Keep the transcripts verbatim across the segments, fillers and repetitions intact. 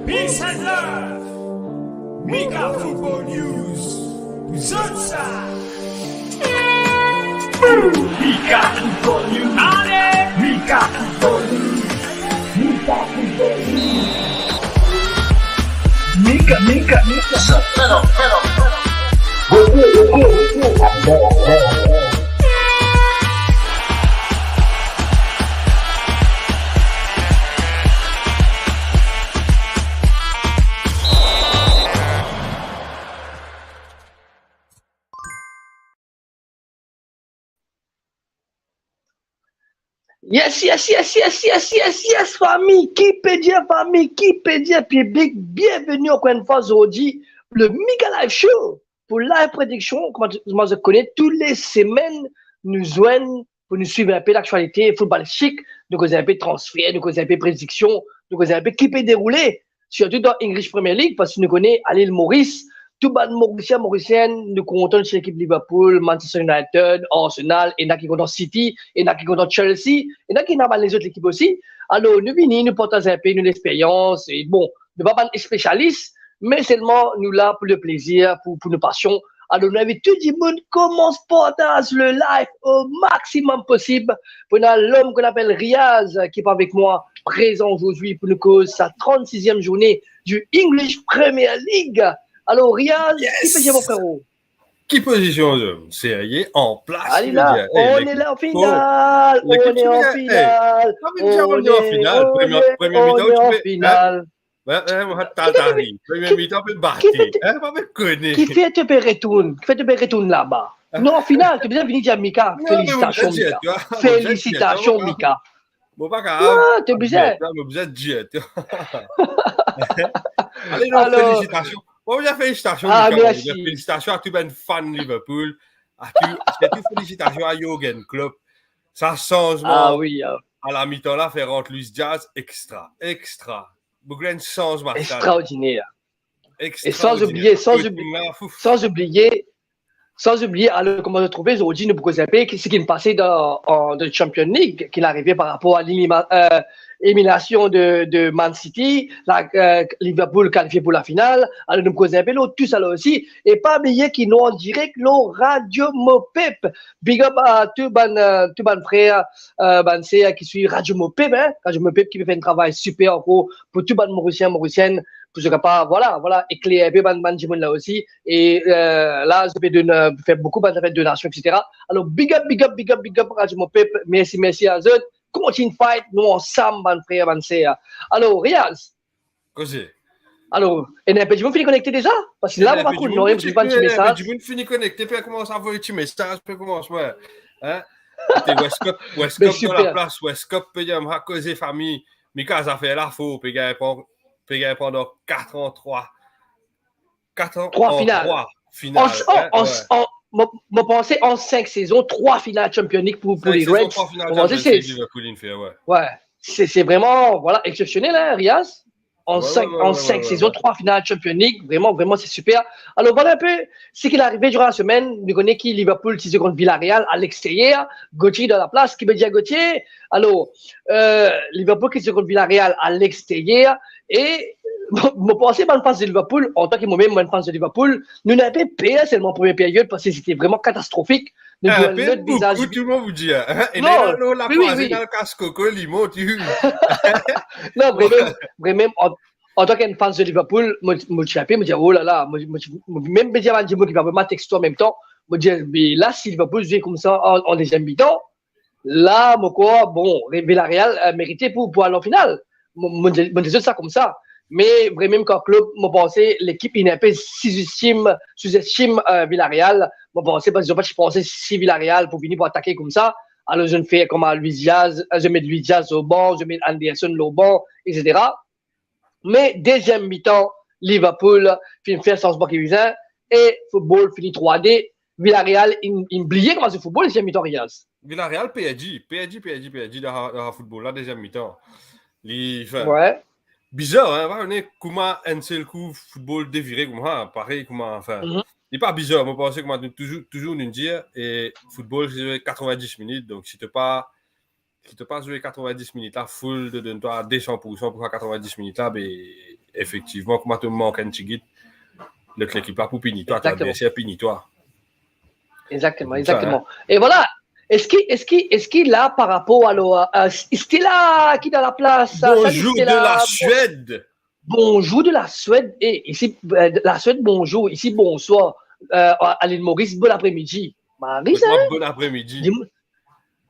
Peace and love. Mika Football News. Zot sa. Mika Football News. Ale. Mika Football News. Mika Football News. Mika, Mika, Mika. Retour, retour, retour. Yes, yes, yes, yes, yes, yes, yes, fami. Ki pe dir, fami? Ki pe dir, piblik? Bienveni ankor enn fwa zordi, le Mika Live Show. Pou live prediksion, kouma, kouma zot kone, tou le semenn, nou zwenn pou nou swiv enpe laktialite foutbolistik, nou koz enpe transfer, nou koz enpe prediksion, nou koz enpe ki pe deroule, sirtou dan English Premier League, parski nou kone, a Lil Moris, tou bann Morisien, Morisienn, nou kontan so lekip Liverpool, Manchester United, Arsenal, ena ki kontan City, ena ki kontan Chelsea, ena ki ena bann lezot lekip osi. Alor, nou vini, nou partaz enpe nou lexperyans, e bon, nou pa bann spesialis, me selman nou la pou le plezir, pou, pou nou pasion. Alor, nou invit tou dimoun koumans partaz le live au maximum possible. Pou ena lom ki apel Riaz, ki pe avek mwa, prezan zordi pou nou koz sa trannsizièm zourne du English Premier League. Alor, Riaz, ki pe dir, mon frero? Ki pozision, zom? Serie, an plas, ki pe dir? Hey, on est là en finale, on est en finale, on est, on est en finale. Premie mitan, ti pe, hein? Ouais, ouais, mwa, taltari. Premie mitan, pe bate. Hein, pa pe kone. Kifer to pe retourn? Kifer to pe retourn laba? Non, final, to bizin vini dir Mika, felisitasion, Mika. Felisitasion, Mika. Mo pa kapav. Ah, to bizin. Mo bizin dir, to. Ale, non, felisitasion. Mo bizin felisitasion, Mika. Mo bizin felisitasion a tou bann fan Liverpool. A tou, sirtou felisitasion a Jurgen Klopp. Sa sanzman a lamitan la, fer rant Luis Diaz, extra, extra. Bouglin sanz match la. Extraordiner. Extraordiner. E san oubliye, san oubliye, san oubliye, alor, kouma to trouve, zordi nou pou koz enpe ki, seki pase dan, an, dan Champions League, ki arive par rapor a linima-, euh, élimination de, de Man City, la, euh, Liverpool kalifie pou lafinal. Alor, nou pou koz enpe lor tou sa la osi. E pa bliye ki nou an direk lor Radio Mopep. Big up a tou bann, euh, tou bann frer, euh, bann ser ki swiv Radio Mopep, hein. Radio Mopep ki pe fer enn travay siper ankor pou tou bann Morisien, Morisienn, pou zot kapav, vwala, vwala, ekler enpe bann, bann dimoun la osi. E, euh, la, zot pe donn, euh, fer boukou bann zafer donasion, et cetera. Alor, big up, big up, big up, big up Radio Mopep. Mersi, mersi a zot. Kontign fight, nou ansam, bann frer, bann ser. Alor, Riaz. Koze. Alor, ena enpe dimoun fini konekte deza? Parski la, mo pa konn, non, enpe dimoun fini konekte, pe koumans avoy ti mesaz, pe koumans, ouais. Hein? Te West Cup, West Cup dan laplas, West Cup, pe dir, mo koze fami, Mika, zafer la for, pe gagn pran, pe gagn pran dan kat an trwa. Kat an, trwa final. Trwa final. An, an, an, mo, mo panse an sink sezon, trwa final Champions League pou, pou le Reds. Mo panse se, Liverpool inn fer, ouais. Ouais. Se, se vreman, vwala, exsepsionel, hein, Riaz. An sink, an sink sezon, trwa final Champions League, vreman, vreman, se siper. Alor, vwala enpe seki arive diran lasemenn. Nou kone ki Liverpool ti zwe kont Villarreal a lexteryer, Gauthier dan laplas, ki pe dir Gauthier. Alor, euh, Liverpool ki zwe kont Villarreal a lexteryer, e mo, mo panse bann fan de Liverpool, antan ki mwa mem, mo enn fan de Liverpool, nou ena enpe per selman premie period, parski sete vreman katastrofik. Nou, eh, lot vizaz, boukou, tou dimoun pou dir, hein? E non, la, la, wi, wi, wi. Kas koko, li mont, wi. Non, vremem, vremem, an, antan ki enn fan de Liverpool, mo, mo ti enpe, mo dir, oh la la, mo, mo, mo mem pe dir bann dimoun ki pa vremem texto an mem tan, mo dir, me la, si Liverpool zwe koumsa an, an deziem mitan, la, mo krwar, bon, Villarreal, euh, merite pou, pou al an final. Mo, mo, mo dir zot sa koumsa. Me vremem kan Klopp, mo panse lekip inn enpe sizestim, sizestim, euh, Villarreal. Mo panse, parski zot pa ti panse si Villarreal pou vini pou atake koumsa. Alor, zot inn fer kouma Luis Diaz, euh, zot met Luis Diaz lor ban, zot met Anderson lor ban, et cetera. Me deziem mitan, Liverpool finn fer sanzman ki bizin, e football fini trwa de. Villarreal inn, inn bliye kouma zwe football deziem mitan, Riaz. Villarreal perdi, perdi, perdi, perdi dan, dan football la, deziem mitan. Li, anfin, bizar, hein, pa kone kouma enn sel kou football devire koumsa, parey kouma, anfin, li pa bizar, mo panse kouma nou touzour, touzour nou dir, e football, se katrevin-dis minit, donk si to pa, si to pa zwe katrevin-dis minit la, full, to donn twa de san pour san pou sa katrevin-dis minit la, be, efektivman, kouma to mank enn tigit, lot lekip la pou pini twa, to Exactement. Adverser pini twa. Exactement, C'est ça, exactement. Et voilà. Est-ce que, est-ce que, est-ce que là, par rapport à, à, à Stella qui est dans la place, ça, salut Bonjour de Stella. la Suède. Bonjour de la Suède. Et ici, euh, de la Suède, bonjour. Ici, bonsoir. Euh, à à l'île Maurice, bon après-midi. Marie, Kot hein? Bon apremidi. Dis-moi,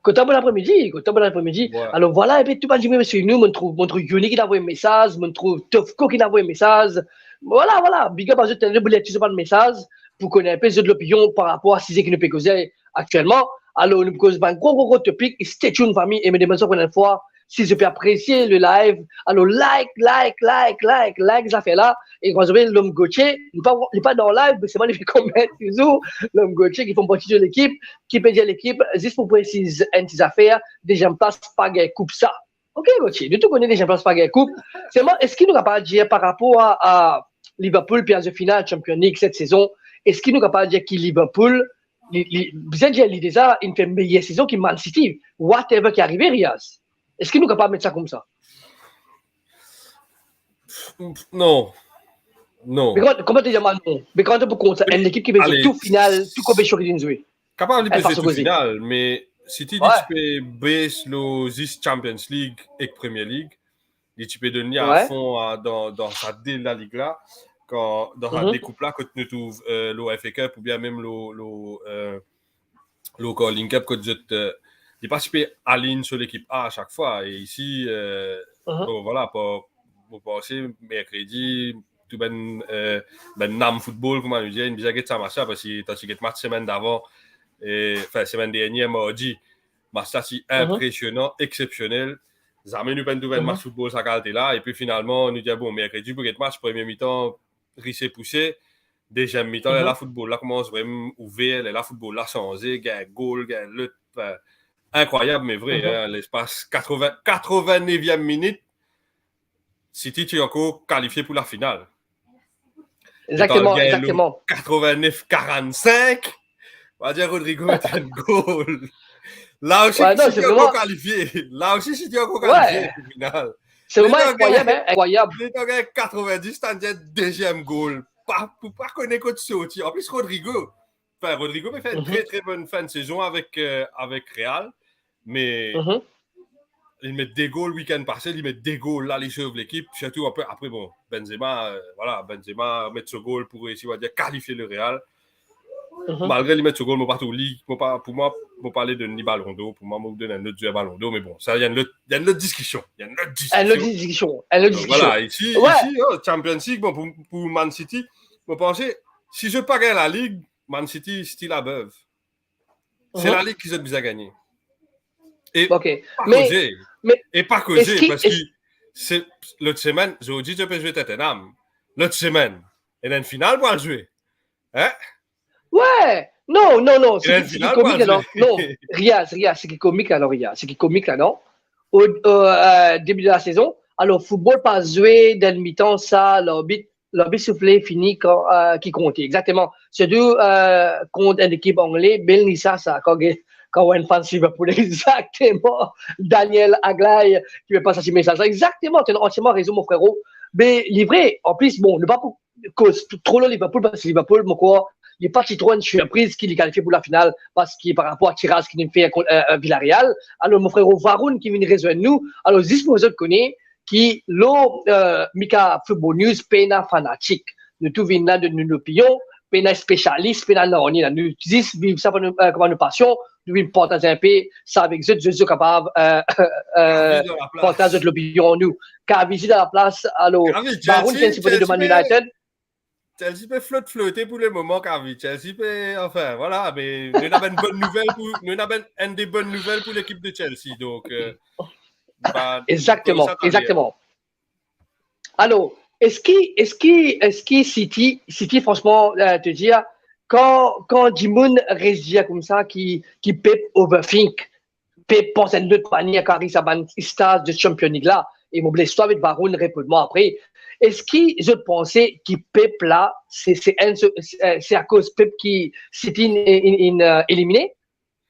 Kot bon apremidi, kot bon apremidi. Ouais. Alors voilà, et puis tout le monde dit, mais c'est nous, on trouve, on trouve Yoni qui a envoyé un message, on trouve Tofko qui a envoyé un message. Voilà, voilà, big up à zot, le boulet, tu sais pas de message, pour connaître un peu zot lopinion par rapport à si ki nou pe koze actuellement. Alors, nou koz bann gro, gro, gro topik, stay tuned, fami, e mo demann zot ankor enn fwa, si zot pe apresie le live, alors like, like, like, like, like zafer la, e kan zot pe L'Homme Gauthier, li pa, li pa dan live, me selman li pe comment touzour, L'Homme Gauthier ki font parti de lekip, ki pe dir lekip, zis pou presiz enn ti zafer, deziem plas pa gagn koup sa. Ok, Gauthier, nou tou kone deziem plas pa gagn koup. Selman, eski nou kapav dir par rapor a, a Liverpool, pe ariv final Champions League set sezon, eski nou kapav dir ki Liverpool, li, li, bizin dir li deza, inn fer meyer sezon ki Man City, whatever ki arive, Riaz? Eski nou kapav met sa koumsa? Non. Non. Me kouma, kouma to dir mwa non? Me kouma to pou kont sa, enn lekip ki pe Ale, tou final, tou konpetision ki li zwe? Kapav li pe Enn zwe fason tou koze. Final, me City, li Ouais. ti pe bes lor zis Champions League ek Premier League. Li ti pe donn li Ouais. afon a, dan, dan sa de La Liga la, kan, dan sa Mhm. de koup la, kot nou trouv, euh, lor F A Cup oubien mem lor, lor, euh, lor Carling Cup, kot zot, euh, li pa ti pe align so lekip A sak fwa. E isi, euh, Mhm. bon, vwala, pou, pou panse, merkredi, tou bann, euh, bann nam football, kouma nou dir, inn bizin get sa match la, parski kan ti get match semenn davan, e, anfin, semenn dernie, mardi, match la ti Mhm. inpresionan, exepsionel. Zame nou pa'nn trouv enn Mhm. match football sa kalite la, epi finalman, nou dir, bon, merkredi pou get match, premie mitan, rise pouse, deziem mitan, Mhm. la football la koumans vremem ouver, la football la sanze, gagn gol, gagn lot, anfin, inkrwayab, me vre, Mhm. hein, lespas katrevin, katrevin-neviem minit, City ti ankor kalifie pou lafinal. Exactement, Gagn exactement. Katrevin-nef karant-sink, on va dire Rodrygo met enn gol. La osi, Ouais, non, City c'est ankor vraiment kalifie. La osi, City ankor Ouais. Kalifie pou final. C'est vraiment Li dan incroyable, gagn, hein, incroyable. Li dan gagn katrevin-dis, tann dir deziem gol. Pa, pou pa kone kot sorti. An plis, Rodrygo. Anfin, Rodrygo pe fer enn Mhm. tre, tre bonn fin de sezon avek, euh, avek Real. Me Mhm. li met de gol week-end pase, li met de gol la, li sov lekip. Sirtou apre, apre, bon, Benzema, euh, vwala, Benzema met so gol pou reisi, on va dire, kalifie le Real. Mhm. Malgre li met so gol, mo pa trouv li, mo pa, pou mwa, mo pa le donn li Ballon d'Or, pou mwa, mo donn enn lot zwer Ballon d'Or, me bon, sa, li enn lot, li enn lot diskision, li enn lot Enn lot diskision. diskision, enn lot Donc, diskision. Vwala, isi, Ouais. Isi, oh, Champions League, bon, pou, pou Man City, mo panse, si zot pa gagn la Ligue, Man City still above. Se Mhm. la Ligue ki zot bizin gagne. E Ok. pa Me, koze. me, E pa koze, eski, parski es- se, lot semenn, zordi, zot pe zwe Tottenham. Lot semenn, ena enn final pou al zwe. Hein? Ouais. Non, non, non. Ena Seki, enn seki final pou komik al la, non. zwe. Non, Riaz, Riaz, seki komik la, non, Riaz. Seki komik la, non. O, o, euh, debi de la sezon, alor, football pa zwe dan mitan sa, larbit, larbit soufle, fini kan, euh, ki konte. Exactement. Sirtou, euh, kont enn lekip angle, bel ni sa, sa, kan, kan ou enn fan Liverpool, exactement. Daniel Aglay, ki pe pas sa ti mesaz la. Exactement, tu as entièrement raison, mon frérot. Me li vre, an plis, bon, nou pa pou koz tro lor Liverpool, parski Liverpool, mo krwar, li pa ti tro enn sirpriz ki li kalifie pou lafinal, parski par rapor a tiraz ki li fer kont, euh, euh, Villarreal. Alor, mon frero Varun ki vinn rezwenn nou. Alor, zis pou zot kone ki lor, euh, Mika Football News, pena fanatik. Nou tou vinn la donn nou lopinion, pena spesialis, pena nanye la. Nou zis viv sa par nou, euh, kouma nou pasion, nou vinn partaz enpe sa avek zot, zot, zot kapav, euh, euh, Kavi dan laplas. Partaz zot lopinion nou. Kavi zis dan laplas, alor, Kavi, Varun Chelsea, ki enn sipoter de Chelsea Man pe, United. Chelsea pe flot flote pou lemoman, Kavi. Chelsea pe, anfin, vwala, me nou ena bann bonn nouvel pou, nou ena bann, enn de bonn nouvel pou lekip de Chelsea. Donk, euh, ba, Exactement, koz sa, ta exactement. Alor, eski, eski, eski City, City, fransman, euh, te dir, kan, kan dimoun res dir koumsa ki, ki Pep overthink, Pep pans enn lot manier kan ariv sa bann staz de Champions League la, e mo les twa avek Varun reponn mwa apre, eski zot panse ki Pep la, se, se enn, se, se, se akoz Pep ki City inn, inn, inn, euh, elimine?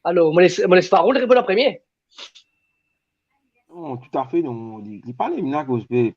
Alor, mo les, mo les Varun reponn an premie. Non, toutafe, non, li, li pa elimine akoz Pep.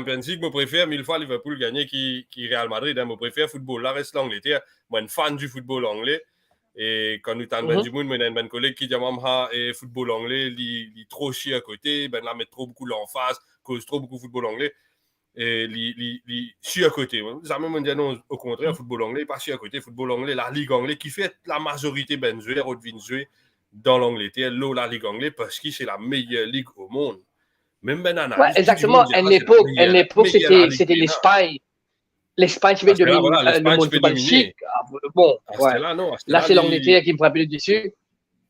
Champions League, mo prefer mil fwa Liverpool gagne ki, ki Real Madrid, hein. Mo prefer football la res Langleter. Mo enn fan di football angle. E kan nou tann bann dimoun, mo ena enn bann koleg ki dir mwa, "Ah, e football angle, li, li tro sirkote, bann la met tro boukou lanfaz, koz tro boukou football angle." E li, li, li sirkote. Zame mo dir non, okontrer, football angle, pa sirkote, football angle, la Ligue angle, ki fer lamazorite bann zwer rod vinn zwe dan Langleter, lor la Ligue angle, parski se la meyer lig o mond. Mem bann analis, tou dimoun dir, "Ah, se la meyer la Ligue." Wi, egzakteman. Enn lepok, enn lepok, sete, sete Lespagn. Lespagn ti pe dominn, euh, lemonn football. Aster la, vwala, Lespagn ti pe domine. Aster la, non, aster la, li... La, se Langleter ki pran enpe le desi.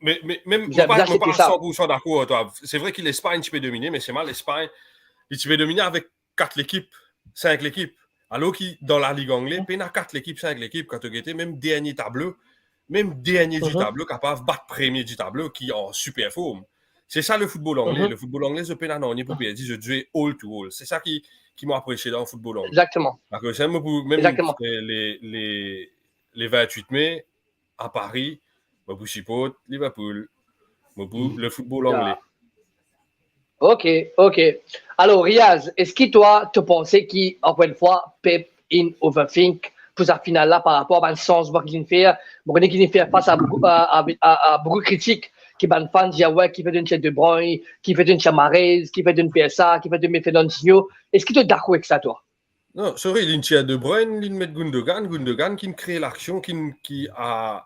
Me, me, mem, mo pa, mo pa san pour san dakor ar twa. Se vre ki Lespagn ti pe domine, me selman Lespagn, li ti pe domine avek kat lekip, sink lekip. Alor ki dan la Ligue angle, pena kat lekip, sink lekip, kan to gete, mem dernie tablo, mem dernie di tablo kapav bat premie di tablo ki an siper form. Se sa le football angle. Le football angle, zot pena nanye pou perdi, zot zwe all to all. Se sa ki, ki mo apresie dan football angle. Egzakteman. Akoz sa, mo pou mem, egzakteman, eh, le, le, le vintwit me, a Paris, mo pou siport Liverpool. Mo pou le football angle. Ok, ok. Alor, Riaz, eski twa, to panse ki, ankor enn fwa, Pep inn overthink pou sa final la par rapor a bann sanzman ki linn fer? Mo kone ki linn fer fas a boukou, a, a, a, a boukou kritik, ki bann fan dir, "Ah we, kifer to inn tir De Bruyne, kifer to inn tir Mahrez, kifer to inn fer sa, kifer to inn met Fernandinho." Eski to dakor ek sa, twa? Non, sorry, linn tir De Bruyne, linn met Gundogan, Gundogan ki kre laksion, ki, ki a,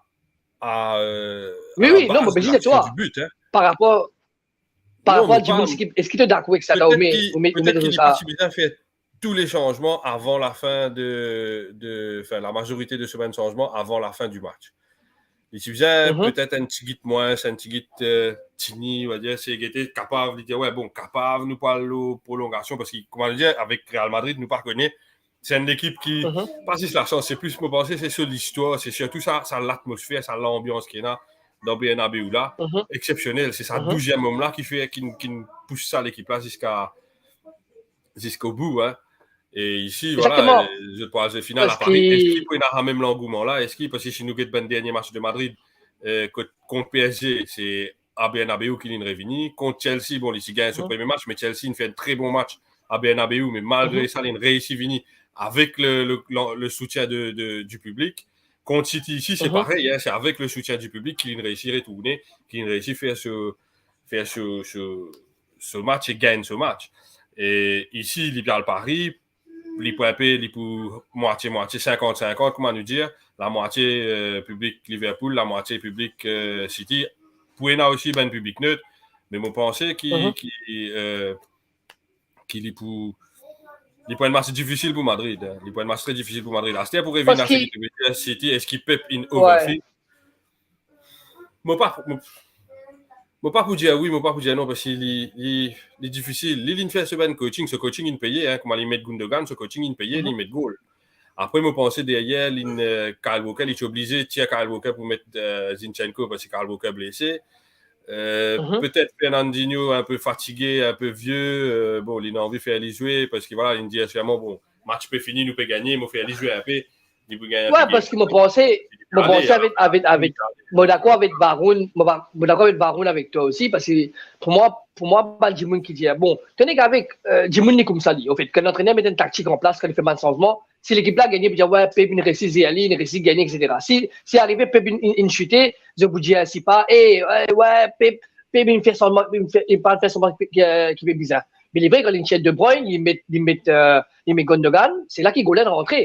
a, euh, wi, a la baz de laksion di but, hein. Wi, wi, non, mo pe dir twa, par rapor, par rapor a dimoun, eski, eski to dakor ek sa, twa, ou met, ou met, ou met sa? Petet ki, petet ki li pa ti bizin fer tou le sanzman avan lafin de, de, anfin, lamazorite de so bann sanzman avan lafin di match. Li ti bizin petet enn tigit mwins, enn tigit, euh, tini, on va dire, se gete kapav, li dir, "We, bon, kapav nou pou al lor prolongasion," parski, kouma nou dir, avek Real Madrid, nou pa kone, se enn lekip ki, pa zis lasans, se plis, mo panse, se so listwar, se sirtou sa, sa latmosfer, sa lanbians ki ena dan Bernabeu la, eksepsionel. Se sa douziem om la ki fer, ki, ki pous sa lekip la ziska, ziska o bou, hein. E isi, vwala, egzakteman, eh, zot pou al zwe final a Paris. Parski eski pou ena sa mem langouman la? Eski, parski si nou get bann dernie match de Madrid, eh, kot, kont P S G, se a Bernabeu ki linn revini. Kont Chelsea, bon, li ti gagn so premie match, me Chelsea inn fer enn tre bon match a Bernabeu, me malgre sa, linn reisi vini avek le, le, le, le soutien de, de, di piblik. Kont City isi, se parey, hein, se avek le soutien di piblik ki linn reisi retourne, ki linn reisi fer so, fer so, so, so match e gagn so match. E isi, li pe al Paris, li pou enpe, li pou mwatie-mwatie, sinkant sinkant, kouma nou dir, lamwatie, euh, piblik Liverpool, lamwatie piblik, euh, City. Pou ena osi bann piblik net, me mo panse ki, ki, euh, ki li pou, li pou enn match difisil pou Madrid, hein. Li pou enn match tre difisil pou Madrid. Aster pou revinn a seki to pe dir, City, eski Pep inn overthink? Mo pa, mo, mo pa pou dir wi, mo pa pa pou dir non, parski li, li, li difisil. Li, linn fer so bann coaching, so coaching inn peye, hein, kouma li met Gundogan, so coaching inn peye, li met gol. Apre, mo panse deryer, linn, euh, Kyle Walker, li ti oblize tir Kyle Walker pou met, euh, Zinchenko, parski Kyle Walker blese. Euh, petet Fernandinho inpe fatige, inpe vie, euh, bon, linn anvi fer li zwe, parski, vwala, linn dir sirman, bon, match pe fini, nou pe gagne, mo fer li zwe inpe. Li pou gagn, wi, parski mo panse, mo panse avek, avek, avek, mo dakor avek Varun, mo pa, mo dakor avek Varun avek twa osi, parski pou mwa, pou mwa, bann dimoun ki dir, bon, to nek avek, euh, dimoun li koumsa li, anfet, kan lantrener met enn taktik an plas, kan li fer bann sanzman, si lekip la gagne, pou dir, we, Pep inn reisi zer li, inn reisi gagne, et cetera. Si, si arive Pep inn, inn, inn site, zot pou dir, si pa, e, we, we, Pep, Pep inn fer sanzman, inn fer, inn pa fer sanzman ki, ki pe bizin. Me li vre, kan linn tir De Bruyne, li met, li met, euh, li met Gundogan, se la ki gol la rantre.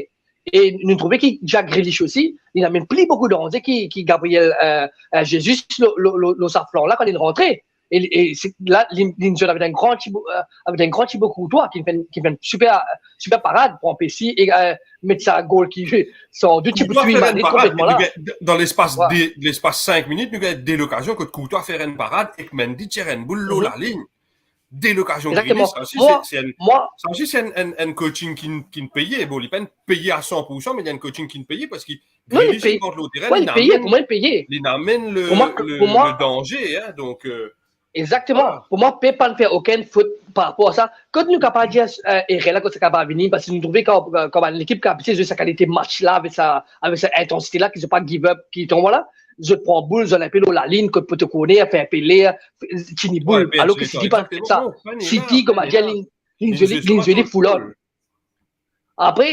E nou trouve ki Jack Grealish osi, li ena mem pli boukou danze ki, ki Gabriel, euh, euh, Jesus, lor, lor, lor, lor sa flan la, kan li rantre. E, e se la, li, li zwenn avek enn gran Thibaut, euh, avek enn gran Thibaut Courtois ki fer, ki fer enn siper, siper parad pou anpes li, e, euh, met sa gol ki, san dout, ti pou Courtois twi fer enn Madrid parad, konpletman la. Dan lespas, ouais, de, lespas sink minit, nou gagn de lokazion kot Courtois fer enn parad ek Mendy tir enn boul lor, mhm, lalign. De lokazion. Exactement. Grinis, sa osi, moi, se, se enn, moi, sa osi, se enn, enn, enn coaching ki, ki peye. Bon, li pa peye a san pour san, me li enn coaching ki peye parski Non, li Grinis peye. Li rant lor terenn, ouais, li peye. Pou mwa, li peye. Li amenn le, pou mwa, le, pou mwa, le danze, hein, donk, euh, exactement. Voilà. Pou mwa, Pep pa fer okenn fot par rapor a sa. Kot nou kapav dir, euh, erer la, kot sa kapav vini, parski nou trouve kan, kan bann lekip kapav zwe sa kalite match la, avek sa, avek sa intansite la, ki zot pa give up, ki tonbe la, zot pran boul, zot al enpe lor lalinn, kot poto korner, fer enpe ler, tini boul. Ouais, alor ki City pa fer sa. Exactement. Non, pa ni la, City, pa ni la. Kouma dir, li, li zwe, li zwe full on. Apre,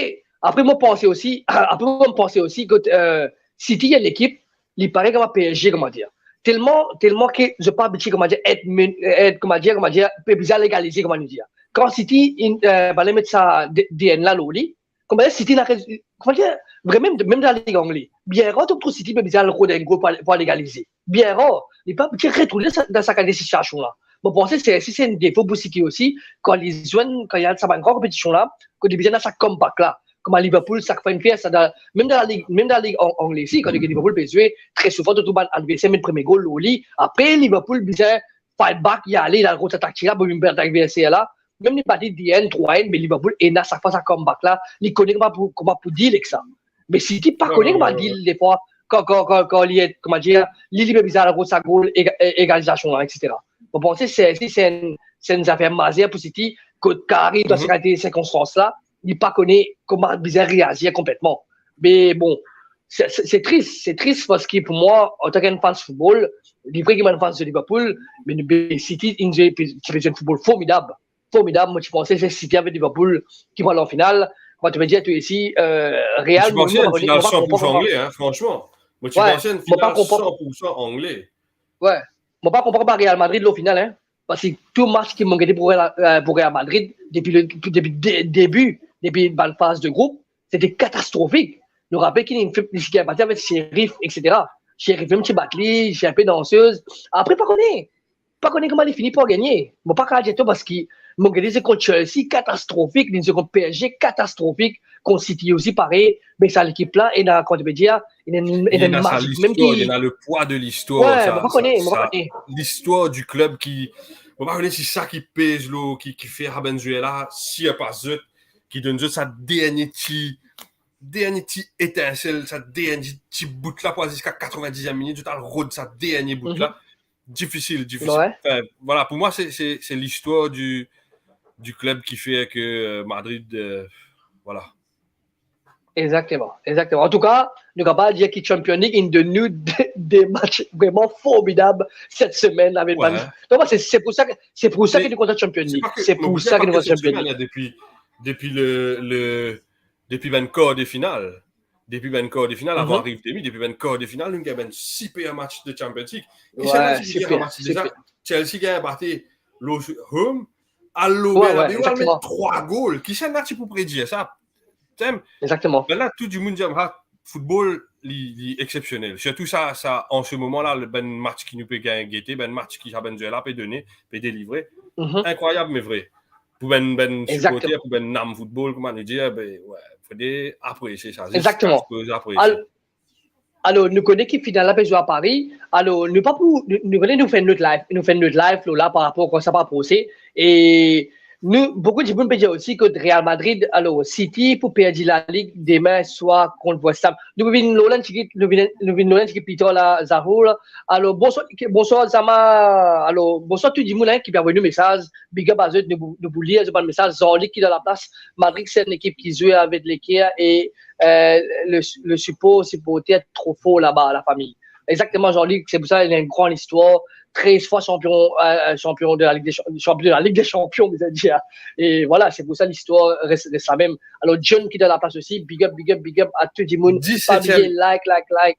apre mo panse osi, apre mo panse osi kot, euh, City enn lekip, li parey kouma P S G, kouma dir. Telman, telman ki zot pa abitie, kouma dir, et men-, et, kouma dir, kouma dir, pe bizin al egalize, kouma nou dir. Kan City, in, euh, bann la met sa D-, D N la lor li, kouma dir, City ena rez-, kouma dir, vremem, mem dan Lig Angle, bien rar to trouv City pe bizin al rod enn gol pou al, pou al egalize. Bien rar. Li pa abitie retrouv li dan sa, dan sa kalite sitiasion la. Mo panse se, se, se enn defo pou City osi, kan li zwenn, kan li al sa bann gran konpetision la, kot li bizin ena sa comeback la. Kouma Liverpool sak fwa inn fer sa dan, mem dan Lig, mem dan Lig An-, Angle si, kan Liverpool pe zwe, tre souvan to trouv bann adverser met premie gol lor li, apre Liverpool bizin fight back, li ale, li al rod sa taktik la, pou vinn bat adverser la. Mem li bat li de enn, trwa enn, me Liverpool ena sak fwa sa comeback la, li kone kouma pou, kouma pou deal ek sa. Me City pa kone kouma deal defwa, kan, kan, kan, kan li, kouma dir, li, li pe bizin al rod sa gol, ega-, e-, egalizasion la, et cetera. Mo panse se, se, se enn, se enn zafer mazer pou City, kot Carrick, dan sa kalite sirkonstans la, li pa kone kouma bizin reazir konpletman. Me bon, se, se, se tris, se tris parski pou mwa, antan ki enn fan football, li vre ki mo enn fan de Liverpool, me, me City, inn zwe, ti pe zwe enn football formidab. Formidab, mo ti panse se City avek Liverpool ki pou al an final. Mo ti pe dir tou isi, euh, Real, mo ti panse enn final san pour san angle, hein, fransman. Mo ti panse enn final san pour san angle. Ouais. Mo pa konpran pa Real Madrid lor final, hein. Parski tou match ki mo gete pou Real, euh, pou Real Madrid, depi le, depi de-, debi, depi bann faz de group, se ti katastrofik. Nou rapel ki li finn, li ti gagn batir avek Sheriff, et cetera. Sheriff mem ti bat li, ti enpe dansez. Apre, pa kone, pa kone kouma li fini par gagne. Mo pa kapav dir twa parski mo gete zot kont Chelsea, katastrofik, li zwe kont P S G, katastrofik, kont City osi parey, me sa lekip la, ena, kouma ti pe dir, ena, ena, ena sa mazik mem listwar, ki ena le pwa de listwar, ouais, sa, mo pa kone, sa, mo pa sa, kone. Listwar di klib ki, mo pa kone si sa ki pez lor, ki, ki fer sa bann zwer la, si pa zot, ki donn zot sa dernie ti, dernie ti etinsel, sa dernie ti bout la pou al ziska katrevin-diziem minit, zot al rod sa dernie bout la. Mhm. Difisil, difisil. Ouais. Enfin, voilà, pou mwa, se, se, se listwar di, di klib ki fer ke, euh, Madrid, euh, voilà. Exactement, exactement. Antouka, nou kapav dir ki Champions League inn donn nou de, de match vreman formidab set semenn avek bann. Ouais. Non, se, se pou sa ke, se pou sa ke nou kontan Champions League. Se pou sa ke nou kontan Champions League. Depi, depi le, le, depi bann kar de final. Depi bann kar de final, avan ariv demi, depi bann kar de final, nou gagn bann siper match de Champions League. Ki sa, ouais, siper, siper. Chelsea gagn bate lor home, al lor Bernabeu, al met trwa gol. Ki sa ti pou predir sa? Tem. Exactement. Be la, tou dimoun dir, ah, football, li, li exceptionnel. Sirtou sa, sa, an se moman la, le, bann match ki nou pe gagn gete, bann match ki sa bann zwer la pe done, pe delivre. Mhm. Inkrwayab, me vre. Pou bann, bann siporter, pou bann nam football, kouma nou dir, be, ouais, fode apresie sa. Exactement. Zis apresie. Al-, alor, nou kone ki final la pe zwe a Paris. Alor, nou pa pou, nou, nou kone nou fer not live, nou fer not live lor la par rapor kouma sa pe aprose. E nou, boukou dimoun pe dir osi ki Real Madrid, alor, City pou perdi Laligue demin swar kont West Ham. Nou vinn lor la, nou vinn, nou vinn lor la, pli tar la, Zahor la. Alor, bonswar, bonswar Zama. Alor, bonswar tou dimoun, hein, ki pe avoy nou mesaz. Big up a zot, nou, nou pou lir zot bann mesaz. Jean-Luc ki dan laplas, Madrid se enn ekip ki zwe avek leker e, euh, le, le sipor, siporter tro for laba, lafami. Exactement, Jean-Luc, se pou sa, li ena enn gran listwar, trez fwa chanpion, euh, chanpion de la Ligue des Cha-, chanpion de la Ligue des Champions, bizin dir. E voilà, se pou sa listwar res, res lamem. Alor, John ki dan laplas osi, big up, big up, big up a tou dimoun. Pa bliye, like, like, like.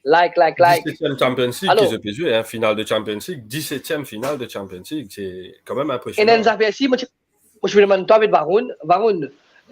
Like, like, like. Disetième Champions League, alor, ki zot pe zwe, hein, final de Champions League, disetième final de Champions League, se kanmem inpresionan. E enn zafer si, mo ti, mo ti pou demann twa avek Varun, Varun,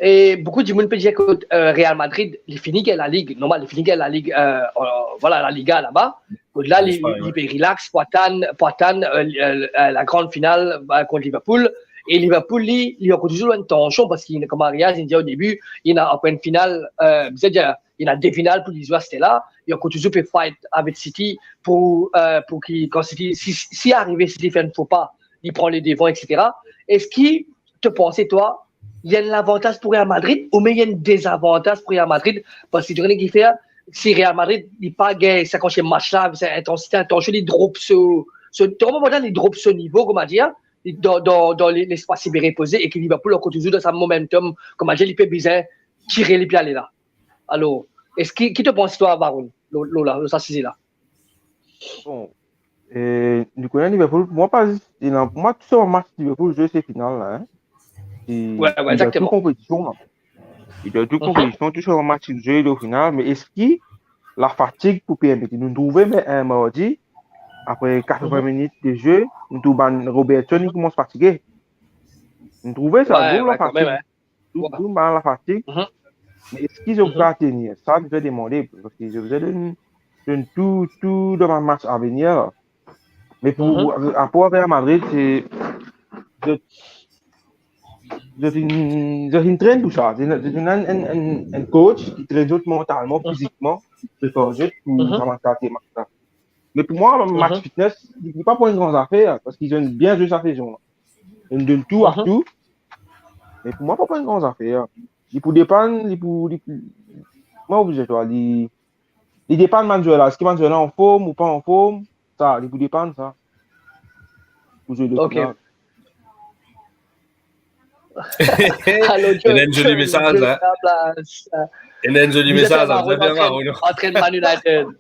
E boukou dimoun pe dir kot, euh, Real Madrid, li fini gagn La Ligue, normal, li fini gagn La Ligue, euh, euh, voilà, La Liga laba. Kot la, li, li pe relax, pou atann, pou atann, euh, euh, euh, la gran final, euh, kont Liverpool. E Liverpool, li, li ankor touzour dan enn tansion, parski, kouma Riaz inn dir o debi, li ena ankor enn final, euh, setadir, li ena de final pou li zwe aster la, li ankor touzour pe fight avek City pou, euh, pou ki, kan City, si, si arive City fer enn fo pa, li pran ledevan, et cetera. Eski to panse, twa, li enn lavantaz pou Real Madrid oubien li enn dezavantaz pou Real Madrid? Parski to kone kifer, si Real Madrid, li pa gagn sa kantie match la, avek sa intensite, atansion, li drop so, so, to konpran, li drop so nivo, kouma dir, li dan, dan, dan le-, lespas li pe repoze, e ki Liverpool ankor touzour dan sa momentum, kouma dir, li pe bizin tire li pe ale la. Alor, eski, ki to panse, twa, Varun, lo, lo la, lo sa size la? Bon, e, nou kone Liverpool, pou mwa pa zis, e non, pou mwa, tou sa match Liverpool zwe, se final la, hein. E, ouais, ouais, li dan tou konpetision la. Li dan tou konpetision, tou sa match li zwe, li final, me eski lafatig pou permet, nou trouve, me, euh, mardi, apre katrevin minit de zwe, nou trouv bann Robertson, li koumans fatige. Nou trouve sa, ouais, gro lafatig. Tou, tou bann lafatig. Me eski zot pou kapav tenir? Sa, nou pe demande, parski zot bizin donn, donn tou, tou dan bann match avenir la. Me pou, apar Real Madrid, se, zot, zot inn, zot inn trenn pou sa. Zot inn, zot inn ena enn, enn, enn coach ki trenn zot mantalman, fizikman, prepar zot pou sa match la, match la. Me pou mwa, match fitness, li, li pa pou enn gran zafer, parski zot inn bien zwe sa sezon la. Zot inn donn tou a tou. Me pou mwa, pa pou enn gran zafer. Li pou depann, li pou, li pou, mwa, oblize twa, li, li depann bann zwer la. Eski bann zwer la anform ou pa anform? Sa, li pou depann sa. Pou zwe le final. Ena enn zoli mesaz la. Ena enn zoli mesaz la. Antrenn Man United.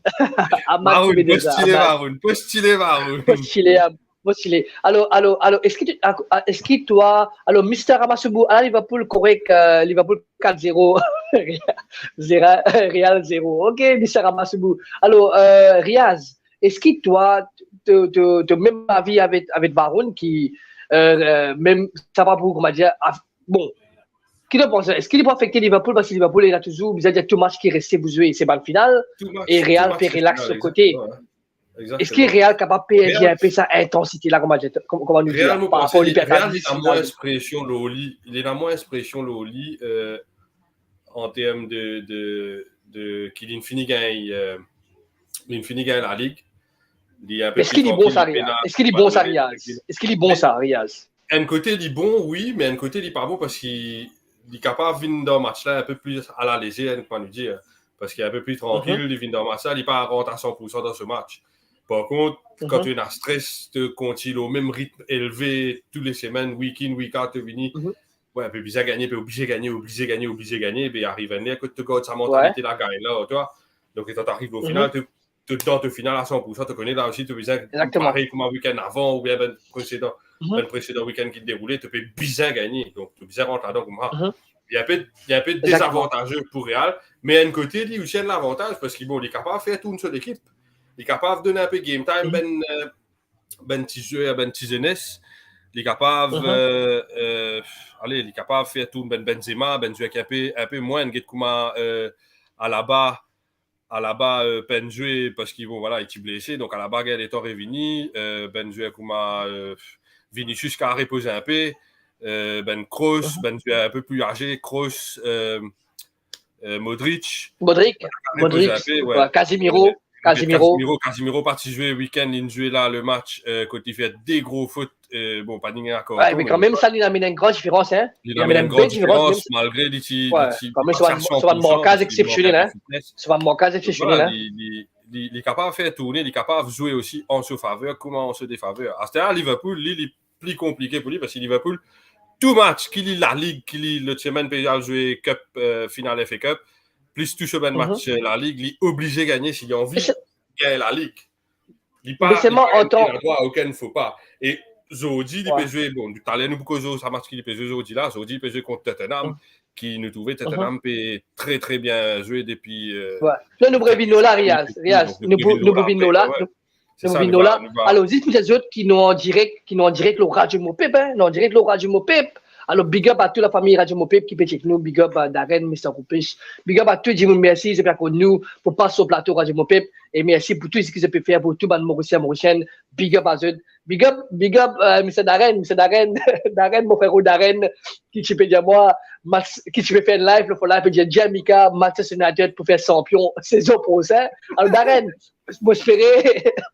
Maroun, postile Maroun, postile Maroun. Postile, hein. Bon, stylé. Alor, alor, alor, eski to, a, a, eski twa, alor, Mister Ramasoubou, ala Liverpool korek, euh, Liverpool kat zero, Zera-, Real zero. Ok, Mister Ramasoubou. Alor, euh, Riaz, eski twa, to, to, to mem avi avek, avek Varun ki, euh, euh, mem, sa pa pou, kouma dir, a, bon, ki to panse? Eski li pou afekte Liverpool? Parski Liverpool, ena touzour, bizin dir, tou match ki reste pou zwe, se bann final, e Real pe relax so kote. Eski Real kapav perdi inpe sa intensite la, kouma dir, kouma, kouma nou dir, par rapor li pe atann Real, li ena mwins presion lor li, li ena mwins presion lor li, euh, an term de, de, de, ki li fini gagn, euh, li fini gagn La Ligue. Li inpe pli trankil, li pena... Eski li bon sa, Riaz? Eski li bon sa, Riaz? Enn kote li bon, wi, me enn kote li pa bon, parski li kapav vinn dan match la inpe pli a la lezer, kouma nou dir, parski inpe pli trankil, li vinn dan match la, li pa rant a san pou san dan so match. Par kont, kan to ena stres, to kontign lor mem ritm elve tou le semenn, week in, week out, to vini, we, pe bizin gagne, pe oblize gagne, oblize gagne, oblize gagne, be ariv enn ler kot to gard sa mantalite la gagn la, twa. Donk, letan to ariv lor final, to to dan to final a san pou san, to kone la osi, to bizin, parey kouma week-end avan, oubien bann presedan, bann presedan week-end ki deroule, to pe bizin gagne. Donk, to bizin rant ladan kouma. Li inpe, li inpe dezavantaze pou Real, me enn kote, li osi enn lavantaz, parski, bon, li kapav fer tourn so lekip. Li kapav donn inpe game time, bann, euh, bann ti zwer, bann ti zenes. Li kapav, euh, euh, ale, li kapav fer tourn bann Benzema, bann zwer ki inpe, inpe mwin, get kouma, euh, Alaba, Alaba, euh, pa'nn zwe parski, bon, vwala, li ti blese, donk Alaba gagn letan revini, euh, bann zwer kouma, euh, Vinicius ki repoze inpe, euh, bann Kroos, bann zwer inpe pli aze, Kroos, euh, euh, Modric. Modric, Modric, inpe, we. Casemiro, Casemiro. Casemiro, Casemiro pa ti zwe week-end, li zwe la le match, euh, kot li fer de gro fot, euh, bon, pa ena akor. We, me kanmem, sa, li amenn enn gran diferans, hein. Li amenn enn gran diferans, malgre li ti, li ti pa ti a san pou san, parski li mank inpe fitness. Li amenn enn gran diferans, mem. Se bann markaz exepsionel, hein. Se bann markaz exepsionel, hein. Vwala, li, li, li, li kapav fer tourne, li kapav zwe osi an so faver kouma an so defaver. Aster la, Liverpool, li, li pli konplike pou li, parski Liverpool, tou match, ki li La Ligue, ki li lot semenn pe al zwe cup, euh, final F A Cup, plis tou so bann match, euh, La Ligue, li oblize gagne si li anvi gagn La Ligue. Li pa, li pa ena drwa a okenn fo pa. E zordi, li pe zwe, bon, taler nou pou koz sa match ki li pe zwe zordi la, zordi li pe zwe kont Tottenham, ki nou trouve Tottenham pe tre, tre bien zwe depi, euh... We. Non, nou pou revinn lor la, Riaz, Riaz, nou pou, nou pou revinn lor la, we. Nou pou revinn lor la. Alor, zis pou dir zot ki nou an direk, ki nou an direk lor Radio Mopep, hein, nou an direk lor Radio Mopep. Alor, big up a tou lafami Radio Mo Pep ki pe chek nou. Big up a Darren, Mister Rupesh. Big up a tou dimoun, mersi zot pe akoz nou pou pas lor plato Radio Mo Pep. E mersi pou tou seki zot pe fer pou tou bann Morisien, Morisienn. Big up a zot. Big up, big up, euh, Mister Darren, Mister Darren, Darren, mon frero Darren, ki ti pe dir mwa, match, ki ti pe fer live, lor live, pe dir, dir Mika, Manchester United pou fer sanpion sezon prosin. Alor, Darren, mo espere,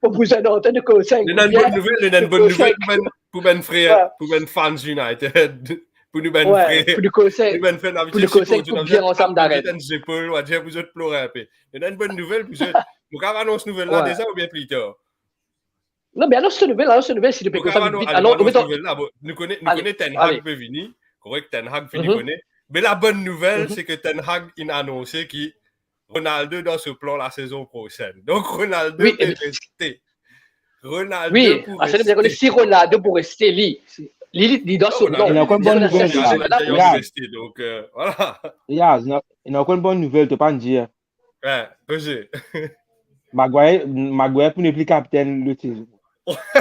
mo bizin antann nou konsey. Nou ena enn bonn nouvel, nou ena enn bonn nouvel pou bann, pou bann frer, pou bann fans United, pou nou bann frer, pou nou konsey, pou nou konsey, pou bien ansam, Darren. Zot enn zepol, ou a dir pou zot plore inpe. Nou ena enn bonn nouvel pou zot. Mo kapav anons nouvel la deza oubien pli tar? Non, be anons to nouvel, anons to nouvel, si nou pe koz sa vit, anons nouvel la. Bon, nou kone, nou kone Ten Hag pe vini, korek, Ten Hag fini kone. Me labonn nouvel, se ke Ten Hag inn anonse ki Ronaldo dan so plan lasezon prosenn. Donk, Ronaldo pe reste. Ronaldo pou reste. Si Ronaldo pou reste, li, li, li dan so plan. Ena ankor enn bonn nouvel la. Donk, euh, vwala. Yaz, ena, ena ankor enn bonn nouvel, to pa'nn dir. Wi, koze. Maguire, Maguire pou nepli kaptenn lot sezon.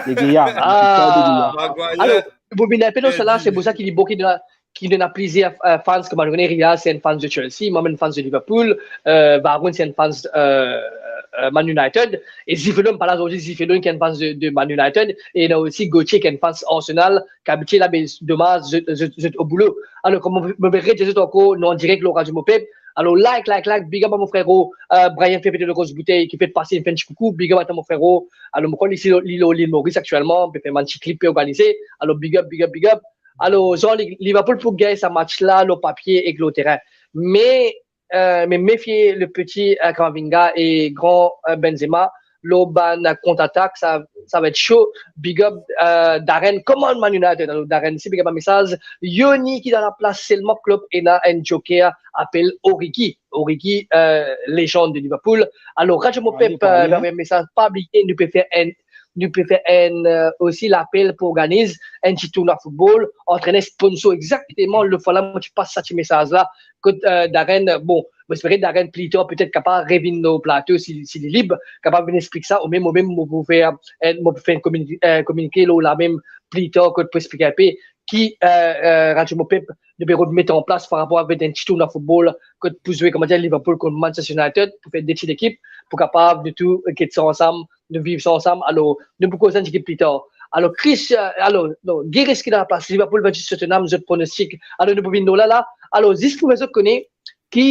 De Gea, Maguire. Alor, pou vinn inpe dan sa la, se pou sa ki li bon ki ena, ki ena plizier, euh, fans, kouma nou kone Riaz, se enn fans de Chelsea, mwa mem enn fans de Liverpool, euh, Varun, se enn fans, euh, euh, Man United, e Zifelon, pa la zordi, Zifelon ki enn fans de, de Man United, e ena osi Gauthier ki enn fans Arsenal, ki abitie la, be domaz, zot, zot, zot o boulo. Alor, kouma mo, mo pe redir zot ankor, nou an direk lor Radio Mo Pep, Alor, like, like, like, big up a mo frero, euh, Brian Fepete Lokos Boutey, ki fek pase, fer enn ti koukou, big up a twa mo frero. Alor, mo krwar li isi, li lor Lil Moris aktielman, pe fer bann ti klip pe organize. Alor, big up, big up, big up. Alor, zan, Li-, Liverpool pou gagn sa match la, lor papie ek lor terin. Me, euh, me mefie le petit, euh, Camavinga e gran, euh, Benzema, lor bann kontratak, sa, sa va et so. Big up, euh, Darren, come on Man United. Alor, Darren isi, big up a mesaz. Yoni ki dan laplas selman, Klopp ena enn joker apel Origi. Origi, euh, lezann de Liverpool. Alor, Radio Mo Pep, euh, envoy mesaz, pa bliye, nou pe fer enn, nou pe fer enn, euh, osi lapel pou organiz enn ti tournwa foutbol, antrener, sponsor, exakteman, lefwa la, mo ti pas sa ti mesaz la, kot, euh, Darren, bon, mo espere Darren pli tar petet kapav revinn lor plato si, si li lib, kapav vinn explik sa, oubien mo mem, mo pou fer, euh, mo pou fer enn komini-, euh, kominike lor la mem pli tar kot pou explik inpe ki, euh, euh, Radio Mo Pep, nou pe rod met an plas par rapor avek enn ti tournwa foutbol, kot pou zwe, kouma dir, Liverpool kont Manchester United, pou fer de ti lekip, pou kapav nou tou get sa ansam, nou viv sa ansam. Alor, nou pou koz enn ti pe pli tar. Alor, Chris, euh, alor, non, Giris ki dan laplas, Liverpool versus Tottenham, zot pronostik. Alor, nou pou vinn lor la, la. Alor, zis pou fer zot kone ki,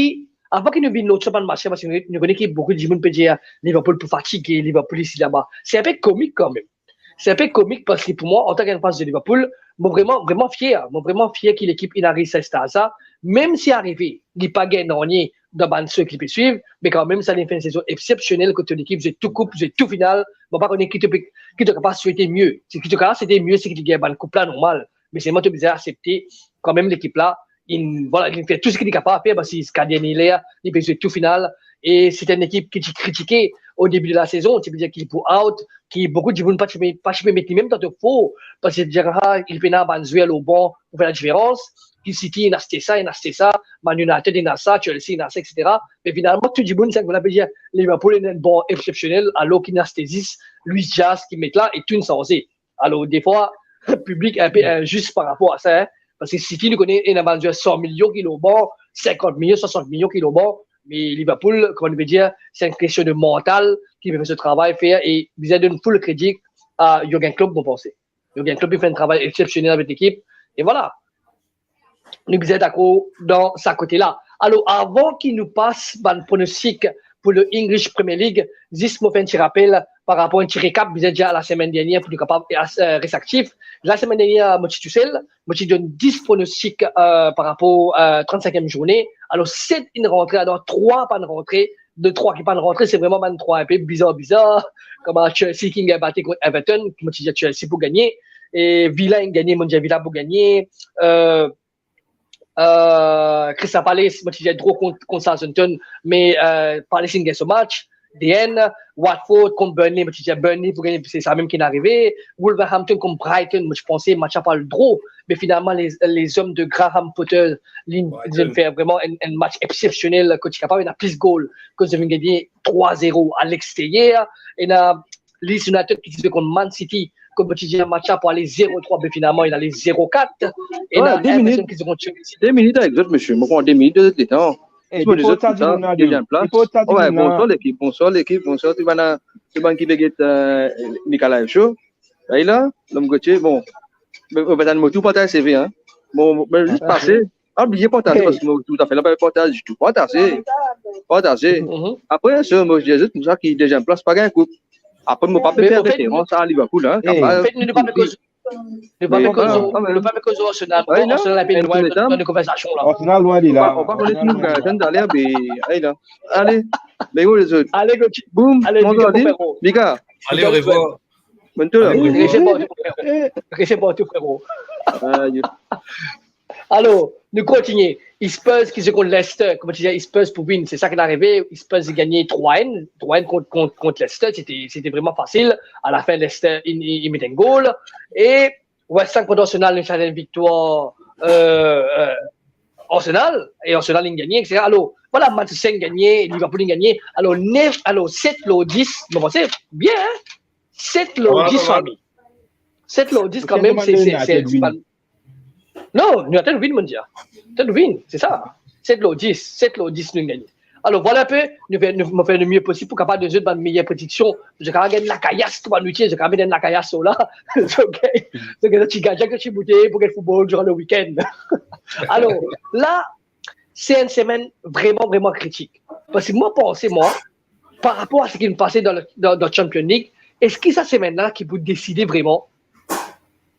avan ki nou vinn lor sa bann match la, parski nou, nou kone ki boukou dimoun pe dir, Liverpool pou fatige, Liverpool isi laba. Se inpe komik kanmem. Se inpe komik parski pou mwa, antan ki enn fans de Liverpool, mo vreman, vreman fier. Mo vreman fier ki lekip inn ariv sa stad sa. Mem si arive, li pa gagn nanye dan bann so ki pe swiv, me kanmem, sa li fer enn sezon exsepsionel kot to lekip zwe tou koup, zwe tou final. Mo pa kone ki to pe, ki to kapav swete mie. Si ki to kapav swete mie, se ki li gagn bann koup la, normal. Me selman to bizin aksepte kanmem lekip la, inn, vwala, inn fer tou seki li kapav fer, parski ziska dernie ler, li pe zwe tou final. E se enn ekip ki ti kritike o debi de lasezon, ti pe dir ki li pou out, ki boukou dimoun pa ti pe, pa ti pe met li mem dan top four, parski ti dir, ah, li pena bann zwer lor ban pou fer ladiferans, ki City inn aste sa, inn aste sa, Man United inn aste sa, Chelsea inn aste sa, et cetera. Me finalman, tou dimoun, sa, pe dir, Liverpool ena enn ban exsepsionel, alor ki inn aste zis Luis Diaz ki met la e tou inn sanze. Alor, defwa, piblik inpe inzis par rapor a sa, hein. Parski City, nou kone, ena bann zwer san milion ki lor ban, sinkant milion, swasant milion ki lor ban. Me Liverpool, kouma nou pe dir, se enn kestion de mantal ki pe fer so travay, fer, e bizin donn full kredi a Jurgen Klopp, mo panse. Jurgen Klopp, li fer enn travay exsepsionel avek lekip. E vwala. Nou bizin dakor dan sa kote la. Alor, avan ki nou pas bann pronostik pou le English Premier League, zis mo fer enn ti rapel par rapor, enn ti recap, bizin dir a lasemenn dernier pou nou kapav, euh, res aktif. Lasemenn dernier, mo ti tousel, mo ti donn dis pronostik, euh, par rapor, euh, trannsinkiem zourne. Alor, set inn rantre, alor trwa pa'nn rantre, de trwa ki pa'nn rantre, se vreman bann trwa inpe bizar, bizar. Kouma Chelsea ki inn gagn bate kont Everton, mo ti dir Chelsea pou gagne. E Villa inn gagne, mo ti dir Villa pou gagne. Euh, euh, Crystal Palace, mo ti dir draw kont, kont Southampton, me, euh, Palace inn gagn so match. Then, Watford kont Burnley, mo ti dir Burnley pou gagne, se sa mem ki inn arive. Wolverhampton kont Brighton, mo ti panse match la pou al draw. Me finalman, les, les hommes de Graham Potter, li, li inn fer vreman enn, enn match exsepsionel, kot ti kapav ena plis gol, kot zot inn gagne trwa zero a lexteryer. Ena Leeds United ki ti zwe kont Man City, kot ti dir match la pou ale zero trwa, be finalman, li ale zero kat. E ena de minit, de minit avek zot, misie. Mo pran de minit de zot letan. Ey, depi sa dimoun la, depi sa dimoun la. Bonswar lekip, bonswar lekip, bonswar tou bann, tou bann ki pe get Mika Live Show. Ey la, lom kote, bon. Mo pe tann mo tour partaz seve, hein. Bon, mo zis pase. Pa bliye partaze, parski mo tour zafar la pa partaz ditou. Partaze. Partaze. Apre, se mo dir zot koumsa ki deziem plas pa gagn koup. Apre, mo pa pe fer veteran sa Liverpool, hein. Ey. Anfet, nou pa pe koz, nou pa pe koz, nou pa pe koz Arsenal. Arsenal pe lwin dan nou konversasion la. Arsenal lwin li la. Ou pa kone ki nou gagn taler, be, ey la. Ale, be, lezot. Ale, Gauthier. Boum, ale, Mika. Ale, au revoir. Bonn tour. Reste partou, frero. Reste partou, frero. Ayo. Alor, nou kontigne. Spurs ki zwe kont Leicester, kouma ti dir, Spurs pou vinn, se sa ki arive. Spurs, li gagne trwa enn, trwa enn kont, kont, kont Leicester, sete, sete vreman fasil. Alafin, Leicester, li, li, li met enn gol. E West Ham kont Arsenal, nou save enn viktwar, euh, euh, Arsenal, e Arsenal, li gagne, et cetera. Alor, vwala, Manchester, li gagne, Liverpool, li gagne. Alor, nef, alor, set lor dis, mo panse, bien, hein? Set lor dis, fami. Set lor dis, kanmem, se, se, se, se pa, non, nou atann win, mo dir. Atann win, se sa. Set lor dis, set lor dis nou gagne. Alor, vwala enpe, nou fer, nou, nou fer le mie posib pou kapav donn zot bann meyer prediksion. Zot kapav gagn lakayas, tou bann wikend, zot kapav met enn lakayas la. Zot gagn, zot gagn ti gadyan, ti boutey pou gagn foutbol diran le wikend. Alor, la, se enn semenn vreman, vreman kritik. Parski mo panse, mwa, par rapor a seki finn pase dan, dan, dan Champions League, eski sa semenn la ki pou deside vreman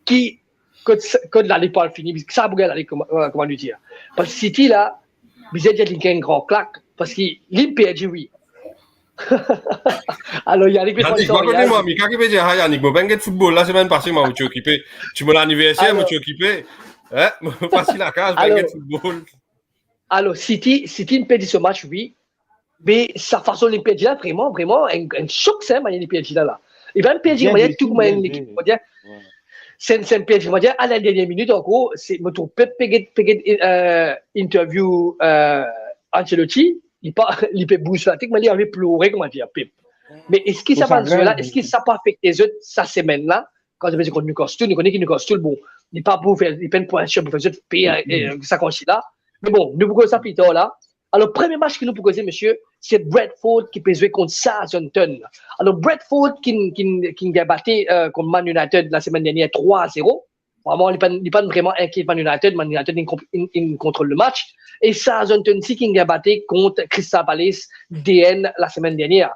ki, kot, kot lalig pou al fini, sa pou gagn lalig, kouma, euh, kouma nou dir. Parski City la, bizin dir li gagn gran klak, parski li perdi, wi. Alor, Yannick, Yannick, mwa, mwa, Mika ki pe dir, ah, Yannick, mo pa get foutbol la, semenn pase, mwa, mo ti okipe. Ti mo laniverser, mo ti okipe. Hein? Mo pa ti lakaz, mo pa get foutbol. Alor, City, City inn perdi so match, wi. Me sa fason li perdi la, vreman, vreman, enn, enn sok, sa, manier li perdi la, la. Li pa perdi, manier tou, manier enn lekip, kouma dir. Se enn, se enn perdi, kouma dir, a la dernie minit ankor, se, mo trouv Pep pe get, pe get, euh, interview, euh, Ancelotti, li pa, li pe bouz latet, kouma li anvi plore, kouma dir, Pep. Me eski sa bann zwer la, eski sa pa afekte zot sa semenn la, kan zot pe zwe kont Newcastle, nou kone ki Newcastle, bon, li pa pou fer, li pena pwin sir pou fer zot pey, euh, sa kantite la. Me bon, nou pou koz sa pli tar la. Alor, premie match ki nou pou koze, misie, se Brentford ki pe zwe kont Southampton. Alor, Brentford ki, ki, ki gagn bate, euh, kont Man United lasemenn dernie trwa zero. Vreman, li pa, li pa vreman inkiet Man United. Man United inn, inn, inn kontrol le match. E Southampton osi ki gagn bate kont Crystal Palace de enn lasemenn dernie.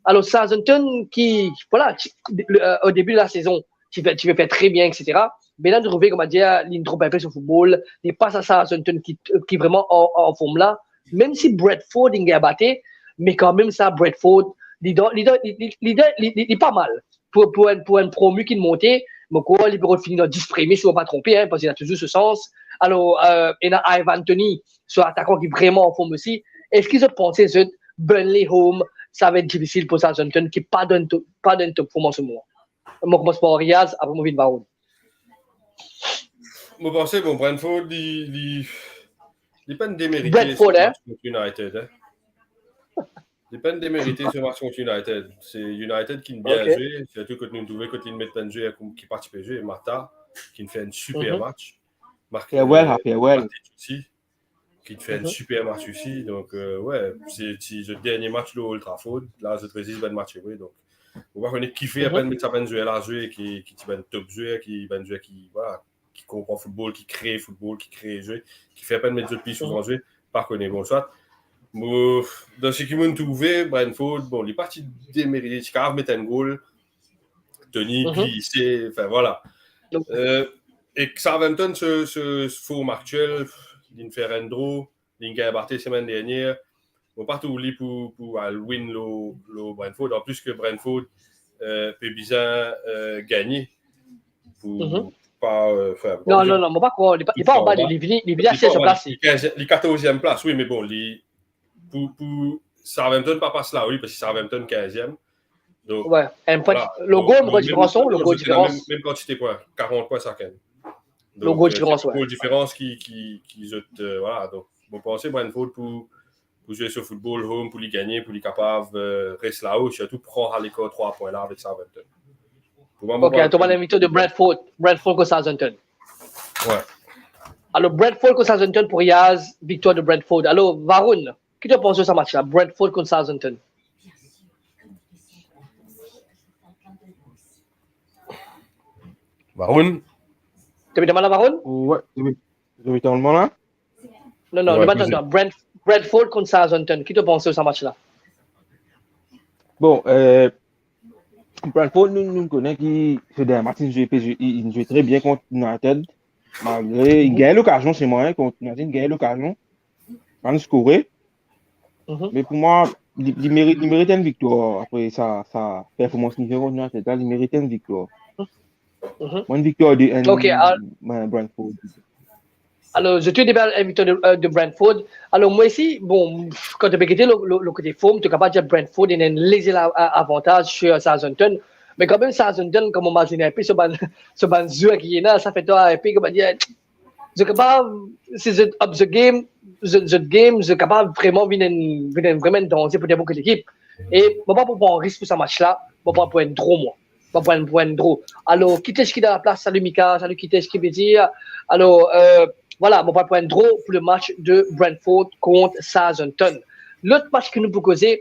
Alor, Southampton ki, vwala, ti, le, euh, o debi de lasezon, ti pe, ti pe fer tre bien, et cetera. Me la, nou trouve, kouma dir, li inn tronp enpe so foutbol. Li pa sa Southampton ki, ki vreman an, an form la. Mem si Brentford inn gagn bate, me kanmem sa, Brentford, li dan, li dan, li, li, li dan, li, li, li pa mal. Pou, pou enn, pou enn promu ki monte, mo krwar li pou fini dan dis premie, si mo pa tronpe, hein, parski li ena touzour so sans. Alor, euh, ena Ivan Toney, so atakan ki vreman an form osi. Eski zot panse, zot, Burnley home, sa va et difisil pou Southampton ki pa dan top, pa dan top form an se moman? Mo koumans par Riaz, apre mo vinn par ou. Mo panse, bon, Brentford, li, li, li pena demerite so match kont United, hein. Li pena demerite so match kont United. Se United ki bien zwe, sirtou kot nou trouve kot li met bann zwer ki pa ti pe zwe, Mata, ki fer enn siper match. Mark, Chilwell, euh, Chilwell. Matic osi, ki fer enn siper match osi. Donk, euh, we, se ti zot dernie match lor Old Trafford. La, zot rezis bann match vre. Donk, mo pa kone kifer pena met sa bann zwer la zwe ki, ki ti bann top zwer, ki bann zwer ki, vwala, ki konpran foutbol, ki kree foutbol, ki kree zwe, kifer pena met zot pli souvan zwe, pa kone. Bon, swa, mo, dan seki mo trouve, Brentford, bon, li pa ti demerite, ti kapav met enn gol, Toney glise, anfin, vwala. Euh, e Southampton, so, so form aktiel, li fer enn draw, li gagn bate semenn dernie. Mo pa trouv li pou, pou al win lor, lor Brentford. Anplis ke Brentford, euh, pe bizin, euh, gagne pou pa, euh, anfin, non, non, non, mo pa krwar, li pa, li pa anba, li vini, li vini a sez plas. Li kinz, li katorziem plas, wi, me bon, li, pou, pou Southampton pa pas la, wi, parski Southampton kinziem. Donk, we, enn pwin, vwala. Lor gol, mo krwar diferans, lor gol diferans. Mem, mem kantite pwin, karant pwin sakenn. Donk, lor gol, euh, diferans, se lor gol diferans ki, ki, ki zot, euh, vwala. Donk, mo panse Brentford pou, pou zwe so foutbol home, pou li gagne, pou li kapav, euh, res lao, sirtou pran sa lekar trwa pwin la avek Southampton. Ok, to bann viktor de Brentford, Brentford kont Southampton. Alor, Brentford kont Southampton pou Riaz, viktwar de Brentford. Alor, Varun, ki to panse sa match la, Brentford kont Southampton? Varun? To pe demann Varun? Wi, wi, wi, to demann la? Non, non, Brentford kont Southampton, ki to panse sa match la? Bon, euh, Brentford, nou, nou kone ki se dernie match, inn zwe, pe zwe, inn zwe tre bien kont United. Malgre, inn gagn lokazion, se mwa, kont United, inn gagn lokazion. Pa'nn skore. Me pou mwa, li, li merit, li merit enn viktwar. Apre sa, sa performans li fer kont United la, li merit enn viktwar. Mwa, enn viktwar de enn, Ok, al- Brentford. Alor, zot tou de bal enn viktwar de, euh, de Brentford. Alor, mwa osi, bon, kan to pe gete lo, lo, lo kote form, to kapav dir Brentford ena enn leze la, a, avantaz sur Southampton. Me kanmem, Southampton, kan mo mazinn enpe so bann, so bann zwer ki ena, sa fer twa enpe, kouma dir, zot kapav, si zot up zot game, zot, zot game, zot kapav vreman vinn enn, vinn enn, vreman enn danze pou nenport ki lekip. E mo pa pou pran risk pou sa match la, mo pran pou enn draw, mwa. Mo pran pou enn draw. Alor, Kitesh ki dan laplas, salut Mika, salut Kitesh ki pe dir. Alor, euh, vwala, mo pran pou enn draw pou le match de Brentford kont Southampton. Lot match ki nou pou koze,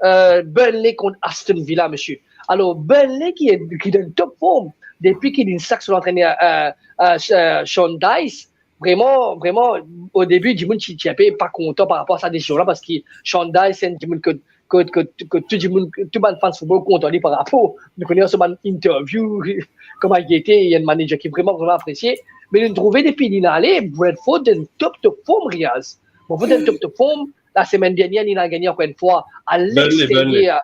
euh, Burnley kont Aston Villa, misie. Alor, Burnley ki, ki dan top form depi ki linn sak so lantrener, euh, euh, Sean Dyche. Vreman, vreman, o debi, dimoun ti, ti enpe pa kontan par rapor a sa desizion la, parski Sean Dyche se enn dimoun kot, kot, kot, kot tou dimoun, tou bann fans football kontan li par rapor. Nou kone so bann interview, kouma li ete, li enn manager ki vreman, vreman apresie. Me nou trouve depi linn ale, Brentford dan top, top form, Riaz. Brentford dan top, top form. Lasemenn dernie, linn al gagne ankor enn fwa a Burnley, Burnley. L'exterier.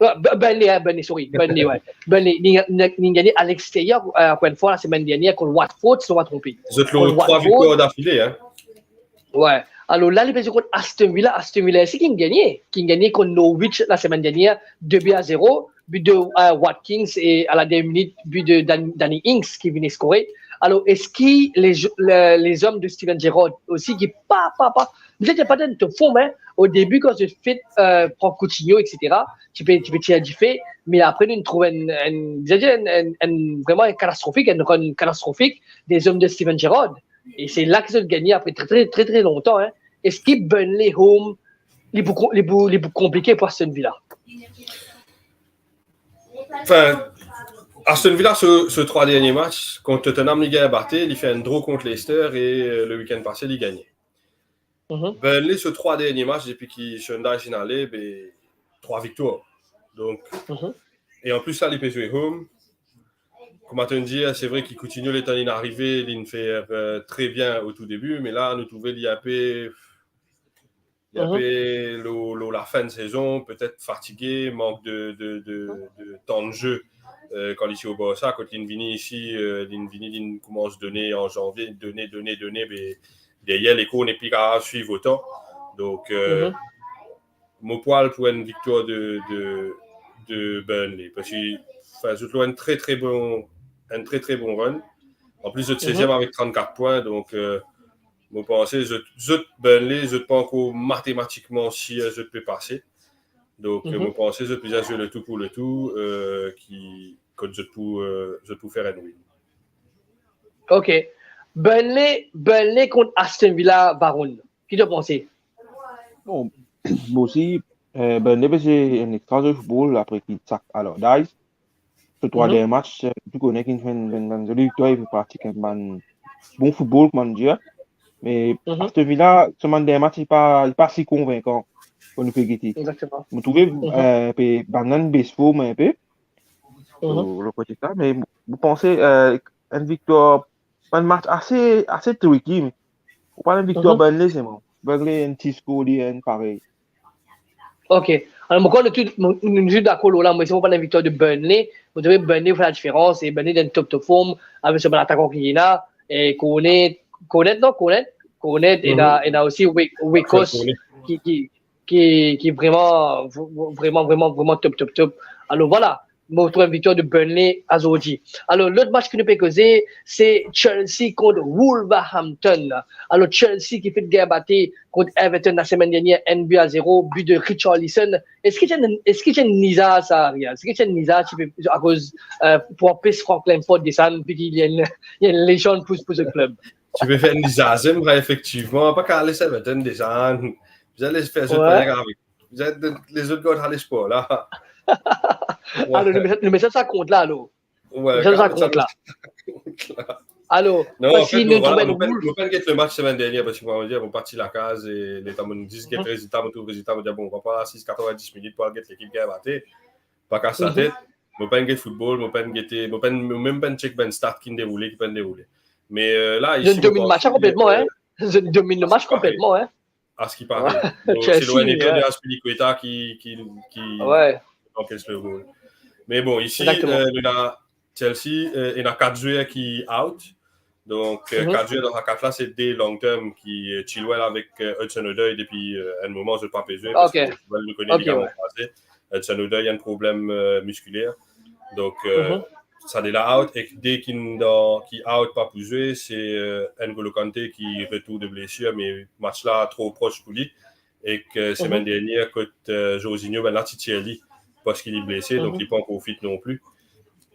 Euh, B-, Burnley, hein, Burnley, sorry. Burnley, ouais. Burnley, linn, linn, linn gagne a l'exterier, euh, ankor enn fwa, lasemenn dernie, kont Watford, si mo pa trompe. Zot lor trwa viktor dafile, hein. Ouais. Alor la, li pe zwe kont Aston Villa. Aston Villa osi ki'nn gagne, ki'nn gagne kont Norwich lasemenn dernie, de bi a zero, bi de, euh, Watkins e a la dernie minit, bi de Dan-, Danny Ings ki vinn skore. Alor, eski les, les, les hommes de Steven Gerrard osi ki pa, pa, pa, petet pa dan top form, hein. O debi, kan zot fek, euh, pran Coutinho, et cetera, ti pe, ti pe tir dife, me apre, nou trouv enn, enn, bizin dir enn, enn, enn, vreman enn katastrofik, enn run katastrofik des hommes de Steven Gerrard. E se la ki zot gagne apre tre, tre, tre, tre lontan, hein. Eski Burnley home, li pou ko-, li pou, li pou konplike pou Aston Villa? Anfin, Aston Villa, so, so trwa dernie match, kont Tottenham, li gagn bate, li fer enn draw kont Leicester e, euh, le weekend pase, li gagne. Burnley, so trwa dernie match, depi ki Sean Dyche inn ale, be, trwa viktwar. Donk, e anplis sa, li pe zwe home. Kouma to'nn dir, se vre ki Coutinho, letan linn arive, linn fer, euh, tre bien o tou debi, me la, nou trouve li enpe, li enpe lor, lor lafin de sezon, petet fatige, mank de, de, de, de tan de ze, euh, kan li ti o Barça, kot linn vini isi, euh, linn vini, linn koumans done an zanvie, done, done, done, be, deryer lekor nepli kapav swiv otan. Donk, euh, mo pou al pou enn viktwar de, de, de Burnley. Parski, anfin, zot lor enn tre, tre bon, enn tre, tre bon run. Anplis, zot seziem avek trannkat pwin. Donk, euh, mo panse, zot, zot Burnley, zot pa ankor matematikman sir zot pe pase. Donk, euh, mo panse, zot bizin zwe le tou pou le tou, euh, ki, kot zot pou, euh, zot pou fer enn win. Ok. Burnley, Burnley kont Aston Villa, Varun. Ki to panse? Bon, mo osi, euh, Burnley pe zwe enn extra zwe football apre ki sak, alor, Dyche. So trwa dernie match, euh, tou kone ki finn fer enn, enn, enn zoli viktwar, li pratik enn bann bon football, kouma nou dir. Me Aston Villa, so bann dernie match, li pa, li pa si konvinkan, kan nou pe gete. Mo trouve, euh, pe, bann la inn bes form enpe. So, lo kote sa, me mo panse, euh, enn viktwar, enn match ase, ase tricky, me mo pran enn viktwar Burnley selman. Burnley, enn ti skor, li enn parey. Ok. Alor, mo krwar nou tou, nou, nou tou dakor lor la, mo, si mo pran enn viktwar de Burnley, mo trouve Burnley fer ladiferans, e Burnley dan top, top form, avek so bann atakan ki ena, e Cornet, Cornet, non, Cornet, Cornet, ena, ena osi Wek-, Weghorst, ki, ki, ki, ki vreman, v-, v-, vreman, vreman, vreman top, top, top. Alor, vwala. mo trouv enn viktwar de Burnley azordi. Alor, lot match ki nou pe koze, se Chelsea kont Wolverhampton. Alor, Chelsea ki finn gagn bate kont Everton lasemenn dernie, enn bi a zero, bi de Richarlison. Eski ti enn, eski ti enn lizar sa, Riaz? Eski ti enn lizar ti pe, akoz, eh, pou anpes Frank Lampard desann, viki li enn, li enn lezann pou, pou so klub? Ti pe fer enn lizar, zem vre, efektivman. Pa kapav les Everton desann. Bizin les fer zot, ouais, premie avek. Bizin les zot gard sa lespar la. Ouais. Alor, nou met, nou met sa, sa kont la, alor. Ouais, met sa, sa kont la. Alor, non, an fet, nou, vwala, nou pa'nn, nou pa'nn get le match semenn dernie, parski mo dir, mo parti lakaz e letan mo get rezilta, mo trouv rezilta, mo dir, bon, mo pa asiz katrevin-dis minit pou al get lekip gagn bate. Pa kas latet. Mo pa'nn get football, mo pa'nn gete, mo pa'nn, mo mem pa'nn check bann stat ki deroule, ki pa'nn deroule. Me, eh, la, isi, zot dominn match la konpletman, hein. Zot dominn le match konpletman, hein. A ce qui paraît. Ouais. Bon, Chelsea, se lo enn erter de Azpilicueta ki, ki, ki, ouais, anketes le gol. Me bon, isi, exactement, eh, nou ena Chelsea, eh, ena kat zwer ki out. Donk, eh, kat zwer dan sa kat la, se de long term ki, eh, Chilwell avek, eh, Hudson-Odoi depi, eh, enn moman, zot pa pe zwe, parski, ok, Chilwell, nou kone, ok, ligaman, ouais, kraze. Hudson-Odoi, enn problem, eh, miskiler. Donk, eh, sa de la out, ek de ki dan, ki out pa pou zwe, se, eh, N'Golo Kanté ki retour de blessure, me match la tro pros pou li. Ek, eh, semenn dernie, kot, eh, Jorginho, bannla ti tir li, parski li blese, donk li pa ankor fit non pli.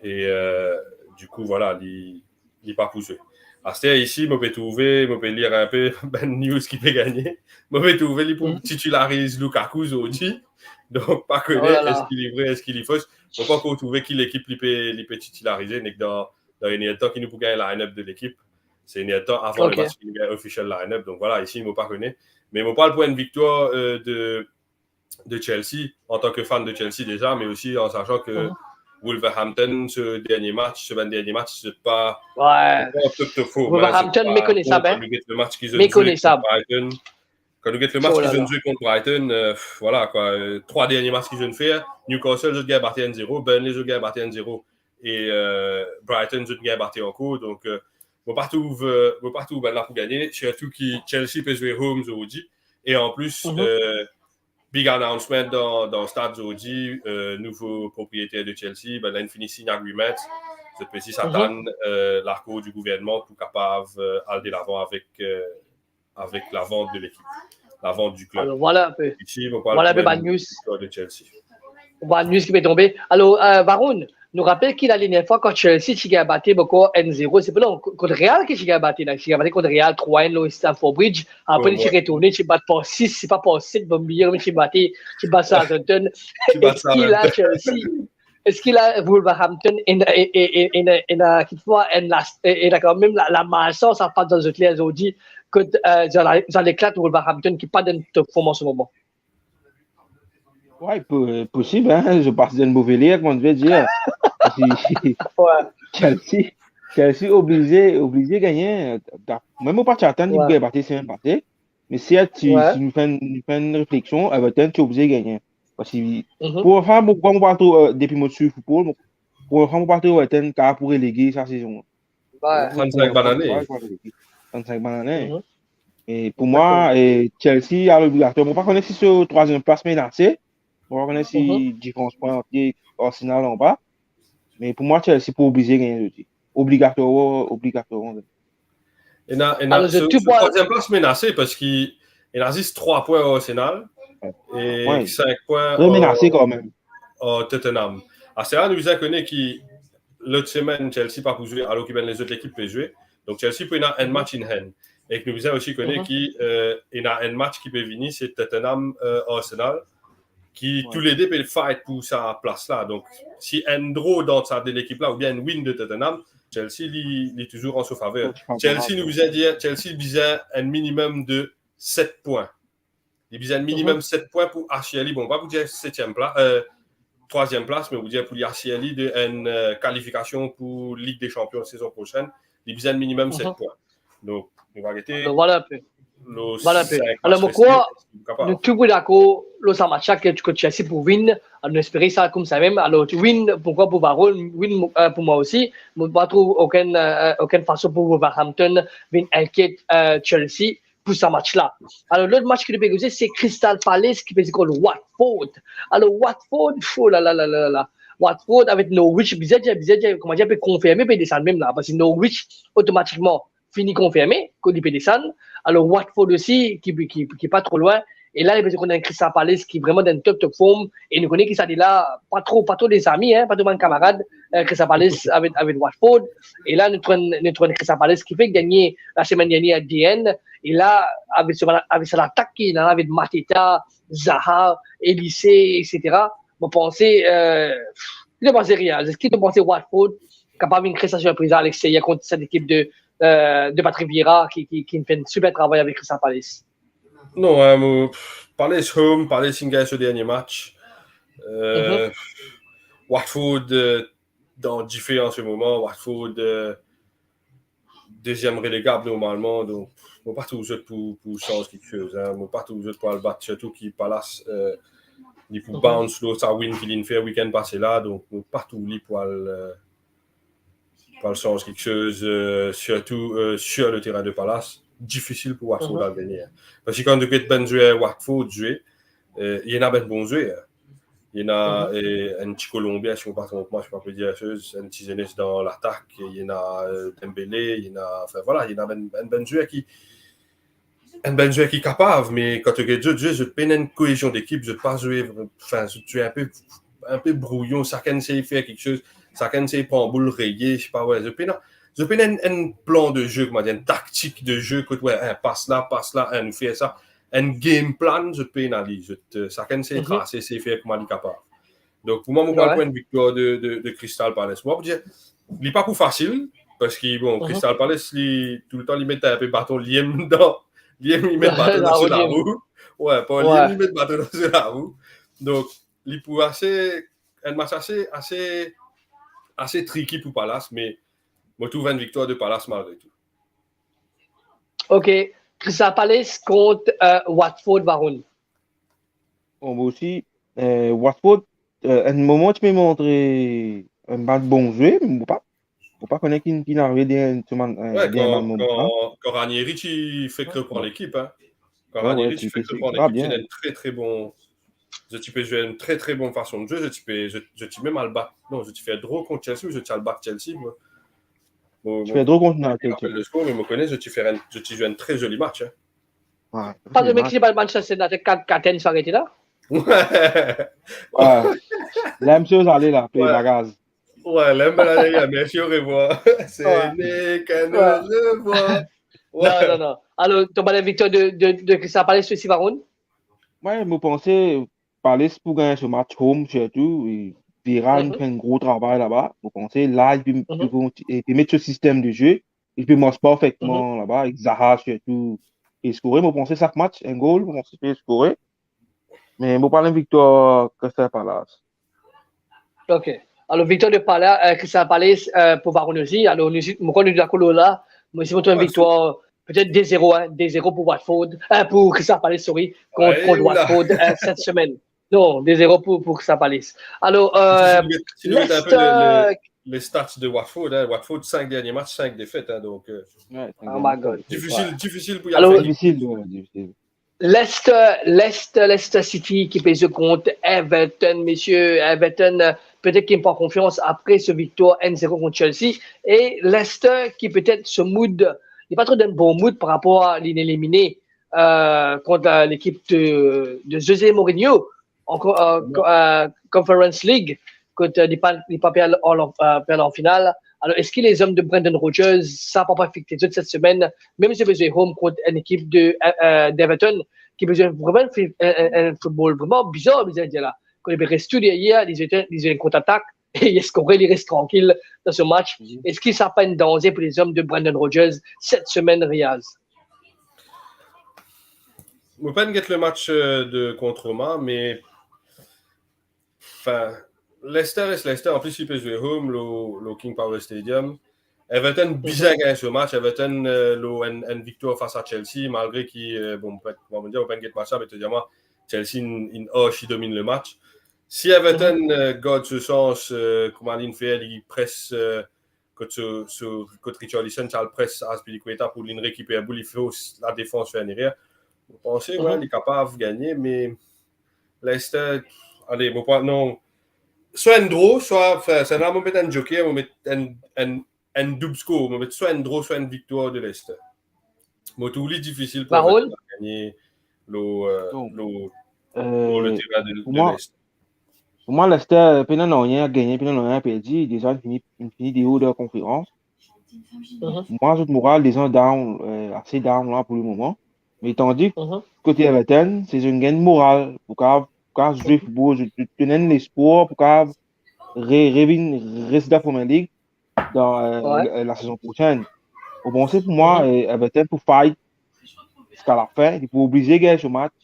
E, eh, dikou, vwala, li, li pa pou zwe. Aster isi, mo pe trouve, mo pe lir enpe bann news ki pe gagne. Mo pe trouve li pou titilariz Lukaku zordi. Donk, pa kone, oh la la, eski li vre, eski li fos. Mo pa ankor trouve ki lekip li pe, li pe titilarize, nek dan, dan enn erdtan ki nou pou gagn line-up de lekip. Se enn erdtan avan le match ki nou gagn official line-up. Donk vwala, isi, mo pa kone. Me mo pral pou enn viktwar, eh, de, de Chelsea, antan ke fan de Chelsea deza, me osi an sasan ke Wolverhampton, se dernie match, semenn dernie match, se pa, ouais, se pa top, top form, hein, Wolverhampton, se pa, mekonesab, bon, hein, kan nou get le match ki zot zwe kont Brighton, kan nou get le match ki zot zwe kont Brighton, eh, vwala kwa, eh, trwa dernie match ki zot fer, Newcastle, zot gagn bate enn zero, Burnley, zot gagn bate enn zero, e, eh, Brighton, zot gagn bate ankor. Donk, eh, mo pa trouv, eh, mo pa trouv bannla pou gagne, sirtou ki Chelsea pe zwe home zordi, e an plis, eh, big announcement dan, dan stad zordi, eh, nouvo propriyeter de Chelsea, bannla inn fini sign agreement, zot pe zis atann, eh, lakour di gouvernman pou kapav, eh, al de lavan avek, eh, avek lavant de lekip, lavant di klub. Alor, vwala enpe. Isi, mo pral trouv enn viktwar de Chelsea. Vwala enn news ki pe tonbe. Alor, eh, Varun, nou rapel ki ladernie fwa kan Chelsea ti gagn bate boko enn zero, se pa non, kont Real ki ti gagn bate la, ti gagn bate kont Real trwa enn lor Stamford Bridge, apre li ti retourne, ti bat par sis, se pa par set, mo bliye, ti bate, ti bat Southampton. Ti bat Southampton. Eski la Chelsea, eski la Wolverhampton ena, e, e, e, ena, ena, kikfwa, ena, e, ena kanmem la, la malsans a pas dan zot ler zordi, kot, eh, zot al, zot al eklat Wolverhampton ki pa dan top form an se moman? Wi, po-, posib, hein, zot pas dan move ler, kouma nou pe dir. Parski, ouais, Chelsea, Chelsea oblize, oblize gagne. Mem mo pa ti atann li gagn bate semenn pase. Me si, si nou fer enn, nou fer enn refleksion, Everton ti oblize gagne. Parski, pou, anfin, mo, kouma mo pa tro, eh, depi mo swiv football, mo, pou, anfin, mo pa tro Everton kapav pou relege sa sezon. Trant-sink bann ane. Trant-sink bann ane. E pou mwa, eh, Chelsea al obligatwar. Mo pa kone si so trwaziem plas menase. Mo pa kone si difrans pwin ant li ek Arsenal anba. Me pou mwa, Chelsea pou oblize gagne zordi. Obligatwar, obligatwar. Ena, ena, alor, so, so trwaziem plas menase parski ena zis trwa pwin ar Arsenal e sink pwin ar Tottenham. Aster la, nou bizin kone ki lot semenn Chelsea pa pou zwe, alor ki bann lezot lekip pe zwe. Donk Chelsea pou ena enn match in hand. Ek nou bizin osi kone ki, eh, ena enn match ki pe vini, se Tottenham, eh, Arsenal, ki toulede pe fight pou sa plas la. Donk, si enn draw dan sa de lekip la, oubien enn win de Tottenham, Chelsea, li, li touzour an so faver. Chelsea, nou bizin dir, Chelsea bizin enn minimem de set pwin. Li bizin enn minimem set pwin pou asir li. Bon, pa pou dir setiem pla-, eh, trwaziem plas, me pou dir pou li asir li de enn, eh, kalifikasion pou Ligue des Champions sezon prosenn. Li bizin enn minimem set pwin. Donk, nou va gete. Alor, vwala enpe. Vwala enpe. Alor, mo krwar, nou tou pou dakor lor sa match la ki, ki Chelsea pou win. Alor, nou espere sa koumsa mem. Alor, win, pou mwa, pou Varun, win, eh, pou mwa osi. Mo pa trouv okenn, eh, okenn fason pou Wolverhampton vinn inkiet, eh, Chelsea pou sa match la. Alor, lot match ki nou pe koze, se Crystal Palace ki pe zwe kont Watford. Alor, Watford, oh la la la la la. Watford avek Norwich, bizin dir, bizin dir, kouma dir, pe konfirme pe desann mem la, parski Norwich otomatikman fini konfirme kot li pe desann. Alor Watford osi ki, ki, ki pa tro lwin, e la li pe kont enn Crystal Palace ki vreman dan top, top form, e nou kone ki sa de la, pa tro, pa tro lezami, hein, pa tro bann kamarad, eh, Crystal Palace avek, avek Watford. E la nou trouv, nou trouv Crystal Palace ki fek gagne lasemenn dernier a D N, e la avek sa, avek sa latak ki ena avek Mateta, Zaha, Olise, et cetera. Mo panse, eh, ki to panse, Riaz? Eski to panse Watford kapav vinn kre sa sirpriz la, Alexia, kont set ekip de, eh, de Patrick Vieira ki, ki, ki finn fer enn siper travay avek Crystal Palace? Non, hein, mo, pff, Palace home, Palace inn gagn so dernie match. Euh, Watford, euh, dan dife an se moman. Watford, euh, deziem relegab normalman, donk mo pa trouv zot pou, pou sanz kiksoz, hein. Mo pa trouv zot pou al bat, sirtou ki Palace, euh, li pou bounce lor sa win ki linn fer weekend pase la, donk mo pa trouv li pou al, euh, pou al sanz kiksoz, euh, sirtou, euh, sur le terrain de Palace, difisil pou Watford al gagne, hein. Parski kan to get bann zwer Watford zwe, euh, ena bann bon zwer. Ena, euh, enn ti Kolonbien, si mo pa tronp mwa, si mo pa pe dir erser, enn ti zenes dan latak, ena, euh, Dembele, ena, anfin, vwala, ena bann, bann, bann zwer ki, enn bann zwer ki kapav, me kan to get zot zwe, zot pena enn koezion dekip, zot pa zwe, anfin, zot zwe enpe, enpe brouyon, sakenn sey fer kiksoz, sakenn sey pran boul, reye, sipa, we, zot pena, zot pena enn, enn plan de zwe, kouma dir, enn taktik de zwe, kot, we, enn pas la, pas la, enn nou fer sa, enn game plan, zot pena li, zot, euh, sakenn sey trase, sey fer kouma li kapav. Donk, pou mwa, mo pral pran enn viktwar de, de, de Crystal Palace. Mo pou dir, li pa pou fasil, parski, bon, Crystal Palace, li, toultan, li met enpe baton, li ena dan, li ena, li met baton dan so larou. We, pa li ena, li met baton dan so larou. Donk, li pou ase, enn match ase, ase, ase tricky pou Palace, me mo trouv enn viktwar de Palace malgre tou. Ok, Crystal Palace kont, euh, Watford, Varun. Bon, mo osi, euh, Watford, euh, enn moman ti pe montre enn bann bon zwe, me mo pa, mo pa kone ki, ki inn arive dernie, euh, dernie bann moman la. Kan, kan Ranieri ti fek repran lekip, hein. Kan Ranieri ti fek repran lekip, ti ena enn tre, tre bon, zot ti pe zwe enn tre, tre bon fason de zwe, zot ti pe, zot, zot ti mem al bat, non, zot ti fer draw kont Chelsea, zot ti al bat Chelsea, mo, mo, ti fer draw kont Chelsea. Mo pa rapel leskor, me mo kone zot ti fer enn, zot ti zwe enn tre zoli match, hein. Pa zot mem ki ti bat Manchester United kat, kat enn, sa arete la? We. La, msye, ale la, pey bagaz. We, la, ale la, mersi, orevwar. Ce n'est qu'un au revoir. Non, non, non. Alor, to bann viktwar de, de, de Crystal Palace osi, Varun? We, mo panse Palace pou gagn so match home sirtou, e Vieira inn fer enn gro travay laba. Mo panse la, li pe, li pe met so sistem de zwe, li pe mars parfekteman laba, ek Zaha sirtou pe skore. Mo panse sak match, enn gol, mo panse pe skore. Me mo pran enn viktwar Crystal Palace. Ok. Alor, viktwar de Pala-, euh, Crystal Palace, euh, pou Varun osi. Alor, nou, mo krwar nou dakor la. Mo osi, mo trouv enn viktwar, petet de zero, hein, de zero pou Watford, euh, pou Crystal Palace, sorry, kont, kont Watford, euh, set semenn. Non, de zero pou, pou Crystal Palace. Alor, euh, Leicester, le, le, le stats de Watford, hein. Watford, sink dernie match, sink defet, hein, donk, euh, oh my God. Difisil, difisil pou y al fer. Difisil, we, difisil. Leicester, Leicester, Leicester City ki pe zwe kont Everton, mesie. Everton, euh, petet ki pran konfians apre so viktwar enn zero kont Chelsea. E Leicester ki petet so mood, li pa tro dan enn bon mood par rapor a linn elimine, euh, kont, euh, lekip de, de Jose Mourinho. Ankor, euh, co-, euh, Conference League, kot, euh, li pa, li pa pe al, al, euh, pe al an final. Alor, eski lezom de Brendan Rodgers, sa pa, pa afekte zot set semenn, mem si zot pe zwe home kont enn ekip de, euh, euh, d'Everton, ki pe zwe vreman enn fi-, enn, enn, enn football vreman bizar, bizar dir la. Kan li pe res tou deryer, li zwe, li zwe enn kontratak, e li skore, li res trankil dan so match. Eski sa pa enn danze pou lezom de Brendan Rodgers set semenn, Riaz? Mo pa'nn get le match, euh, de kont Roma, me, anfin, Leicester res Leicester, anplis li pe zwe home lor, lor King Power Stadium. Everton bizin gagn so match, Everton, euh, lor enn, enn viktwar fas a Chelsea, malgre ki, euh, bon, mo pa'nn, kouma dir, mo pa'nn get match la, me to dir mwa, Chelsea inn, inn archi domin le match. Si Everton, euh, gard so sans, euh, kouma linn fer, li pres, euh, kot so, so, kot Richarlison ti al pres Azpilicueta pou linn rekiper boul, li fors ladefans fer enn erer. Mo panse, we, li kapav gagne, me Leicester, ale, mo pran, non, swa enn draw, swa, anfin, sa la, mo met enn joker, mo met enn, enn, enn doub skor, mo met swa enn draw, swa enn viktwar de Leicester. Mo trouv li difisil pou Varun? Everton gagne lor, euh, lor, lor le terrain de, de Leicester. Pou mwa, Leicester, euh, pena nanye a gagne, pena nanye a perdi, deza, inn fini, inn fini dehors de la conférence. Pou mwa, zot moral deza down, euh, ase down la pou le moman. Me tandi kote Everton, se zot inn gagn moral pou kapav, pou kapav zwe foutbol, zot, zot inn donn lespwar pou kapav re-, revinn res dan Premier League dan, euh, la, la sezon prosenn. Ou panse pou mwa, euh, Everton pou fight ziska lafin, li pou oblize gagn so match,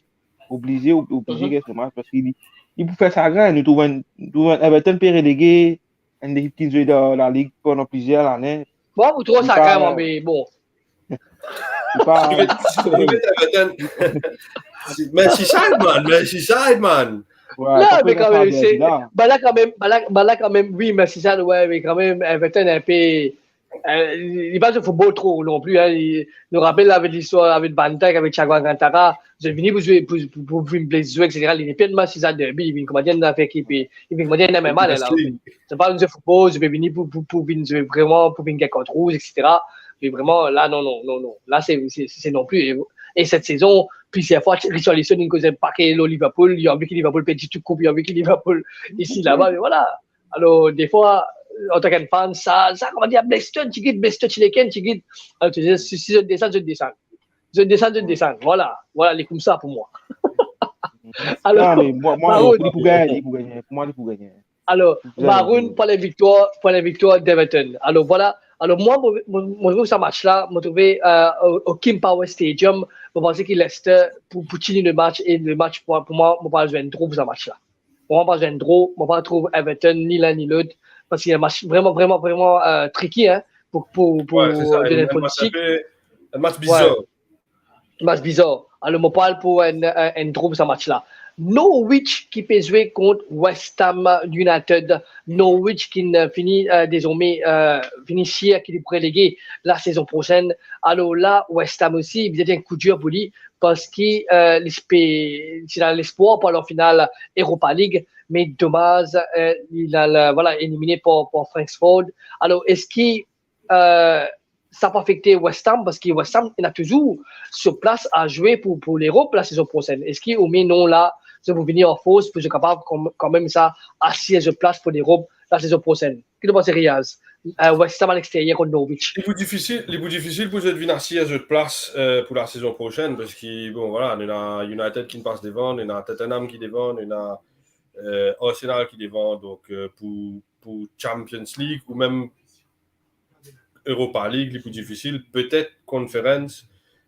oblize, oblize gagn so match, parski li, li pou fer sagrin. Nou trouv enn, nou trouv enn Everton pe relege, enn lekip ki zwe dan Lalig pandan plizier lane. Bon, ou trouv sa, pa, kareman, me bon. Merseyside, man, Merseyside, man. Non, me kanmem, se, bann la kanmem, bann la, bann la kanmem, wi, Merseyside, wi, me kanmem, Everton, enpe, euh, li, li pa zwe foutbol tro non pli, hein. Li, nou rapel avek listwar avek Van Dijk, avek Thiago Alcantara, zot vini pou zwe, pou, pou, pou vinn bles zwe, et cetera. Li nepli enn Merseyside derby, li vinn kouma enn zafer ki pe, li vinn kouma enn M M A la. Se pa enn zwe foutbol, zot pe vini pou, pou, pou vinn zwe vreman, pou vinn gagn kart rouz, et cetera. Me vreman, la, non, non, non, non. La, se, se, se non pli. E, e set sezon, plizier fwa, Richarlison inn koz enn pake lor Liverpool, li anvi ki Liverpool perdi tou koup, li anvi ki Liverpool isi, laba, me vwala. Alor, defwa, antan ki enn fan, sa, sa, kouma dir, bles to, ti git, bles to, ti lekenn, ti git. Alor, ti dir, si, si zot desann, zot desann. Zot desann, zot desann. Vwala, vwala, li koumsa pou mwa. Alor, non, me mwa, mwa, Varun, li pou gagne, li pou gagne. Pou mwa, li pou gagne. Alor, Varun, pou la viktwar, pou la viktwar d'Everton. Alor, vwala. Alor, mwa, mo, mo, mo trouv sa match la, mo trouve, euh, o, o King Power Stadium, mo panse ki Leicester pou, pou tini le match, e le match pou, pou mwa, mo pou al zwe enn draw pou sa match la. Mo pa zwe enn draw, mo pa trouv Everton ni linn ni lot, parski enn match vreman, vreman, vreman, euh, tricky, hein, pou, pou, pou donn enn pronostik. Enn match bizar. Match bizar. Alor, mo pou al pou enn, enn, enn draw pou sa match la. Norwich ki pe zwe kont West Ham United. Norwich ki, euh, fini, euh, dezorme, euh, fini sir ki li pou relege la sezon prosenn. Alor la, West Ham osi, bizin enn kou dir pou li, parski, euh, li pe, ti ena lespwar pou al an final Europa League, me domaz, euh, li al, vwala, elimine par, par Frankfurt. Alor, eski, euh, sa pou afekte West Ham? Parski West Ham ena touzour so plas a zwe pou, pou Lerop la sezon prosenn. Eski oumwin non la, zot pou vini an fors pou zot kapav kan, kanmem sa asir zot plas pou Lerop la sezon prosenn? Ki to panse, Riaz? Euh, West Ham aleksteryer kont Norwich. Li pou difisil, li pou difisil pou zot vinn asir zot plas, euh, pou la sezon prosenn, parski, bon, vwala, nou ena United ki pas devan, nou ena Tottenham ki devan, nou ena, euh, Arsenal ki devan, donk, euh, pou, pou Champions League ou mem Europa League, li pou difisil. Petet Conference,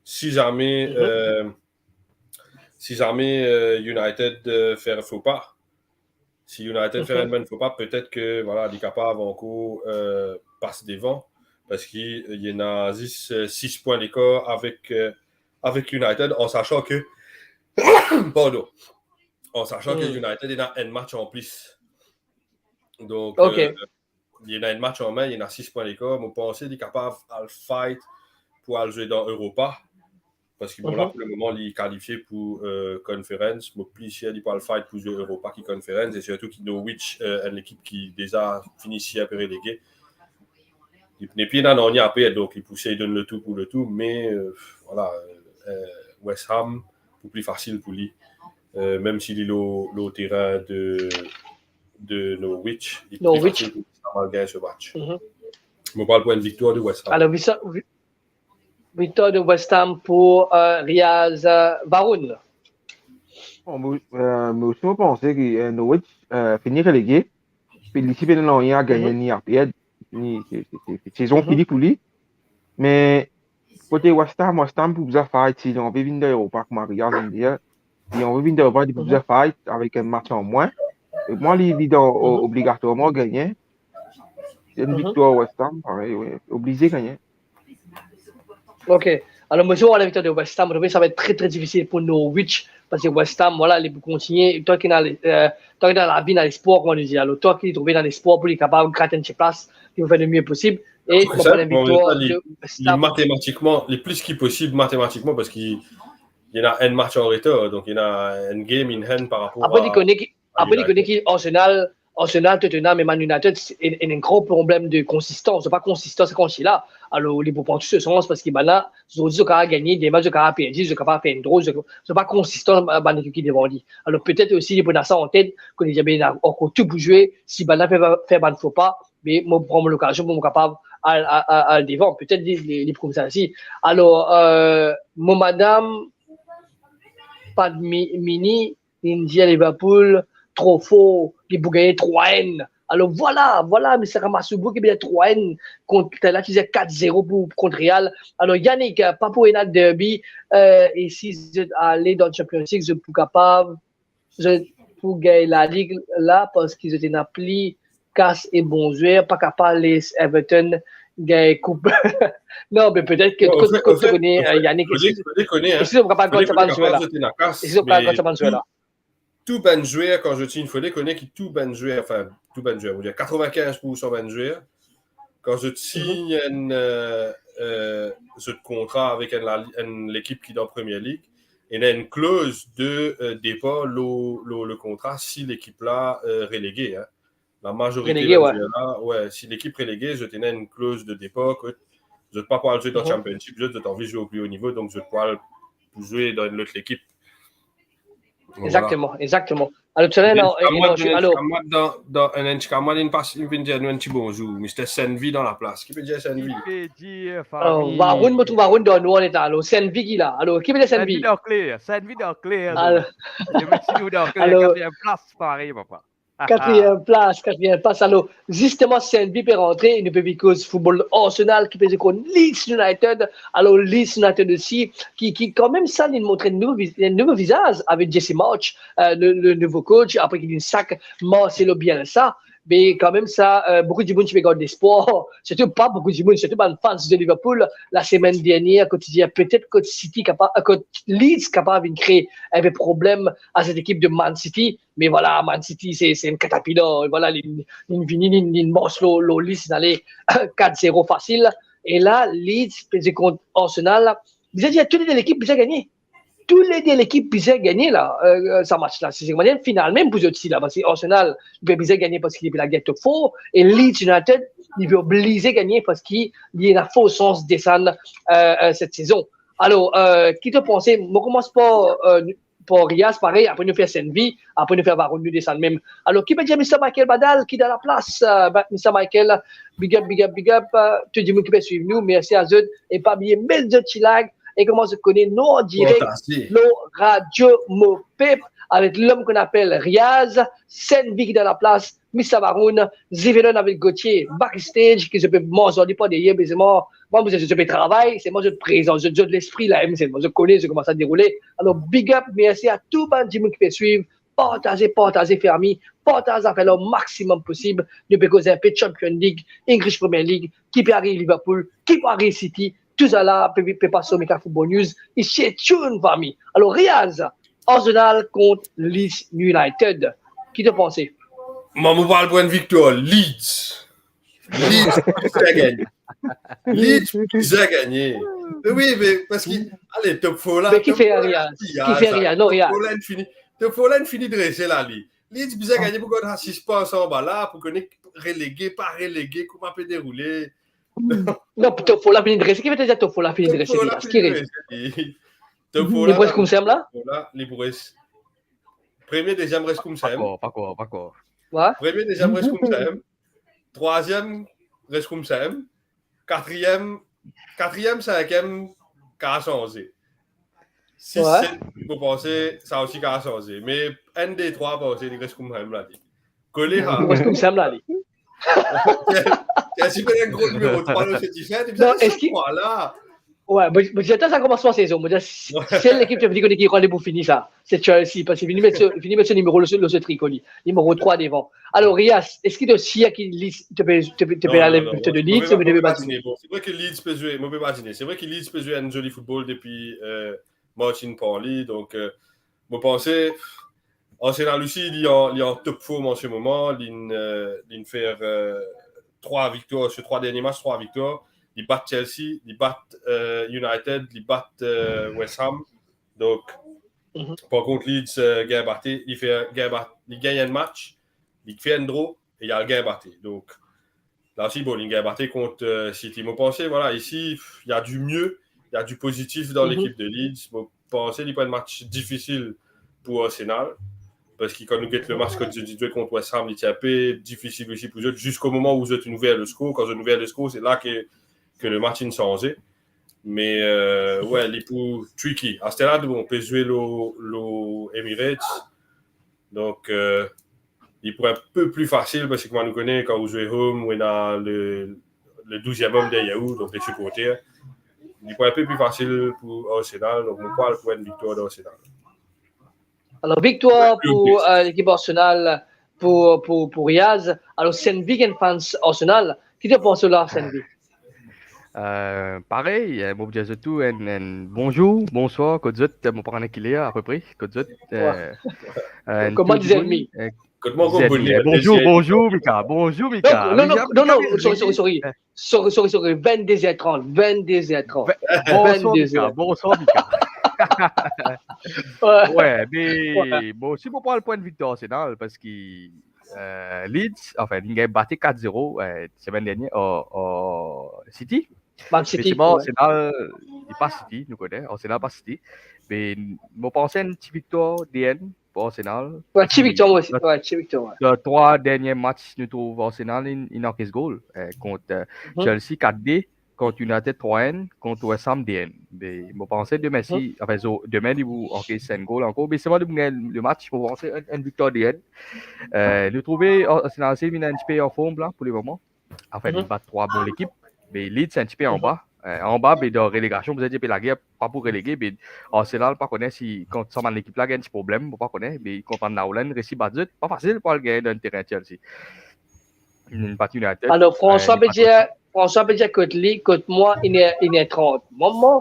si zame, euh, si zame, euh, United, euh, fer fo pa, Si United fer enn bann fo pa, petet ke, vwala, li kapav ankor, euh, pas devan, parski, euh, li ena zis, euh, sis pwin lekar avek, euh, avek United, an sasan ke, pardon, an sasan ke United ena enn match an plis. Donk, euh, li ena enn match an min, li ena sis pwin lekar. Mo panse li kapav al fight pou al zwe dan Europa. Parski, bon, la, pou le moman, li kalifie pou, euh, Conference. Mo pli sir li pou al fight pou zwe Europa ki Conference. E sirtou ki Norwich, euh, enn lekip ki deza fini sir pe relege. Li nepli ena nanye a perd, donk li pou sey donn le tou pou le tou. Me, euh, vwala, euh, West Ham pou pli fasil pou li. Euh, mem si li lor, lor terin de, de Norwich, li pli fasil pou West Ham al gagn se match. Mo pou al pou enn viktwar de West Ham. Alor, Victor, Vi-, viktwar de West Ham pou, euh, Riaz, euh, Varun. Bon, mo, euh, mo osi, mo panse ki, euh, Norwich, euh, fini relege. Pe li ti pena nanye a gagne ni a perd. Ni, se, se, se, se sezon fini pou li. Me kote West Ham, West Ham pou bizin fight, si li anvi vinn dan Europa, kouma Riaz vinn dir, si li anvi vinn dan Europa, li pou bizin fight avek enn match an mwin. E mwa, li, li dan o-, obligatwarman gagne. Enn viktwar West Ham, parey, wi, oblize gagne. Ok. Alor, mo, si mo war laviktwar de West Ham, mo trouve sa va et tre, tre difisil pou Norwich, parski West Ham, vwala, li pou kontigne, tan ki ena, euh, tan ki ena lavi, ena lespwar, kouma nou dir. Alor, tan ki li trouve ena lespwar pou li kapav grat enn ti plas, li pou fer le mie posib. E mo pran enn viktwar de West Ham. Li matematikman, li plis ki posib matematikman, parski li ena enn match an retar, donk li ena enn game in hand par rapor a... Apre, li kone ki, apre, li kone ki Arsenal, Arsenal, Tottenham e Man United, se enn, enn gran problem de konsistans. Zot pa konsistan, se kan si la. Alor, li pou pran tou so sans, parski bann la, zordi zot kapav gagne, demin zot kapav perdi, zot kapav fer enn draw, zot, zot pa konsistan, bann ekip ki devan li. Alor, petet osi, li pou ena sa an tet, kot li dir, be, ena ankor tou pou zwe, si bann la fer, fer bann fo pa, be, mo pran mo lokazion pou mo kapav al, al, al, al devan. Petet li, li, li pou koumsa osi. Alor, euh, mo madam, Padmini, li dir Liverpool tro for, li pou gagne trwa enn. Alor, vwala, vwala, Mister Ramassoubou ki pe dir trwa enn kont, la ti dir kat zero pou, kont Real. Alor, Yannick, pa pou ena derby, euh, e si zot ale dan Champions League, zot pou kapav, zot pou gagn lalig la, parski zot ena pli kas e bon zwer, pa kapav les Everton gagn koup. Non, me petet ki kot, kot to kone, euh, Yannick, fode, fode kone, hein. Eski zot pou kapav gagn sa bann zwer la? Zot ena kas, eski zot pou kapav gagn sa bann zwer la? Tou bann zwer, kan zot inn fode kone ki tou bann zwer, anfin, tou bann zwer, mo dir katrevinkinz poursan bann zwer, kan zot sign enn, euh, euh, zot kontra avek enn la, enn lekip ki dan Premier League, ena enn kloz de, euh, depar lor, lor le kontra si lekip la, euh, relege, hein. La mazorite, relege, bann zwer la, we, si lekip relege, zot ena enn kloz de depar, kot zot pa pou al zwe dan Championship, zot, zot anvi zwe o pli o nivo, donk zot pou al pou zwe dan enn lot lekip. Donk, vwala. Exactement, exactement. Alor, tou sa la, non, non, alor, dan, dan enn, enn ti kamarad, inn pas, inn vinn dir nou enn ti bonzour, Mister Senvi dan laplas. Ki pe dir Senvi? Ki pe dir, fami? Alor, Varoun, mo trouv Varoun dan nou, on est là. Alor, Senvi ki la. Alor, ki pe dir Senvi? Senvi dan kler, Senvi dan kler, alor. Li mem si nou dan kler, alor, katriem plas, parey, papa. Katriem plas, katriem plas. Alor, zisteman, Senvi pe rantre, nou pe vinn koz foutbol Arsenal ki pe zwe kont Leeds United. Alor, Leeds United osi, ki, ki kanmem sa, li montre enn nouvo vi-, enn nouvo vizaz avek Jesse Marsch, euh, le, le nouvo coach, apre ki li sak Marcelo Bielsa. Me kanmem sa, euh, boukou dimoun ti pe gard lespwar, sirtou pa boukou dimoun, sirtou bann fans de Liverpool, lasemenn dernier, kot ti dir petet kot City kapav, euh, kot Leeds kapav vinn kre enn pe problem a set ekip de Man City. Me vwala, Man City, se, se enn katapilar. Vwala, li, li vini, li, li mars lor, lor Leeds, inn ale kat zero fasil. E la, Leeds pe zwe kont Arsenal. Bizin dir, tou le de lekip bizin gagne. Tou le de lekip bizin gagne la, euh, sa match la. Se, se enn final mem pou zot si la, parski Arsenal, li pe bizin gagne parski li pe lagagn top four, e Leeds United, li pe oblize gagne parski li ena for sans desann, euh, euh, set sezon. Alor, euh, ki to panse? Mo koumans par, euh, par Riaz, parey, apre nou fer Senvi, apre nou fer Varoun, nou desann mem. Alor, ki pe dir Mister Michael Badal, ki dan laplas, euh, ba-, Mister Michael, big up, big up, big up, euh, tou dimoun ki pe swiv nou, mersi a zot, e pa bliye met zot ti like, e kouma zot kone, nou an direk lor Radio Mo Pep, avek lom ki apel Riaz, Senvi ki dan laplas, Mister Varoun, Zivelon avek Gauthier, backstage, ki zot pe manz li par deryer, me selman, mwa, mo dir zot, zot pe travay, selman zot prezan, zot, zot lespri la, me selman zot kone, zot kouma sa deroule. Alor, big up, mersi a tou bann dimoun ki pe swiv, partaze, partaze, fami, partaz lafer la o maximum posib. Nou pe koz enn pe Champions League, English Premier League, ki pe ariv Liverpool, ki pe ariv City, tou sa la pe, pe pas lor Mika Football News. E stay tuned, fami. Alor, Riaz, Arsenal kont Leeds United. Ki to panse? Mwa, mo pou al pran enn viktwar Leeds. Leeds bizin gagne. Leeds bizin gagne. Me wi, me parski, ale, top four la, me ki fer Riaz? Ki fer Riaz? Non, Riaz. Top four la inn fini. Top four la inn fini drese la, li. Leeds bizin gagne pou gard sa sispans anba la, pou kone relege, pa relege, kouma pe deroule. Non, top four la fini drese. Ki vedir top four la fini drese, Riaz? Ki res? Top four la, li pou res koumsa la? Top four la, li pou res. Premie, deziem res koumsa. Pakor, pakor, pakor. Premie, deziem res koumsa. Trwaziem res koumsa. Katriem, katriem, sinkiem, kapav sanze. Sis, set, mo panse, sa osi kapav sanze. Me enn, de, trwa, panse, li res koumsa la, li. Kole, ha. Li res koumsa la, li. Ti, ti, si pe enn gro nimero trwa, nou se dife, eski, trwa la. Wi, bon, bon, atann, sa koumans sezon. Bon, sel lekip ki vini, ki konnen ki pou fini sa, se Chelsea, parski fini met so, fini met so nimero lor so, lor so triko, li. Nimero trwa devan. Alor, Riaz, eski to sir ki Leeds, to pe, to pe, to pe ale, non, non, to de Leeds, mo pe pa dizine. Bon, se vre ki Leeds pe zwe, mo pe pa dizine. Se vre ki Leeds pe zwe enn zoli foutbol depi, euh, Martin Parley. Donk, euh, mo panse, Arsenal osi, li an, li an top form an se moman. Li, euh, li fer, euh, trwa viktwar, lor trwa dernie match, trwa viktwar. Li bat Chelsea, li bat, euh, United, li bat, euh, West Ham. Donk, par kont, Leeds, euh, gagn bate, li fer, gagn bat, li gagn enn match. li fer enn draw e li al gagn bate. Donk, la osi, bon, li gagn bate kont, euh, City. Mo panse, vwala, isi, il y a du mieux, il y a du positif dan lekip de Leeds. Mo panse li pou enn match difisil pou Arsenal. Parski kan nou get le match kot zot ti zwe kont West Ham, li ti inpe difisil osi pou zot, ziska moman ou zot inn ouver le skor. Kan zot inn ouver le skor, se la ke, ke le match inn sanze. Me, euh, we, li pou tricky. Asterla, bon, pe zwe lor, lor Emirates. Donk, euh, li pou enpe pli fasil, parski kouma nou kone, kan ou zwe home, ou ena le, le douziem om deryer ou, donk le siporter. Li pou enpe pli fasil pou Arsenal, donk mo krwar pou enn viktwar Arsenal. Alor, viktwar pou, euh, lekip Arsenal, pou, pou, pou Riaz. Alor, Senvi, enn fans Arsenal. Ki to panse la, Senvi? Euh, parey, euh, mo pou dir zot tou enn, enn bonzour, bonswar, kot zot, euh, mo pa kone ki ler apepre, kot zot, euh, euh, enn Kouma tou dimoun, euh, kot mwa, zot, bonzour, bonzour, Mika, bonzour, Mika. Non, non, non, sorry, sorry, sorry. Sorry, sorry, sorry, vennde zer trant, vennde zer trant. Ve-, bonswar, Mika, bonswar, Mika. We, me, bon, si mo pou al pran viktwar Arsenal, parski, euh, Leeds, anfin, li gagn bate kat zero, euh, semenn dernie, ar, ar City. Man City, efektivman, we. Arsenal, li pa City, nou kone, Arsenal pa City. Me mo panse enn ti viktwar de enn pou Arsenal. We, ti viktwar, we, we, ti viktwar, we. Dan trwa dernie match, nou trouv Arsenal inn, inn ankes gol, euh, kont, euh, Chelsea kat de, kont United trwa enn, kont West Ham de enn. Me mo panse demin si, anfin, zo-, demin li pou ankes enn gol ankor. Me selman depi gagn le match, mo panse enn, enn viktwar de enn. Euh, nou trouve Arsenal si vinn enn tipe anform la pou le moman. Anfin, li bat trwa bon lekip. Me Leeds enn tipe anba. Euh, anba, me dan relegasion, bizin dir pe lager, pa pou relege, me Arsenal, pa kone si kont sa bann lekip la gagn ti problem, mo pa kone, me kont bann la ou la, inn resi bat zot, pa fasil pou al gagn dan enn terin Chelsea. Inn bat United. Alor, François, euh, pe dir, François pe dir kot li, kot mwa, inn er, inn er trant. Mama,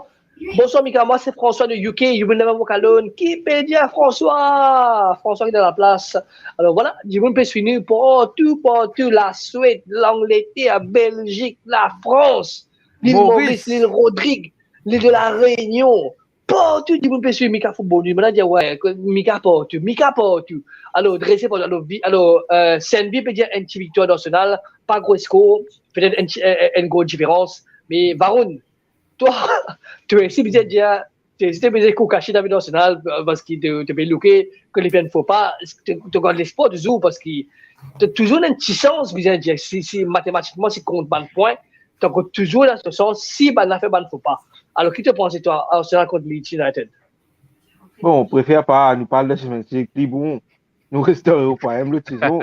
bonswar Mika, mwa se François de U K, you will never walk alone. Ki pe dir François? François ki dan laplas. Alor vwala, dimoun pe swiv nou partou, partou, Laswed, Langleter, Belzik, Lafrans, Lil Moris, Lil Rodrig, Lil de la Reynion. Partou dimoun pe swiv Mika Football, dimoun la dir, we, Mika partou, Mika partou. Alor, drese partou, alor, vi-, alor, euh, Senvi pe dir enn ti viktwar Arsenal, pa gro skor, petet enn ti, enn, enn gro diferans. Me Varun, twa, twa osi bizin dir, twa osi to bizin kour kasiet avek Arsenal, euh, parski to, to pe louke, kan li fer enn fo pa, to, to gard lespwar touzour, parski to touzour enn ti sans, bizin dir, si, si matematikman, si kont bann pwin, to ankor touzour dan so sans, si bann la fer bann fo pa. Alor, ki to panse twa, Arsenal kont Leeds United? Bon, prefer pa nou parl de Champions League, pli bon, nou res dan Europa, mem lot sezon.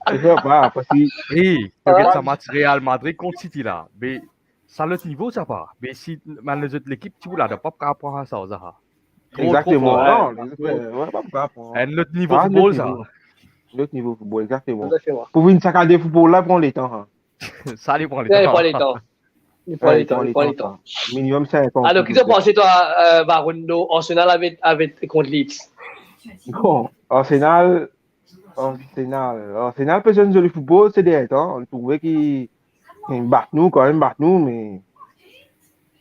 Prefer pa, parski... Ey, to get sa match Real Madrid kont City la, me sa lot nivo sa pa. Me si bann lezot lekip ti pou la, pa kapav pran sa, sa. Tro, tro for. Exactement. Non, we, pa pou kapav pran. Enn lot nivo football sa. Lot nivo football, exactement. Exactement. Pou vinn sa kal de football la, pran letan, hein. Sa, li pran letan. Li pran letan. Li pran letan, li pran letan. Minimum sink an. Alor, ki to panse twa, euh, Varun, lor Arsenal avek, avek kont Leeds? Bon, Arsenal, Arsenal, Arsenal pe zwe enn zoli football se dernie tan. Nou trouve ki, ki bat nou, kanmem bat nou, me,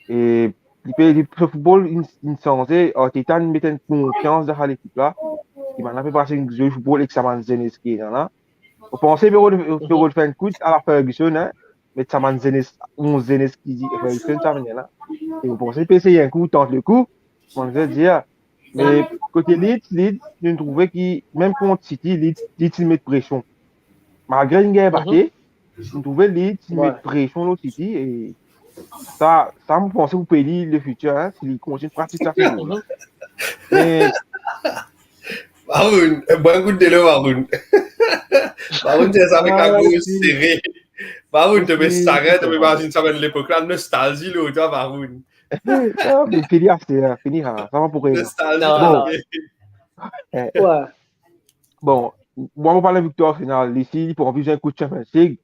e, li pe, li, so football, inn, inn sanze, Arteta inn met enn konfians dan sa lekip la. Ki bann la pe pas enn zoli football ek sa bann zenes ki ena la. Mo panse pe rod-, pe rod fer enn kout ala Ferguson, hein. Met sa bann zenes, enn zenes ki dir Ferguson sa manier la. E mo panse pe esey enn kou, tant le kou, kouma zot dir. Me kote Leeds, Leeds, nou trouve ki, mem kont City, Leeds, Leeds inn met presion. Malgre inn gagn bate, nou trouve Leeds inn met presion lor City e sa, sa mo panse pou pey li le fitir, hein, si li kontign pratik sa football. Me Varun, bon kout delo, Varun. Varun, ti sa avek la gors sere. Varun, to pe sarin, to pe imazinn sa bann lepok la, nostalzi lor twa, Varun. Non, me fini aster, fini, ha, sa va pou rien. Nostalzi. Non, non. Eh, we. Bon, mwa, mo parl viktwar Arsenal, li si, li pou anvi zwe enn kout Champions League.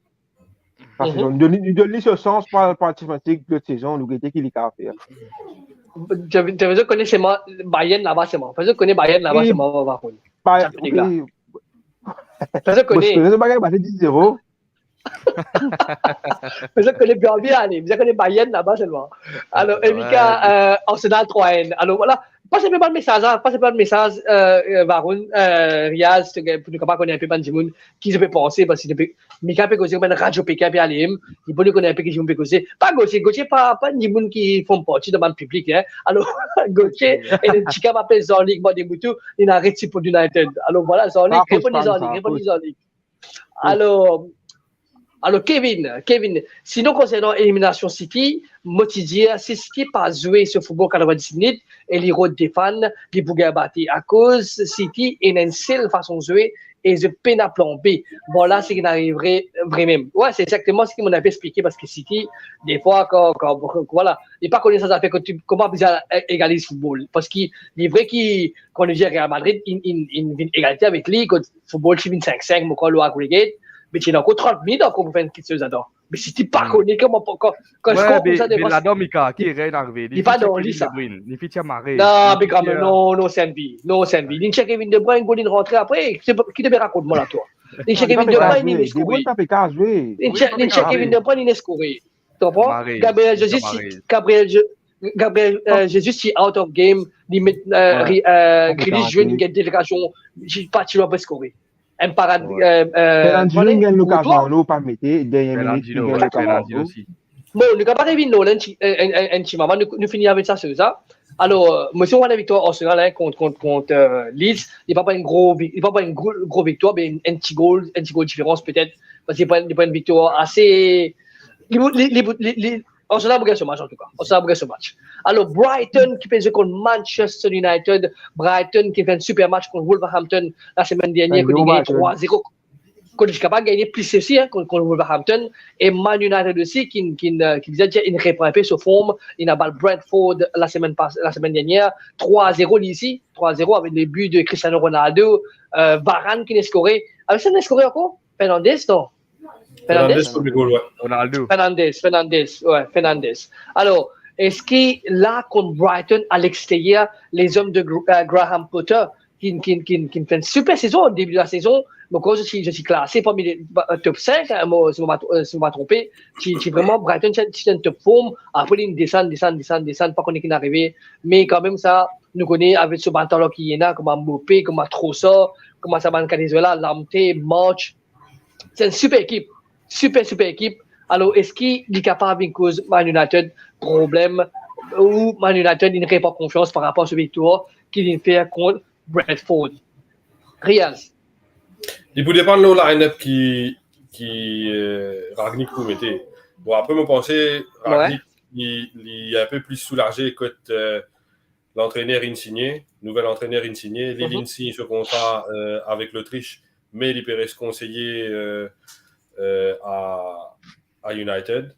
Sa sezon, nou donn, nou donn li so sans pou al, pou al Champions League lot sezon, nou gete ki li kapav fer. To, to bizin kone selman Bayern laba selman. Bizin kone Bayern laba selman, Varun. Champions League la. Bizin kone. Bizin kone Bayern, ba, se dis zero. Bizin kone bien, bien, ale. Bizin kone Bayern laba selman. Alor, Emika, euh, Arsenal trwa enn. Alor, vwala. pas enpe bann mesaz, ah, pas enpe bann mesaz, euh, euh, Varun, euh, Riaz, pou nou kapav kone enpe bann dimoun ki zot pe panse, parski nou pe, Mika pe koze kouma enn radio Pekin pe ale, li pou nou kone enpe ki dimoun pe koze. Pa Gauthier, Gauthier pa, pa enn dimoun ki form parti dan bann piblik, hein. Alor, Gauthier, e enn ti kab apel Zanlik, bann dimoun tou, li ena res pou United. Alor, vwala, Zanlik, reponn li, Zanlik, reponn li, Zanlik. Alor, alor, Kevin, Kevin, sinon konsernan eliminasion City, mo ti dir, si City pa zwe so foutbol katrovin-dis minit e li rod defann, li pou gagn bate, akoz City ena enn sel fason zwe e zot pena plan B. Bon, la, seki inn ariv vre, vremem. Wi, se exakteman seki mo inn pe explike, parski City, defwa, kan, kan, vwala, li pa kone sa zafer kot, kouma bizin egaliz foutbol. Parski li vre ki, kan nou dir Real Madrid, inn, inn, inn vinn egalite avek li, kot foutbol ti vinn sink sink, mo krwar, lor aggregate, me ti ena ankor trant minit ankor pou fer enn kiksoz ladan. Me City pa kone kouma, kan, kan skor koumsa, be ladan, Mika, ki erer inn arive? Li pa dan li, sa. Li finn ti amare. Non, be kanmem, non, non, Sanvi. Non, Sanvi. Li check Kevin De Bruyne, gol inn rantre apre. Ki to pe rakont mwa la, twa? Li check Kevin De Bruyne, li inn skore. Li check Kevin De Bruyne, li inn skore. To konpran? Gabriel Jesus, Gabriel Je-, Gabriel, euh, Jesus, ti out of game, li met, euh, Grealish zwe, li gagn delokazion, li pa ti lor pou skore. Enn parad, euh, euh, Fernandinho gagn lokazion, lo pa mete, dernie minit, li gagn lokazion. Bon, nou kapav revinn lor la enn ti, enn, enn, enn ti moman, nou, nou fini avek sa, se sa. Alor, mo ti war laviktwar Arsenal, hein, kont, kont, kont, euh, Leeds, li pa, pa enn gro vi-, li pa, pa enn gro, gro viktwar, me enn, enn ti gol, enn ti gol diferans petet, parski li pa, li pa enn viktwar ase, li, li, li, li, Arsenal pou gagn so match, antouka. Arsenal pou gagn so match. Alor, Brighton ki pe zwe kont Manchester United, Brighton ki fer enn siper match kont Wolverhampton lasemenn dernie, kot li gagn trwa zero, kot li kapav gagn plis osi, hein, kont, kont Wolverhampton, e Man United osi ki, ki, euh, ki bizin dir, inn repran enpe so form, inn abat Brentford lasemenn pas-, lasemenn dernie, trwa zero li osi, trwa zero avek le bi de Cristiano Ronaldo, euh, Varane ki inn skore, avek sa inn skore ankor? Fernandes, non? Fernandes? Fernandes, premie gol, wi. Ronaldo. Fernandes, Fernandes, wi, Fernandes. Alor, eski la kont Brighton a lexteryer, lezom de Gr-, euh, Graham Potter, ki, ki, ki, ki fer enn siper sezon o debi de lasezon, mo krwar zot ti, zot ti klase parmi le, euh, top sink, hein, mo, si mo pa tr-, euh, si mo pa tronpe, ti, ti vreman Brighton ti, ti enn top form, apre li desann, desann, desann, desann, pa kone ki inn arive, me kanmem sa, nou kone avek so bann talan ki ena, kouma Maupay, kouma Trossard, kouma sa bann kalite zwer la, Lamptey, March, se enn siper ekip, siper, siper ekip. Alor, eski li kapav vinn koz Man United problem, ou Man United inn repran konfians par rapor so viktwar ki li fer kont Brentford? Riaz. Li pou depann lor line-up ki, ki, euh, Rangnick pou mete. Bon, apre, mo panse Rangnick, li, li enpe pli soulaze kot, euh, lantrener inn signe, nouvel antrener inn signe, li, li inn sign so kontra, euh, avek Lotrish, me li pe res konseye, euh, euh, a, a United.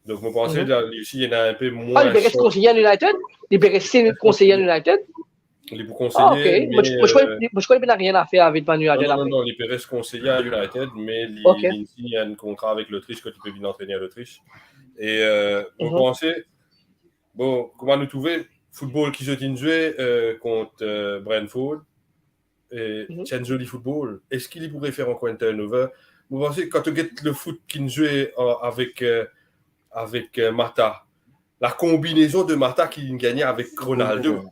Donk, mo panse, la, li osi, li ena enpe mwin... Ah, li pe res konseye a United? Li pe res konseye a United? Li pou konseye, ah, ok. Me, mo, mo, euh, mo, mo krwar li pena nanye a fer avek Man United apre. Non, non, non, non, li pe res konseye a United, me li, li inn sign enn kontra avek Lotrish, kot li pe vinn antrener Lotrish. E, euh, mo panse, bon, kouma nou trouve, foutbol ki zot inn zwe, euh, kont, euh, Brentford, euh, ti enn zoli foutbol. Eski li pou refer ankor enn turnover? Mo panse, kan to get le foot ki inn zwe, euh, avek, euh, avek, euh, Mata, la konbinezon de Mata ki inn gagne avek Ronaldo.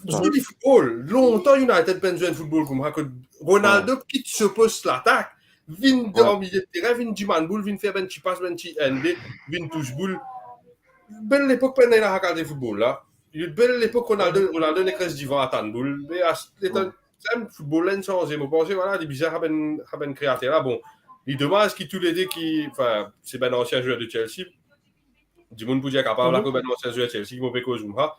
Zoli foutbol. Lontan United pa'nn zwe enn foutbol koumsa, kot Ronaldo kit so pos latak, vinn dan milie terin, vinn dimann boul, vinn fer bann ti pas, bann ti enn de, vinn tous boul. Bel lepok pa'nn ena sa kalite foutbol la. Bel lepok Ronaldo, Ronaldo nek res divan atann boul. Me as letan, sa foutbol la inn sanze. Mo panse, vwala, li bizin sa bann, sa bann kreater la. Bon, li domaz ki toulede ki, anfin, se bann ansien zwer de Chelsea. Dimoun pou dir kapav la, ki bann ansien zwer Chelsea ki mo pe koz koumsa.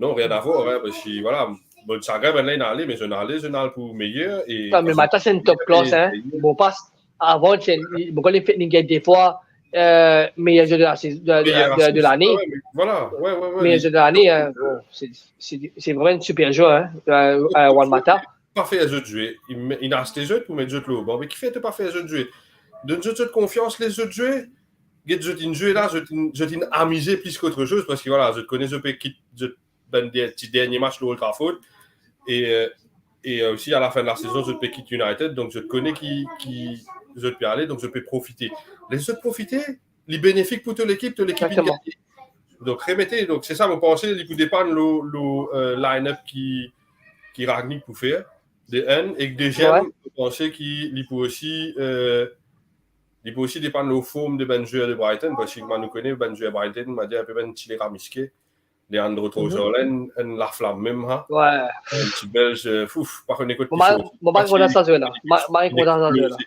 Non, rien à voir, hein, parski, vwala, bon, sagrin, bann la inn ale, me zot inn ale, zot inn al pou meyer, e... Non, me Mata, se enn top klas, hein. Bon, pas, avan, se, bon, kan li finn gagn de fwa, euh, meyer zwer de la sezon, de, de, de, de lane. Meyer zwer de lane, hein. Bon, se, se, se vreman enn siper zwer, hein, euh, euh, Juan Mata. Pa fer zot zwe. Inn, inn aste zot pou met zot lor ban. Me kifer to pa fer zot zwe? Donn zot, zot konfians, les zot zwe. Get zot inn zwe la, zot inn, zot inn amize plis ki otre soz, parski, vwala, zot kone zot pe kit zot bann der-, ti dernie match lor Old Trafford. E, euh, e, euh, osi, a la fin de la sezon, zot pe kit United, donk zot kone ki, ki zot pe ale, donk zot pe profite. Les zot profite, li benefik pou to lekip, to lekip inn gagne. Donk, remete, donk, se sa, mo panse, li pou depann lor, lor, euh, line-up ki, ki Rangnick pou fer, de enn, ek deziem, mo panse ki li pou osi, euh, li pou osi depann lor form de bann zwer de Brighton, parski kouma nou kone, bann zwer Brighton, nou va dir, enpe bann ti lera miske, Leandro Trossard, enn, enn laflam mem, ha. Enn ti Belz, euh, fouf, pa kone kot li soti. Mo pa kontan sa zwer la. Mo pa kontan sa zwer la.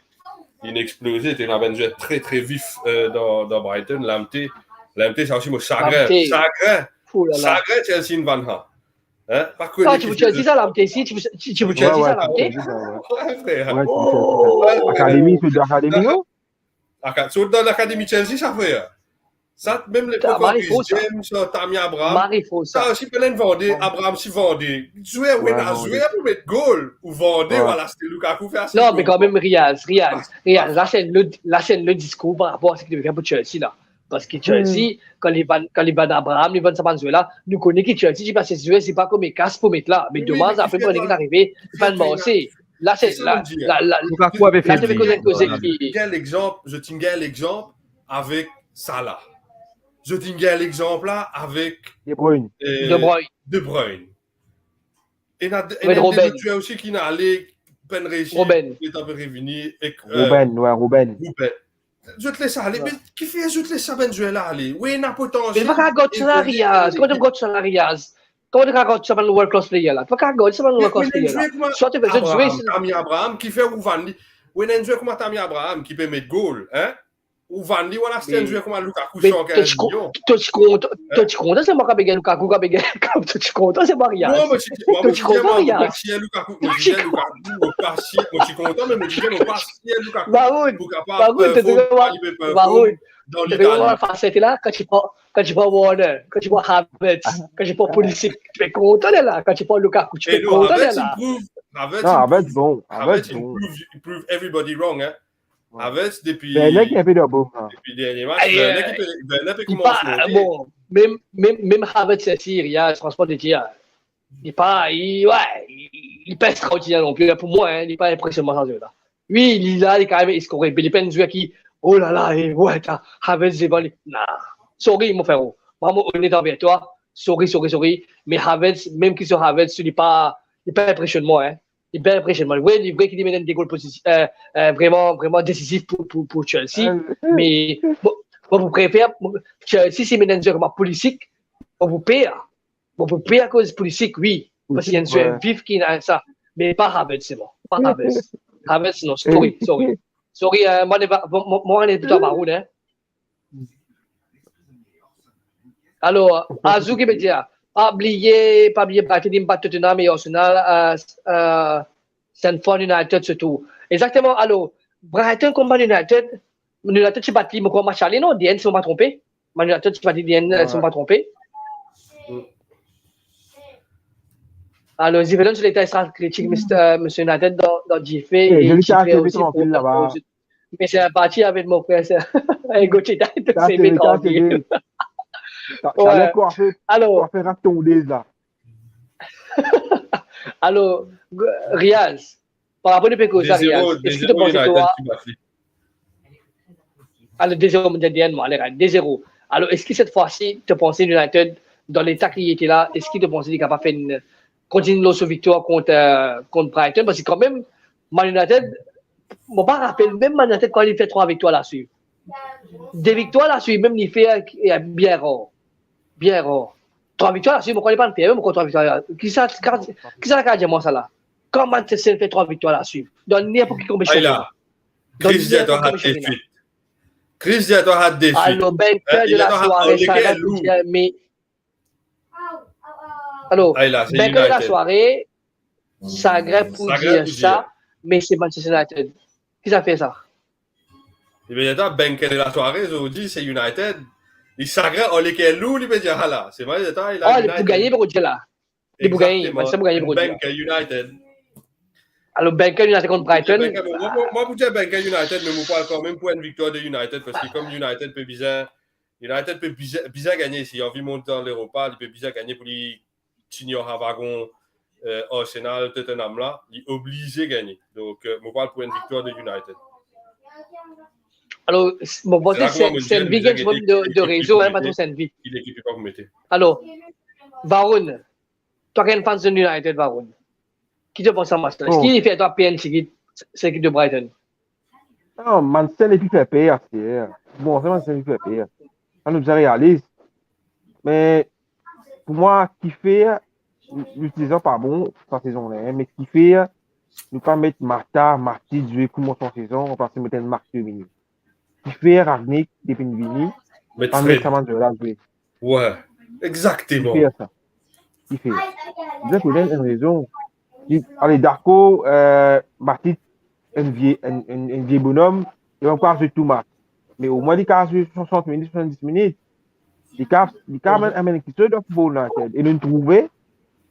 Li inn exploze, ti ena bann zwer tre, tre vif, euh, dan, dan Brighton. Lamptey, Lamptey, sa osi mo sagrin. Sagrin. Sagrin Chelsea inn vann li. Hein? Pa kone ki Chelsea sa, Lamptey, si, ti pou, ti, ti pou Chelsea sa, Lamptey. Wi, frer. Akademi, se de akademi, non? Aka-, sort dan lakademi Chelsea, sa, frer. Sa, mem lepok Reece James, Tammy Abraham. Sa osi, pena vande, Abraham si vande. Zwer, wi, ena zwer pou met gol, ou vande, ou al aste Lukaku, fer aste. Non, me kanmem, Riaz, Riaz, Riaz, la se enn lot, la se enn lot diskour par rapor a seki to pe fer pou Chelsea la. Parski Chelsea, kan li vann, kan li vann Abraham, li vann sa bann zwer la, nou kone ki Chelsea ti pe aste zwer, se pa kouma kas pou met la. Me domaz, apre, kan li arive, li pa marse. La se, la, la, la, Lukaku ave fer la, to pe koz enn koze ki... Zot inn gagn lexanp, zot inn gagn lexanp avek Salah. Zot inn gagn lexanp la avek De Bruyne. Euh, De Bruyne. De Bruyne. Ena, ena de lot zwer osi ki inn ale, pena resi, letan pe revini, ek, euh, Ruben, wi, Ruben. Ruben. Zot les ale, me kifer zot les sa bann zwer la ale? Wi, ena potansiel. Me pa gard sa la, Riaz. Kouma to gard sa la, Riaz? Kouma to gard sa bann world class player la? To pa gard sa bann world class player la. Swa to pe zot zwe, Tammy Abraham, kifer ou vann li? Wi, ena enn zwer kouma Tammy Abraham ki pe met gol, hein? Ou vann li, ou al aste enn zwer kouma Lukaku, san kinz milion. To ti kontan, to ti kontan se mwa ki pe gagn Lukaku, ki pe gagn, to ti kontan se mwa, Riaz? Non, mo ti, mo ti kontan, Riaz. Mo pa sir Lukaku, mo ti kontan, me mo ti, mo pa sir Lukaku. Maroon, pou kapav perform, pou li perform dan Litali. Maroon, to pe kontan sa la, kan ti pran, kan ti pran Werner, kan ti pran Havertz, kan ti pran Pulisic, to pe kontan la, kan ti pran Lukaku, to pe kontan la. Havertz, Havertz, bon, Havertz, bon. He prove, he prove everybody wrong, hein. Havertz depi, Werner ki enpe dan bom la. Depi dernie match, Werner ki pe, Werner pe koumans monte. Bon, mem, mem, mem Havertz, se sir, li a, fransman, de dir, li pa, li, wi, li, li pa extraordiner non pli, pou mwa, hein, li pa inpresionan sa zwer la. Wi, li la, li kanmem, li skore, me li pa enn zwer ki, oh la la, eh, wi, ta, Havertz devan li. Na. Sorry, mon frero. Mwa, mo onet anver twa. Sorry, sorry, sorry. Me Havertz, mem ki so Havertz, li pa, li pa inpresionn mwa, hein. Li bien inpresionn mwa. Wi, li vre ki li met enn de gol pozisi-, euh, euh, vreman, vreman desizif pou, pou, pou Chelsea. Euh, me, mo, mo pou prefer, mo, Chelsea, si met enn zwer kouma Pulisic, mo pou per. Mo pou per akoz Pulisic, wi. Parski li enn zwer vif ki ena sa. Me pa Havertz, se bon. Pa Havertz. Havertz, non, sorry, sorry. Sorry, euh, mwa, mwa, mwa, mwa, mwa, mwa, Maroon, hein. Alor, Azou ki pe dir, pa bliye, pa bliye Brighton inn bat Tottenham e Arsenal, euh, euh, Sandford United sirtou. Exakteman, alor, Brighton kont Man United, Man United ti bat li, mo krwar match ale, non, D N, si mo pa tronpe. Man United ti bat li, D N, si mo pa tronpe. Alor, Zivelon so leta extra atletik, Mister, euh, Mister United dan, dan dife, e ti fer osi pou, pou, Me se parti avek mon frer, sa. Ey, Gauthier, ta, ta, se vit tranquille. Alor, alor, Riaz, par rapor nou pe koz la, Riaz, eski to panse twa, alor, de zero, mo dir, de zero. Alor, eski set fwa si, to panse United, dan leta ki li ete la, eski to panse li kapav fer enn, kontign lor so viktwar kont, euh, kont Brighton? Parski kanmem, Man United, mo pa rapel mem Man United kan li fer trwa viktwar laswiv. De viktwar laswiv, mem li fer, eh, bien rar. Bien rar. Trwa viktwar laswiv, mo krwar li pa'nn fer mem ankor trwa viktwar la. Kisannla kapav dir mwa sa la? Kan Manchester fer trwa viktwar laswiv, dan ninport ki konpetision. Ay la. Dan Chris ninport ki konpetision. Chris dir twa hat defit. Alor, banker de la soirée, sa va pou dir, me Alor, banker de la soirée, sagrin pou dir sa, me se Manchester United. Ki sa fer sa? Ebien, atann, banker de la soirée, zordi, se United. Li sagrin, oh, lekel lour, li pe dir, ala. Se vre, atann, li la, oh, li pou gagn, pou dir la. Li pou gagn, Manchester pou gagn, pou dir la. Banker United. Alor, banker United kont Brighton. Banker, mwa, mwa, mwa, pou dir banker United, me mo pran kanmem pou enn viktwar de United, parski kom United pe bizin United pe bizin, bizin gagne si li anvi mont dan Leropa, li pe bizin gagne pou li tign ar sa wagon, eh, Arsenal, Tottenham la, li oblize gagne. Donk, eh, mo pran pou enn viktwar de United. Alor, s-, mo panse Serag, se, Mohamed se enn Jen, big Jen, game, se enn de, de rezo, hein, pa tro se enn vi. Ki lekip li pa pou mete? Alor, Varun, twa ki enn fan de United, Varun, ki to pans sa match la? Bon. Eski li fer twa pe enn tigit, se lekip de Brighton? Non, Manchester nepli fer per aster. Bon, se Manchester nepli fer per. Sa nou bizin realiz. Me pou mwa, kifer nou, nou sezon pa bon sa sezon la, hein, me kifer nou pa met Mata, Matic zwe koumans sa sezon, anplase met enn Marc Dominic. Kifer Rangnick depi li vini, met pa met Fred. Sa bann zwer la zwe. Wi, exakteman. Kifer sa? Kifer? Bizin pou donn enn rezon. Li, ale, dakor, eh, Matic, enn vie, enn, enn, enn vie bonom, li pa kapav zwe tou match. Me omwin li kapav zwe swasant minit, swasanndis minit. Li kapav, li kapav amenn, amenn kiksoz dan football United. E nou trouve,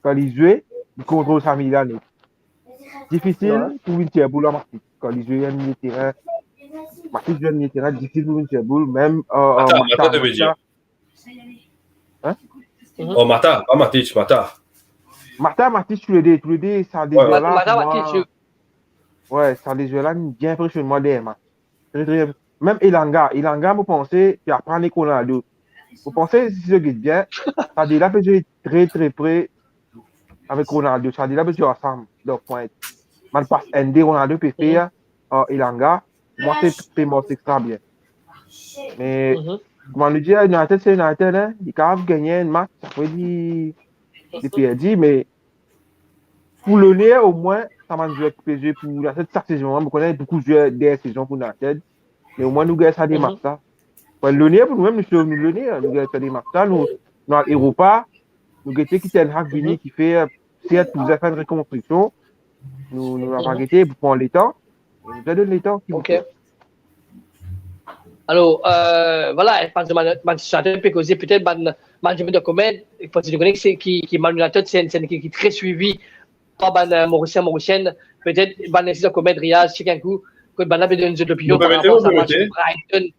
kan li zwe, li kontrol sa milie la net. Difisil pou vinn tir boul ar Matic. Kan li zwe enn milie terin, Matic zwe enn milie terin, difisil pou vinn tir boul, mem, eh, eh, Mata, Mata, Mata. Hein? Oh, Mata, pa Matic, Mata. Mata, Matic, toulede, toulede, sa de zwer la, Mata, pou mwa, Matic, wi. Wi, sa de zwer la, inn bien inpresionn mwa dernie match. Tre, tre, mem Elanga, Elanga, mo panse, li aprann ek Ronaldo. Mo panse, si zot get bien, sa de la pe zwe tre, tre pre avek Ronaldo. Sa de la pe zwe ansam, dan pwint. Bann pas enn de Ronaldo pe fer, eh, Elanga, mwa se pe mars extra bien. Me, kouma nou dir, United se United, hein, li kapav gagne enn match, apre li, li perdi, me pou loner, omwin, sa bann zwer ki pe zwe pou United sak sezon, mo kone boukou zwer dernie sezon pou United, me omwin nou gagn sa de match la. Pou loner pou noumem, nou sov nou loner, nou gagn sa de match la, nou, nou al Europa, nou gete ki Ten Hag vini, ki fer, sert pou fer enn rekonstriksion, nou, nou napa gete pou pran letan, nou bizin donn letan ki pou fer. Alor, eh, vwala, enn fan de Man-, Manchester United pe koze, petet bann, bann dimoun dan koment, parski nou kone ki se, ki, ki Man United se enn, se enn ekip ki tre swivi par bann, eh, Morisien, Morisienn. Petet bann isi dan koment, Riaz, chek enn kou, kot bann la pe donn zot lopinion par rapor sa match Brighton,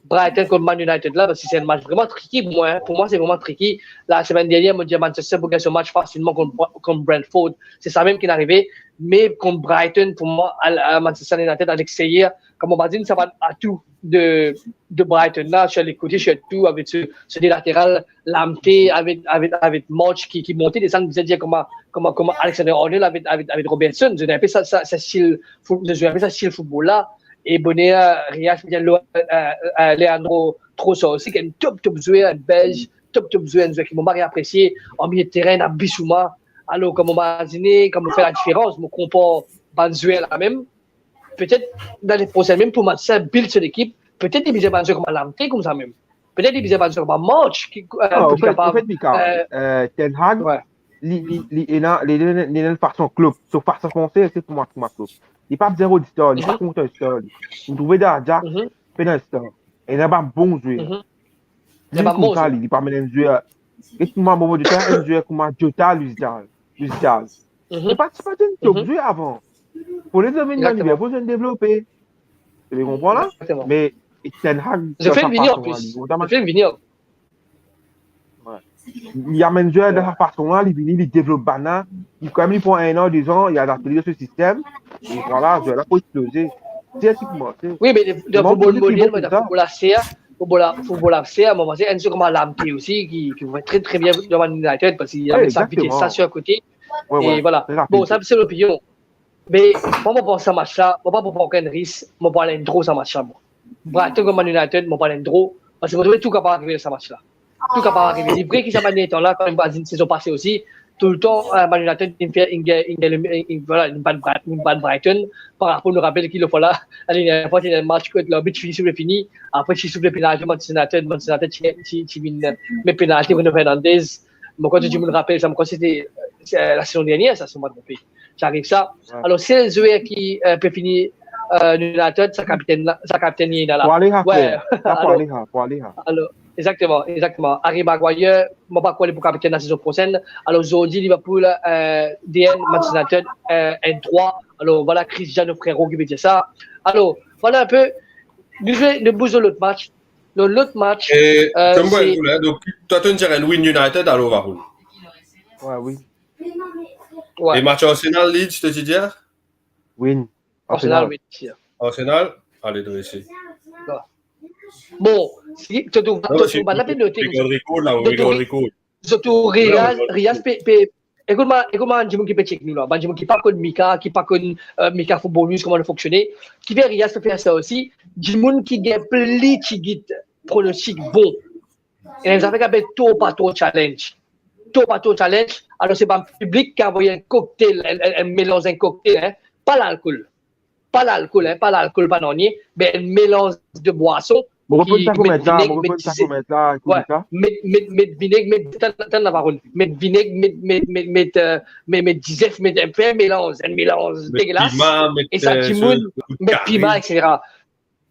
Brighton kont Man United la, parski se enn match vreman tricky pou mwa, hein. Pou mwa, se vreman tricky. Lasemenn dernie, mo dir Manchester pou gagn so match fasilman kont, kont Brentford. Se sa mem ki arive. Me kont Brighton, pou mwa, al, al Manchester United, al exterier, kouma mo dir, sa bann atou de, de Brighton la, sir lekote sirtou, avek se, se de lateral, Lamptey, avek, avek, avek March ki, ki monte desann, bizin dir kouma, kouma, kouma Alexander-Arnold avek, avek, avek Robertson, zot ena enpe sa, sa, sa stil fou-, zot zwe enpe sa stil football la. E boner, Riaz, bizin dir, eh, eh, Leandro Trossard osi, ki enn top, top zwer, enn Belz, top, top zwer, enn zwer ki mo mari apresie, an milie terin, ena Bissouma. Alor, kan mo imazine, kan mo fer ladiferans, mo konpar bann zwer la mem, petet, lane prosenn mem, pou Manchester build so lekip, petet li bizin bann zwer kouma Lamptey koumsa mem. Petet li bizin bann zwer kouma March, ki, eh, non, pou li anfet, kapav, anfet, Mika, eh, eh, Ten Hag, wi, li, li, li ena, li, li, li ena enn fason Klopp, so fason panse, se kouma, kouma Klopp. Li pa bizin rod star, li pa kontan star, li. Li trouve Dagba, pena star. Ena bann bon zwer. Li koumsa, li, li pa amenn enn zwer. E kouma, bon, mo dir sa, enn zwer kouma Jota, Luis Diaz, Luis Diaz. Se pa, se pa enn top zwer avan. Pou li vinn dan Liverpool, li devlope. Ou konpran la? Exactement. Me Ten Hag, zot fer vinn vini an plis. Zot fer vinn vini. Wi. Li amenn zwer dan sa fason la, li vini, li devlop bann la. Li, kan mem li pran enn an, de zan, li adapte li dan so sistem. E vwala, zwer la pou exploze. Se, se kouma, se... Wi, me dan football modern, dan football aster, football a-, football aster, mo panse, enn zwer kouma Lamptey osi, ki, ki fer tre, tre bien dan Man United, parski li amenn sa vitès la sir kote. Wi, exactement. Wi, wi. E vwala. Tre rapid. Bon, sa, se lopinion. Me mwa, mo pans sa match la, mo pa pou pran okenn risk, mo pou al enn draw sa match la, mwa. Brighton kont Man United, mo pou al enn draw, parski mo trouve tou kapav arive dan sa match la. Tou kapav arive. Li vre ki sa bann letan la, kan nou imazinn sezon pase osi, toultan, eh, Man United, inn fer, inn gagn, inn gagn, inn, vwala, inn bann Bright-, inn bann Brighton, par rapor, nou rapel ki lafwa la, lanedernier fwa, ti ena match kot larbit fini, siffle fini, apre ti siffle penalti Manchester United, Manchester United ti, ti, ti vinn, eh, met penalti Bruno Fernandes. Mo krwar tou dimoun rapel sa, mo krwar se ti, eh, lasezon dernier sa, si mo pa tronpe. Ti ariv sa. Wi. Alor, sel zwer ki, eh, pe fini, eh, United, sa kapitenn la, sa kapitenn li la. Pou ale, wi, frer. Sa pou ale, pou ale. Alor, exactement, exactement. Harry Maguire, mo pa krwar li pou kapitenn lasezon prosenn. Alor, zordi, Liverpool, eh, de enn, Manchester United, eh, enn trwa. Alor, vwala, Cristiano Frero ki pe dir sa. Alor, vwala enpe, nou, nou bouz lor lot match. Lor lot match, eh, donk, se, donk, twa, to dir enn win United, alor, Varun? Wi, wi. Wi. E match Arsenal, Leeds, to ti dir? Win. Arsenal, Arsenal. Win, sir. Arsenal, ale, drese. Wi. Bon, si to trouv, to trouv bann la pe note, record, record la, record, record. Zot tou Riaz, Riaz pe, pe, ekout mwa, ekout mwa, bann dimoun ki pe check nou la, bann dimoun ki pa konn Mika, ki pa konn, euh, Mika Football News, kouma li fonksyone, kifer Riaz pe fer sa osi, dimoun ki gagn pli tigit pronostik bon. E enn zafer ki apel Tour pa Tour Challenge. Tour pa Tour Challenge, alor se bann piblik ki avoy enn koktel, enn, enn, enn melanz, enn koktel, hein, pa lalkol. Pa lalkol, hein, pa lalkol, pa nanye, me enn melanz de bwason. Mo reponn sa koumsa, mo reponn sa koumsa, met, met, met vineg, met, tann, tann la, Varun. Met vineg, met, met, met, met, euh, met, met dizef, met, fer melanz, enn melanz degelas. E sa, euh, dimoun, met pima, et cetera.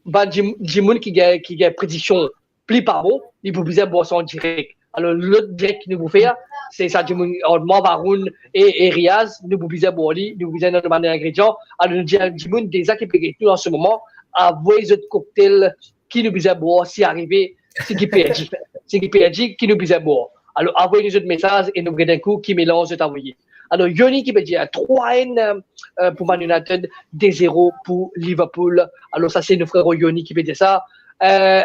Bann dim-, dimoun ki gagn, ki gagn prediksion pli pa bon, li pou bizin bwar sa an direk. Alor, lot direk ki nou pou fer, se sa dimoun, ant mwa, Varun e, e Riaz, nou pou bizin bwar li, nou pou bizin donn bann ingredian. Alor, nou dir dimoun deza ki pe get nou an se moman, avoy zot koktel ki nou bizin bwar, si arive, si ki perdi. Si ki perdi, ki nou bizin bwar. Alor, avoy nou zot mesaz e nou gete enn kou ki melanz zot avoye. Alor, Yoni ki pe dir, trwa enn, euh, euh, pou Man United, de zero pou Liverpool. Alor, sa se nou frero Yoni ki pe dir sa. Euh,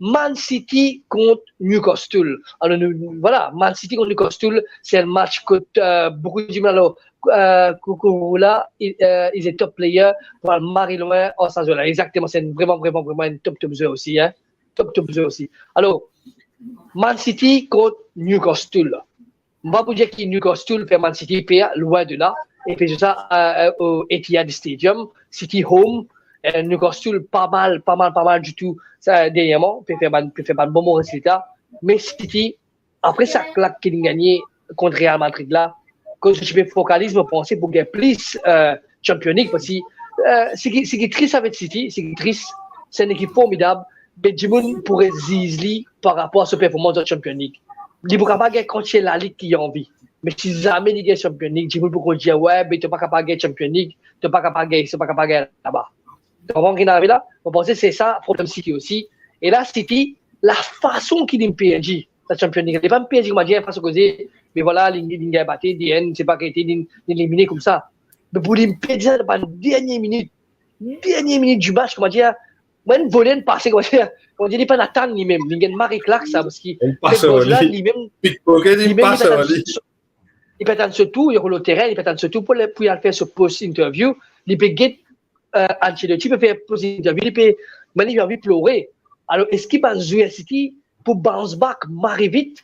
Man City kont Newcastle. Alor, nou, nou, vwala, Man City kont Newcastle, se enn match kot, euh, boukou dimoun, alor, euh, Cucurella, il, euh, is a top player, pou al mari lwin an sa zwe la. Exakteman, se enn, vreman, vreman, vreman enn top, top zwer osi, hein. Top, top zwer osi. Alor, Man City kont Newcastle. Mo pa pou dir ki Newcastle fer Man City per, lwin de la. E pe zwe sa, euh, euh, o Etihad Stadium, City home. Euh, Newcastle pa mal, pa mal, pa mal ditou, sa, dernyerman, pe fer bann, pe fer bann bon, bon rezilta. Me City, apre sa klak ki li gagne kont Real Madrid la, kot zot ti pe fokaliz, mo panse, pou gagn plis, euh, Champions League, parski, euh, seki, seki tris avek City, seki tris, se enn ekip formidab, me dimoun pou res ziz li par rapor a so performans dan Champions League. Li pou kapav gagn kantite lalig ki li anvi. Me si zame li gagn Champions League, dimoun pou kontign dir, "Wi, me to pa kapav gagn Champions League, to pa kapav gagn, to pa kapav gagn laba." To konpran ki inn arive la? Mo panse se sa problem City osi. E la, City, lafason ki li perdi sa Champions League, li pa perdi, kouma dir, fason koze, me vwala, li, li, li gagn bate, li, se pa ki li, li elimine koumsa. Me pou li perdi sa, bann dernie minit, dernie minit di match, kouma dir, mo enn vole, enn pase, kouma dir, kouma dir, li pa'nn atann limem, li gagn mari klak sa, parski Pep Guardiola, limem, limem, li pa'nn atann so tour, li lor leterin, li pa'nn atann so tour pou, pou al fer so post interview, li pe get, euh, Ancelotti pe fer post interview, li pe, me li anvi plore. Alor, eski bann zwer City pou bounce back mari vit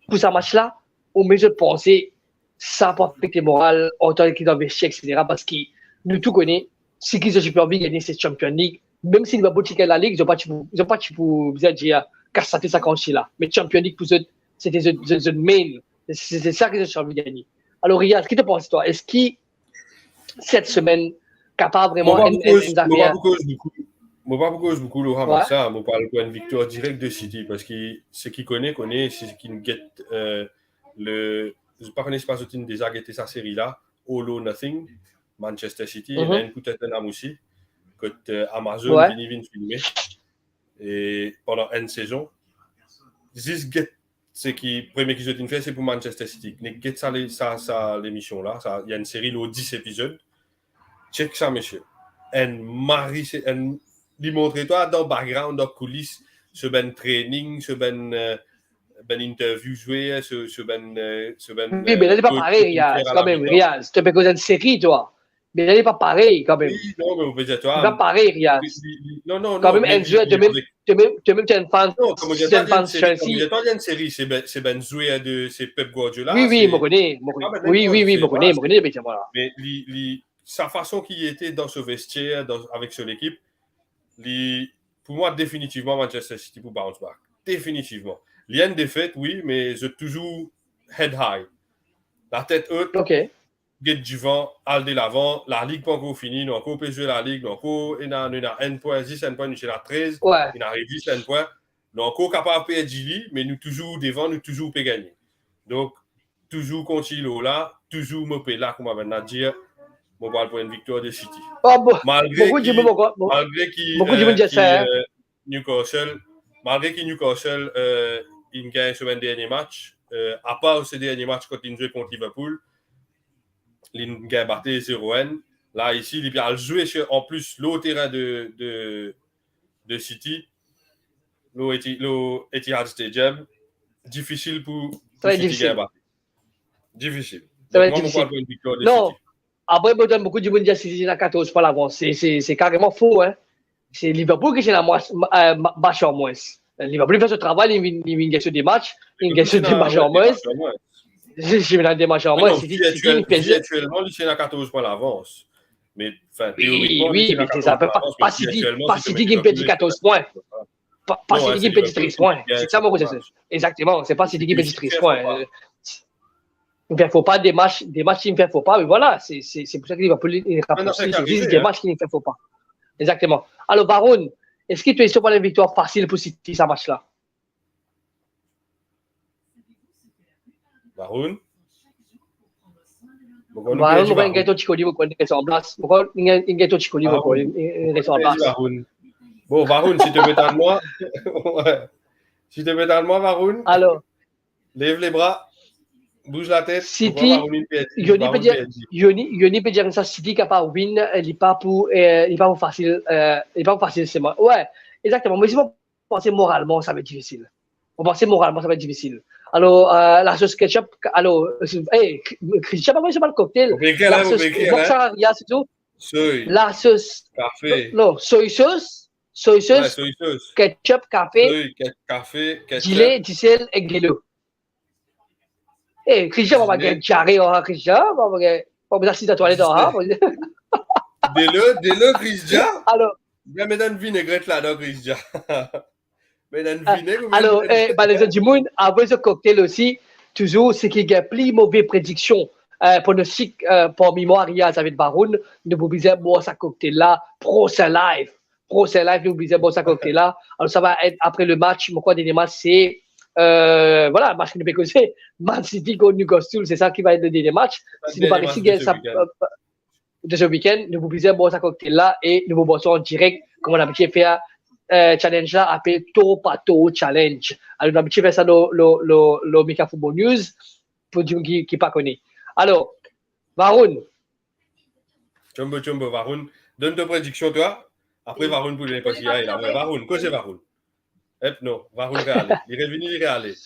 pou sa match la, oubien zot panse sa pou afekte moral, antan ki dan vestier, et cetera, parski nou tou kone, seki zot ti pe anvi gagne se Champions League, mem si li pa pou ti gagn lalig, zot pa ti pou, zot pa ti pou bizin dir, kas sa, tou sa, kan ti la. Me Champions League pou zot, sete zot, zot, zot main. Se, se sa ki zot ti anvi gagne. Alor, Riaz, ki to panse, twa? Eski set semenn kapav vreman enn, enn, enn zafer? Mo pa pou koz boukou, mo pa pou koz boukou lor sa, mo pou al pou enn viktwar direk de City, parski seki kone, kone, seki get, euh, le, mo pa kone si pa zot inn deza gete sa seri la, All or Nothing, Manchester City, ena enn pou Tottenham osi, kot, euh, Amazon vini, vinn filme. E pandan enn sezon, zis get seki, premie ki zot inn fer, se pou Manchester City. Nek get sa le-, sa, sa lemision la, sa, li enn seri lor dis epizod. Check sa, misie. Enn mari, se enn, li montre twa dan background, dan koulis, so bann training, so bann, euh, bann interview zwer, so, so bann, euh, so bann, wi, me la, li pa parey, Riaz, kanmem, Riaz. To pe koz enn seri, twa. Me la, li pa parey, kanmem. Wi, non, me mo pe dir twa, li pa parey, Riaz. Li, li, non, non, non, kanmem, enn zwer, to mem, to mem, to mem, to enn fan, non, kouma dir, to enn fan Chelsea. Kouma dir, to enn seri, se bann, se bann zwer de, se Pep Guardiola, wi, wi, se, mo kone, mo kone. Wi, wi, wi, mo kone, mo kone, me li, li, sa fason ki li ete dan so vestier, dan, avek so lekip, li, pou mwa, definitivman, Manchester City pou bounce back. Definitivman. Li enn defet, wi, me zot touzour head high. Latet ot, get divan, al delavan, lalig pa ankor fini, nou ankor pe zwe lalig, nou ankor ena, nou ena enn pwin, zis enn pwin, nou ti ena trez, wi, inn ariv zis enn pwin. Nou ankor kapav perdi li, me nou touzour devan, nou touzour pe gagne. Donk, touzour kontign lor la, touzour mo pe la, kouma bann la dir, mo pou al pou enn viktwar de City. Ah, bon, malgre ki, malgre ki, euh, ki, euh, Newcastle, malgre ki Newcastle, euh, inn gagn so bann dernie match, euh, apar so dernie match kot linn zwe kont Liverpool, linn gagn bate zero enn. La, isi, li pe al zwe sir, an plis, lor terin de, de, de City. lor Eti-, lor Etihad Stadium, difisil pou, pou City gagn Mbappé. Difisil. Donk mwa, mo pran pou enn viktor de City. Non. Apre, mo tann boukou dimoun dir City ena katorz pwin lavans. Se, se, se kareman fo, hein. Se Liverpool ki ti ena mwa-, ma-, eh, ma-, match an mwins. Liverpool fer so travay, li vinn, li vinn gagn so de match, li gagn so de match an mwins. Si, si, li ena de match an mwins, City, City, virtuel-, virtuelman, li ti ena katorz pwin lavans. Me, anfin, teorikman, li ti ena katorz pwin lavans, me virtuelman, si to met li dan kalkilater, pa, pa City ki perdi trez pwin. Se sa mo koze. Exactement, se pa City ki perdi trez pwin. Li fer fo pa, de match, de match li fer fo pa, me vwala, se, se, se pou sa ki Liverpool li raproche li, se zis de match ki li fer fo pa. Exactement. Alor, Varun, eski to estimen pou enn viktwar fasil pou City sa match la? Varun? Mo konn Varun, mo konn gagn to ti koli, mo konn res an plas. Mo konn gagn to ti koli, mo konn res an plas. Bon, Varun, si to pe tann mwa, si to pe tann mwa, Varun, alor, lev lebra, bouz latet. City, Varun inn perdi, Yoni pe dir, Yoni, Yoni pe dir koumsa, City kapav win, eh, li pa pou, eh, li pa pou fasil, eh, li pa pou fasil, se mwa. Wi, exactement. Me si mo panse moralman, sa va et difisil. Mo panse moralman, sa va et difisil. Alor, eh, lasos ketchup, alor, eh, Christian, pa mo, se pa le cocktail. Lasos, mo pe ekrir la, mo pe ekrir la. Lasos, soy sauce, soy sauce, ketchup, kafe, soy, ke-, kafe, ketchup, dile, disel ek delo. Eh, Christian, mo pa gagn diare, oh, Christian, mo pa gagn, mo pa bizin asiz dan twalet, oh, hein. Delo, delo, Christian. Alor. Bien, met enn vinegret ladan, Christian. Met enn vineg oubien met enn vinegret. Alor, eh, bann lezot dimoun, apre so cocktail osi, touzour, seki gagn pli move prediksion, eh, pronostik, eh, parmi mwa, Riaz avek Varun, nou pou bizin bwar sa cocktail la, prosin live. Prosin live, nou bizin bwar sa cocktail la. Alor, sa va et apre le match, mo krwar dernie match, se, eh, vwala, match ki nou pe koze, Man City kont Newcastle, se sa ki va et le dernie match. Si nou pa resi gagn sa, eh, de so wikenn, nou pou bizin bwar sa cocktail la e nou pou bwar sa an direk, kouma nou abitie fer, eh, challenge la, apel Tour par Tour Challenge. Alor, nou abitie fer sa lor, lor, lor, lor Mika Football News, pou dimoun ki, ki pa kone. Alor, Varun. Chombo, chombo, Varun. Donn to prediksion, twa. Apre, Varun pou donn pati, ale la. Wi, Varun, koze Varun. Ep, non, Varun pe ale. Li revini, li pe ale.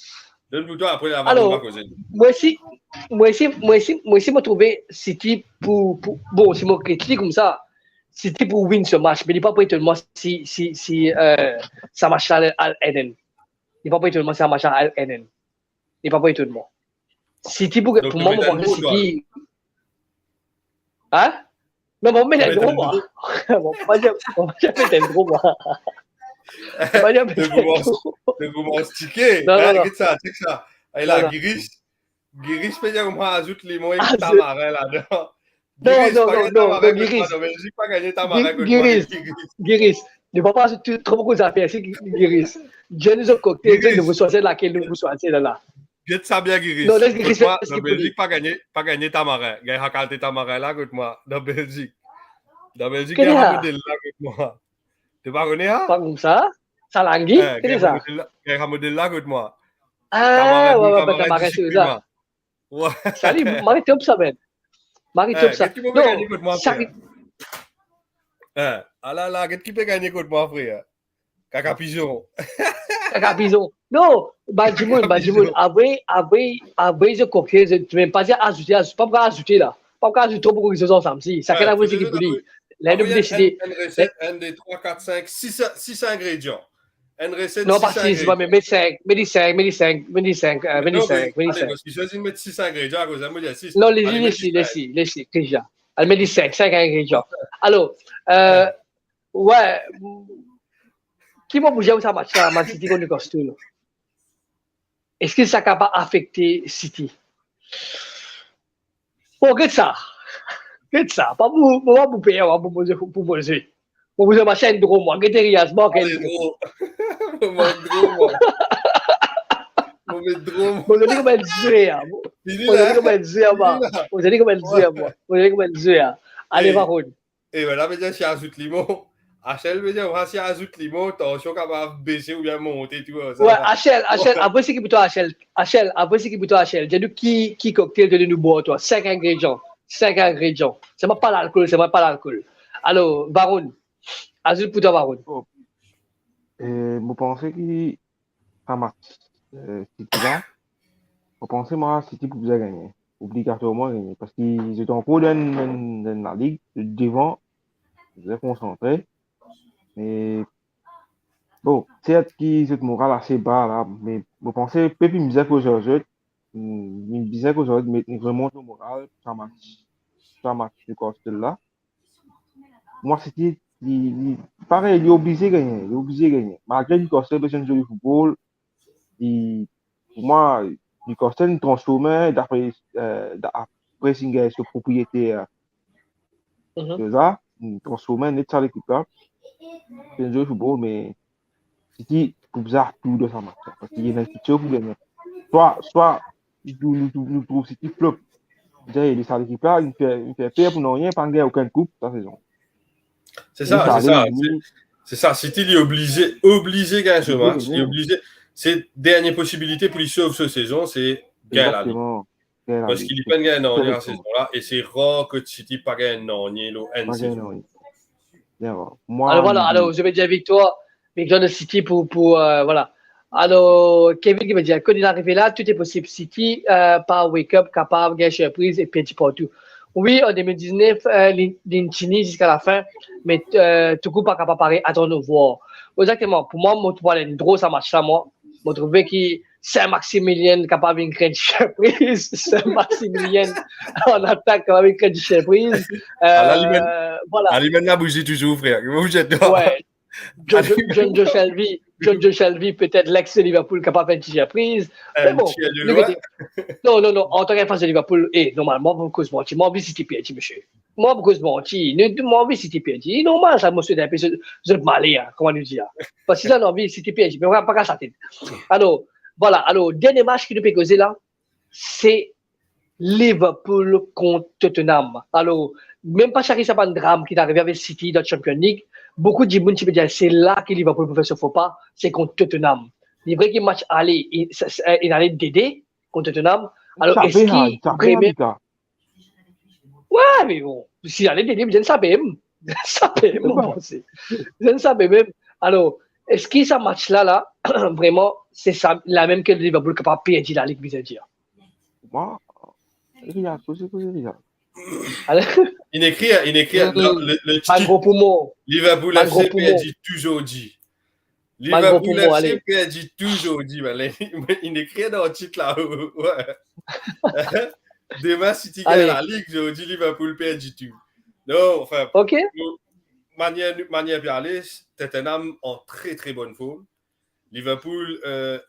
Donn pou twa, apre, la, Varun va koze. Alor, mwa si, mwa si, mwa si, mwa si mo trouve City pou, pou, bon, si mo kritik koumsa, City pou win so match, me li pa pou etonn mwa si, si, si, eh, sa match la al enn enn. Li pa pou etonn mwa si sa match la al enn enn. Li pa pou etonn mwa. City pou, donk, pou mwa, mo panse City. Hein? Non, mo met enn dro, mwa. Mo pa, mo pa met enn dro, mwa. Mo pa met enn dro. Donk, mo stike. Non, non, non. Get sa, chek sa. Ala, Giris. Giris pe dir mwa azout limon ek tamarin ladan. Non, non, non, non, Giris. Dan Belzik pa gagne tamarin kot mwa, Giris. Giris. Nou pa azout tro boukou zafer, si Giris. Donn nou zot cocktail, nou pou swazir lakel nou pou swazir la, la. Get sa bien, Giris. Non, les Giris, kot mwa, dan Belzik pa gagne, pa gagne tamarin. Gagne sa kalte tamarin la kot mwa, dan Belzik. Dan Belzik, gagne sa model la kot mwa. To pa kone sa? Pa koumsa? Sa langi? Eh, ki sa? Gagne sa model la, gagne sa model la kot mwa. Ah, tamarin, wi, wi, tamarin, tamarin, se sa. Wi. Sa li, mari top sa, man. Mari top sa. Eh, get ki pe gagne kot mwa, frer? Eh, ala la, get ki pe gagne kot mwa, frer. Kaka pizon. Kaka pizon. Non, bann dimoun, bann dimoun. Apre, apre, apre, zot koke, zot mem pa dir azoute, azoute, pa pou azoute la. Pa pou azoute tro boukou rizoz ansam, si. Sakenn avoy seki pou li. La, nou deside. Enn, enn reset, enn, de, trwa, kat, sink, sis, sis ingredian. Enn reset, sis ingredian. Non, pa sis, mem, met sink, met li sink, met li sink, met li sink, eh, met li sink, met li sink. Non, parski si zot inn met sis ingredian, akoz la, mo dir sis. Non, les li, les li, les li, Christian. Al met li sink, sink ingredian. Alor, eh, Wi. Ki mo pou dir sa match la, Man City kont Newcastle? Eski sa kapav afekte City? Bon, get sa. Get sa. Pa pou, mo pa pou per, mo pou poze, pou poze. Mo pou zwe match la enn dro, mwa. Gete Riaz, mwa, enn dro. Ale, dro. Mo met dro, mwa. Mo met dro, mwa. Mo zwenn li kouma enn zwe, a. Fini la. Mo zwenn li kouma enn zwe, a, mwa. Fini la. Mo zwenn li kouma enn zwe, a, mwa. Mo zwenn li kouma enn zwe, a. Ale, Varun. E bann la pe dir si azout limon. Achel pe dir, mwa, si azout limon, tansion kapav bese oubien monte tou, sa. Wi, Achel, Achel, apre seki pou twa, Achel. Achel, apre seki pou twa, Achel. Dir nou ki, ki cocktail to donn nou bwar, twa. Sink ingredian. Sink ingredian. Selman pa lalkol, selman pa lalkol. Alor, Varun. Azout pou twa, Varun. Oh. E mo panse ki sa match, e, City la, mo panse mwa City pou bizin gagne. Obligatorman gagne. Parski zot ankor dan, dan, dan lalig, zot devan, zot konsantre. Me, bon, sert ki zot moral ase ba la, me mo panse pe bizin koz ar zot, mm, bizin koz ar zot, me remonte moral, sa match, sa match Newcastle la. Mwa, City, li, li, parey, li oblize gagne, li oblize gagne. Malgre Newcastle pe zwe enn zoli foutbol, li, pou mwa, Newcastle inn transforme, dapre, e, da-, apre si inn gagn so propriyeter, Mhm. Deza, inn transforme net sa lekip la. Pe zwe foutbol, me City pou bizin tou dan sa match la, parski li ena enn kiksoz pou gagne. Swa, swa nou, nou, nou, nou trouv City flop. Dir, li sa lekip la, li fer, li fer per pou nanye, pa gagn okenn koup sa sezon. Se sa, se sa, se, se sa. City, li oblize, oblize gagn so match, li oblize. Se dernie posibilite pou li sov so sezon, se gagn lalig. Egzakteman. Parski li pa'nn gagn nanye sa sezon la, e se rar ki City pa gagn nanye lor enn sezon. Bien, bon. Mwa, alor, vwala, alor, zot pe dir viktwar, viktwar de City pou, pou, e, vwala. Alor, Kevin ki pe dir, kot li arive la, tou e posib. City, e, pa wake up, kapav gagn sirpriz e perdi partou. Wi, an de mil diznef, e, li, li tini ziska lafin, me, e, tou kou pa kapav pare, atann nou vwar. Egzakteman, pou mwa, mo trouv li drol sa match la, mwa. Mo trouve ki Saint-Maximilien kapav vinn kree enn sirpriz. Saint-Maximilien an atak kapav vinn kree enn sirpriz. E, ala li menm, vwala. Ala li menm labouzi touzour, frer. Mo bouze twa. Wi. Jonjo, Jonjo Shelvey, Jonjo Shelvey, petet lex Liverpool, kapav fer enn ti sirpriz. Me bon, nou gete. Non, non, non, antan ki fan de Liverpool, e, normalman, pou koz manti, mo anvi City perdi, misie. Mo pou koz manti, nou, mo anvi City perdi. Normal sa, mo swete enpe zot, zot maler, kouma nou dir, a. Parski sa, nou anvi City perdi, me pa, pa kas latet. Alor, vwala, alor, dernie match ki nou pe koze la, se Liverpool kont Tottenham. Alor, mem pa sake sa bann dram ki ti arive avek City dan Champions League, boukou dimoun ti pe dir, se la ki Liverpool pou fer so fopa, se kont Tottenham. Li vre ki match ale, li, sa, sa, li ale de de kont Tottenham. Alor, eski vremem Wi, me bon, si ale de de, bizin sape mem. Sape mem, mo panse. Bizin sape mem. Alor, eski sa match la, la, vreman, se sa, la mem ki Liverpool kapav perdi lalig, bizin dir? Bon, Riyad, koze, koze, Riyad. Alor, inn ekrir, inn ekrir, hmm, le, le tit, Liverpool F C perdi tou zordi. Liverpool F C perdi tou zordi, man. Inn ekrir dan tit la. Wi. Demin, City gagn lalig, zordi Liverpool perdi tou. Non, anfin, ok, manier, manier pe ale, Tottenham an tre, tre bonn form. Liverpool, e,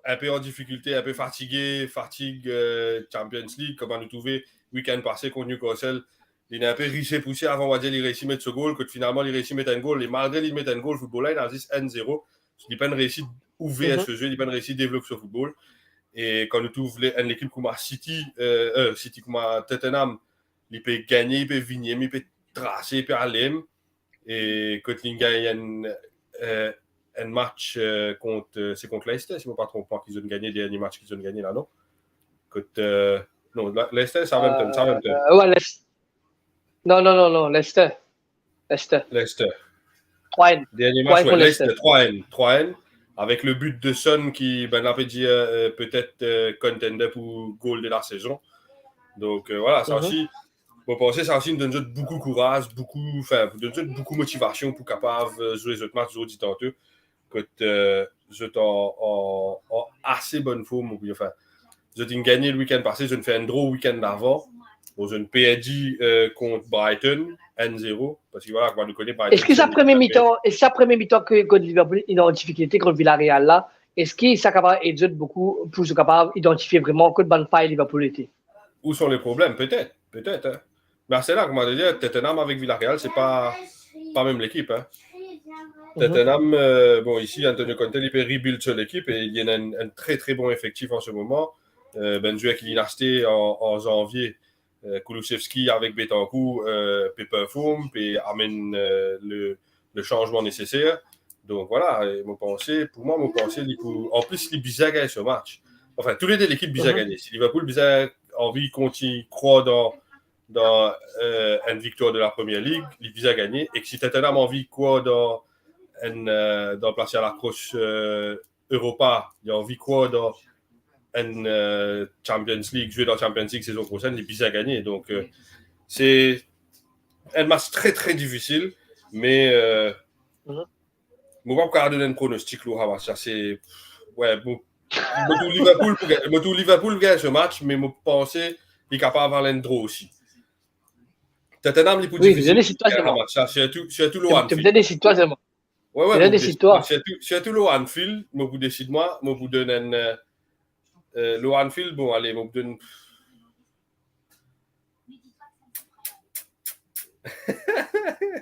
enpe an difikilte, enpe fatige, fatig, e, Champions League, kouma nou trouve week-end pase kont Newcastle, li ena enpe rise pouse avan, on va dir, li reysi met so gol, kot finalman li reysi met enn gol, e malgre li met enn gol, foutbol la ena zis enn zero, li pa'nn reysi ouver so zwe, li pa'nn reysi devlop so foutbol. E kan nou trouv le, enn lekip kouma City, e, e, City, kouma Tottenham, li pe gagne, li pe vini, li pe trase, li pe ale, e kot li gagn enn, e, enn match, e, kont, e, se kont Leicester, si mo pa tronp mwa, ki zot gagne, dernie match ki zot gagne la, non? Kot, e, non, la, Leicester, Southampton, Southampton. E, wi, Leic-, non, non, non, non, Leicester. Leicester. Leicester. Trwa enn. Dernie match, wi, Leicester, trwa enn, trwa enn. Avek le but de Son ki, bann la pe dir, e, petet, e, contender pou gol de la sezon. Donk, e, vwala, sa osi, mo panse sa osi donn zot boukou kouraz, boukou, anfin, donn zot boukou motivasion pou kapav, e, zwe zot match zordi tanto. Kot, e, zot an, an, an ase bonn form, ou bien, anfin, zot inn gagne le week-end pase, zot inn fer enn draw week-end avan. Bon, zot inn perdi, e, kont Brighton, enn zero, parski, vwala, kouma nou kone, Brighton... Eski sa premie mitan, eski sa premie mitan ki, kot Liverpool inn an difikilte kont Villarreal la, eski sa kapav ed zot boukou pou zot kapav idantifie vreman kot bann fay Liverpool ete? Où sont les problèmes? Petet, petet, en. Me ase la, kouma dir, Tottenham avek Villarreal, se pa, pa mem lekip, en. Tottenham, e, bon, isi, Antonio Conte, li pe rebuild so lekip e li ena enn, enn tre, tre bon efektif an se moman. E, bann zwer ki li inn aste an, an zanvie, e, Kulusevski avek Bentancur, e, pe perform, pe amenn, e, le, le sanzman neseser. Donk, vwala, e mo panse, pou mwa, mo panse li pou, an plis, li bizin gagn so match. Anfin, tou le de lekip bizin gagne. Si Liverpool bizin anvi kontign krwar dan dan, e, enn viktwar de la Premier League, li bizin gagne. E si Tottenham anvi krwar dan enn, euh, dan plase a lakros, euh, Europa, li anvi krwar dan enn, euh, Champions League, zwe dan Champions League sezon prosenn, li bizin gagne. Donk, euh, se enn match tre, tre difisil, me, euh, mo pa pou kapav donn enn pronostik lor sa match la, se, we, mo, mo trouv Liverpool pou gagn, mo trouv Liverpool pou gagn se match, me mo panse li kapav al enn draw osi. Tottenham, li pou difisil pou gagn sa match la, sirtou, sirtou lor Anfield. We, we, mo pou desid mwa, sirtou, sirtou lor Anfield, mo pou desid mwa, mo pou donn enn, euh, euh, lor Anfield, bon, ale, mo pou donn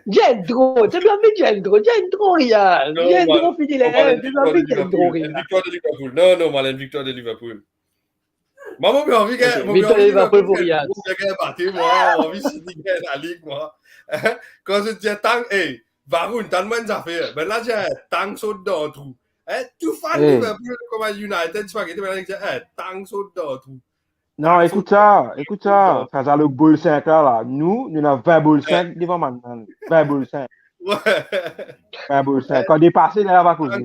Diendro, ti blann mi Diendro, Diendro, Rian. Non, Diendro, fini la, ti blann mi Diendro, Rian. Enn viktwar de Liverpool. Non, non, mo al enn viktwar de Liverpool. Mwa, mo pe anvi gagn, mo pe anvi Liverpool pou Rian. Mo pe gagn bate, mwa, mo anvi City gagn la lig, mwa. Kan zot dir tang, ey, Varun, tann mwa enn zafer. Bann la dir, eh, tang sot dan trou. Eh, tou fan Liverpool kouma United, ti pa gete, bann la dir, eh, tang sot dan trou. Non, ekout sa, ekout sa. Sa, sa le gol sink la, la. Nou, nou ena vin gol sink devan bann, vin gol sink. Vin gol sink. Kan depase, la, va koze.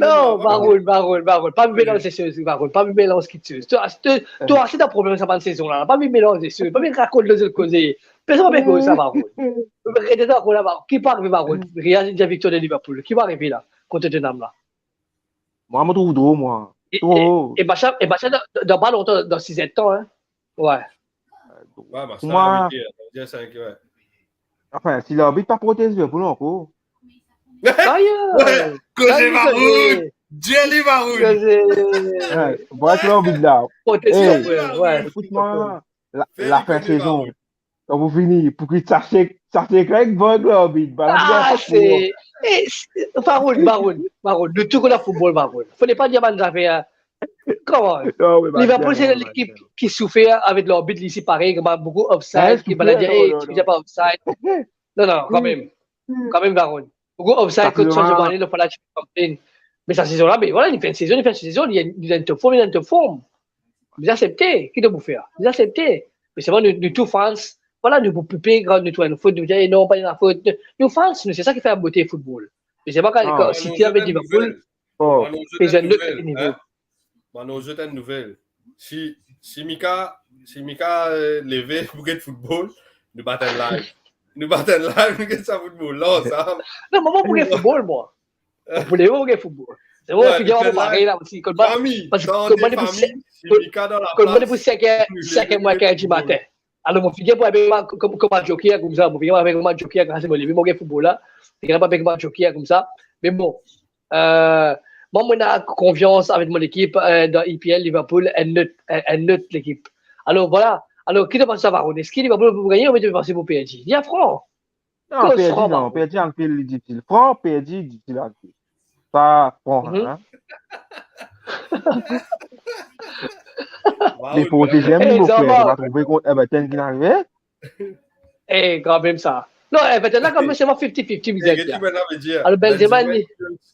Non, Varun, Varun, Varun. Pa melanz sez, Varun. Pa melanz kiksoz. Twa, twa, twa, se ta problem sa bann sezon la. Pa melanz sez. Pa vinn rakont lezot koze. Personn pa pe koz sa, Varun. Ret dan koze la, Varun. Ki pa arive, Varun? Rian, viktwar de Liverpool. Ki pa arive la, kont Tottenham la? Mwa, mo trouv draw, mwa. E, e, e match la, e match la dan, dan pa lontan, dan sizedtan, hein. We. We, match la, wit er, wit er sink, we. Anfin, si larbit pa protez Liverpool ankor. Ayo! We, koze Varun! Dieu li Varun! Koze. We, vwala larbit la. Protez Liverpool, we. Ekout mwa, la, lafin sezon. Kan pou fini, pou ki sa sek, sa sek la, ek van ek larbit, balan pou se, eh, se, Varun, Varun, Varun, nou tou konn football, Varun. Fode pa dir bann zafer, hein. Come on. Liverpool, se lekip ki soufer avek larbit, li, se parey, kouma boukou offside, ki bann la dir, eh, ti pa offside. Non, non, kanmem. Kanmem, Varun. Boukou offside, kot Sadio Mane, le fwa la, ti pe konplenn. Me sa sezon la, me vwala, li fer enn sezon, li fer enn sezon, li, li dan top form, li dan top form. Bizin aksepte, ki to pou fer? Bizin aksepte. Me selman nou, nou tou fans, vwala, nou pou pipe, kan nou trouv enn fot, nou dir, eh, non, pa ena fot. Nou fans, nou, se sa ki fer bote football. Me selman kan, kan City avek Liverpool, pe zwenn lot nivo. Mo anonse zot enn nouvel. Si, si Mika, si Mika, eh, leve pou get football, nou bat enn live. Nou bat enn live, nou get sa football la, sa. Non, mwa, mo pou get football, mwa. Pou leve, mo pou get football. Se bon, fini, mo pou get football. Fami, parski dan de fami, si Mika dan laplas, kot mwa pou sink er, sink er mwin kinz dimatin. Alor, mo fini pou ape kouma, kouma, kouma joker, koumsa, mo fini pou ape kouma joker, kan se mo leve, mo get football la. Fini pou ape kouma joker, koumsa. Me bon, Euh, mwa, mo ena konfians avek mo lekip, euh, dan E P L, Liverpool, enn lot, enn, enn lot lekip. Alor, vwala. Alor, ki to panse sa, Varun? Eski Liverpool pou gagne oubien to panse pou perdi? Dir fran. Non, perdi, fran, non, Varun. Perdi Anfield, li difisil. Fran, perdi, difisil Anfield. Sa fran, hein? Li protez li, mo frer, to pa trouve kont Everton ki arive? Eh, kanmem sa. Non, Everton la, kanmem, se fifty fifty, bizin dir. Alor, Benzema, li, ti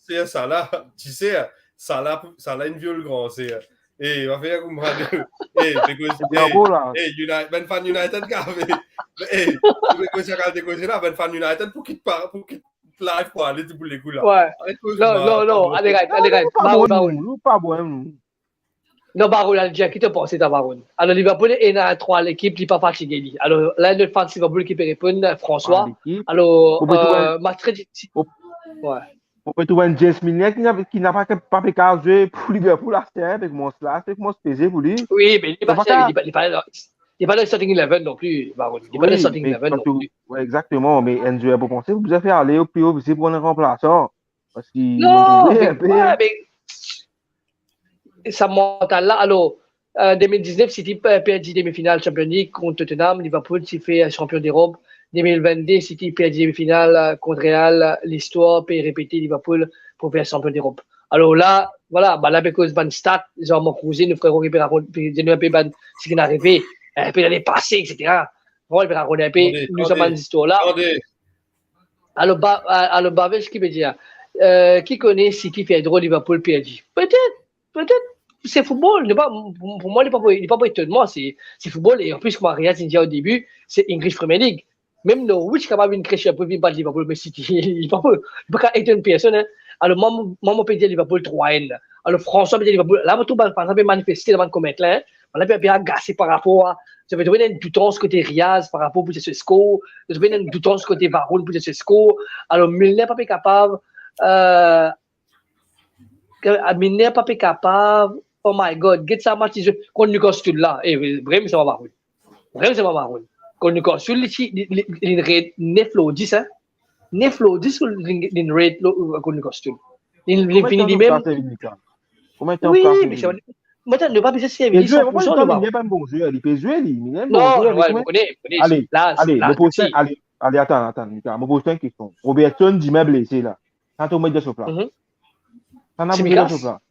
ser, Salah, ti ser, Salah, Salah inn viol gran ser. Eh, va fer kouma de, eh, because, eh, United, bann fan United ki ave, eh, because sa kalite koze la, bann fan United pou kit pa, pou kit live pou ale, ti pou lekou la. Non, non, non, ale, ale, pa bon, pa bon. Non, Varun, al dir, ki to panse, ta, Varun? Alor, Liverpool ena trwa lekip, li pa fatige, li. Alor, la, enn lot fan Liverpool ki pe reponn, François. Alor, euh, match tre difisil. Ou pe trouv enn James Milner ki na, ki na pa, pa pe kapav zwe pou Liverpool, aster, pe koumans la, pe koumans peze pou li. Wi, me li pa, li pa, li pa, li pa dan starting eleven non pli, Varun. Li pa dan starting eleven non pli. Wi, exakteman, me enn zwer pou panse, pou bizin fer ale, opior, bizin pran enn ranplasan. Parski non, me, me sa mantal la, alor, euh, de mil diznef, City pe-, perdi demi-final Champions League kont Tottenham, Liverpool ti fer, euh, champion d'Europe. De mil vennde, City perdi demi-final, euh, kont Real. Listwar pe repete, Liverpool pou fer champion d'Europe. Alor la, vwala, bann la pe koz bann stat, zan mo kouze, nou frero ki pe rakont, pe dir nou enpe bann, seki inn arive, eh, pe lane pase, et cetera. Vwala, pe rakont enpe nou sa bann zistwar la. Alor, ba-, a-, alor, Bavesh ki pe dir, euh, ki kone City fer draw, Liverpool perdi. Petet, petet, se football. Li pa, pou, pou mwa, li pa pou, li pa pou etonn mwa, se, se football. E anplis, kouma Riaz inn dir o debi, se English Premier League. Mem Norwich kapav vinn kre sirpriz, vinn bat Liverpool, me City, li pa pou, li pa kapav etonn personn, hein. Alor, mwa, mwa, mo pe dir Liverpool trwa enn. Alor, François pe dir Liverpool. La, mo trouv bann fan sa pe manifeste dan bann comment la, hein. Bann la pe, pe agase par rapor a, zot pe trouve ena enn doutans kote Riaz par rapor pou dir so skor. Zot pe trouve ena enn doutans kote Varun pou dir so skor. Alor, Milner pa pe kapav, euh, Ke, ah, Milner pa pe kapav. Oh my God, get sa match li zwe kont Newcastle la. Eh, vremem sa pa Varun. Vremem sa pa Varun. Kont Newcastle, li ti, li, li, li red nef lor dis, hein. Nef lor dis, li, li red lo-, kont Newcastle. Li, li fini limem. Komie tan ou plas Milner? Wi, me sa, mo tann, nou pa bizin servi li san pou san, nou pa. Milner pa enn bon zwer, li pe zwe, li. Milner enn bon zwer, me komie... Non, mo kone, mo kone. Ale, laz, ale, laz, mo poz, si. Ale, ale, atann, atann, atann. Mo poz enn kestion. Robertson dimin blese la. Sa to met dan so plas? Mhm. Sa na pou zwe dan so plas.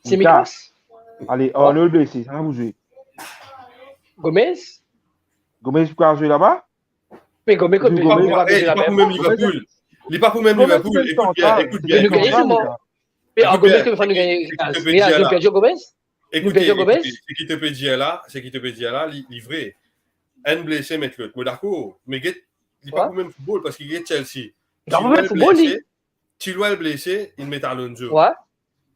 Tsimikas? Tsimikas. Ale, Arnold blese, sa na pou zwe. Gomez? Gomez pou kapav zwe laba? Me Gomez, Gomez, Gomez, li pa pou mem Liverpool. Li pa pou mem Liverpool. Ekout bien, ekout bien, ekout bien. Me Gomez, ki fer nou gagne? Seki to pe dir la. Ekoute, ekoute, seki to pe dir la, seki to pe dir la, li, li vre. Enn blese, met lot. Mo dakor, me get, li pa pou mem foutbol, parski get Chelsea. Li pa pou mem foutbol, li. Chilwell blese, li met Alonso. Wi.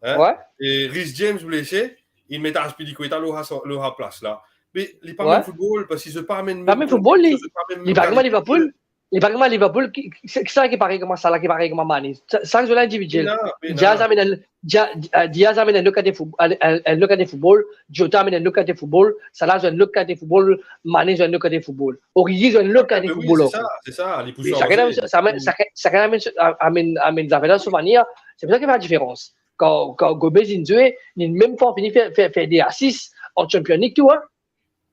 Hein? Wi. E Reece James blese, li met Azpilicueta lor sa, lor sa plas la. Me li pa mem foutbol, parski zot pa mem... Pa mem foutbol, li. Li pa kouma Liverpool. Li pa kouma Liverpool, ki, ki, ki sa ki parey kouma Salah, ki parey kouma Mane. Sa, sa zot la individiel. Pena, pena. Diaz amenn enn, Dia-, eh, Diaz amenn enn lot kalite fout-, enn, enn, enn lot kalite foutbol, Jota amenn enn lot kalite foutbol, Salah zwe enn lot kalite foutbol, Mane zwe enn lot kalite foutbol. Origi zwe enn lot kalite foutbol ankor. Wi, se sa, se sa, li pou sanze. Sakenn amenn, sakenn, sakenn amenn, amenn, amenn zafer dan so manier. Se pou sa ki fer ladiferans. Kan, kan Gomez inn zwe, li mem fer, fini fer, fer, fer de asis an Champions League tou, hein.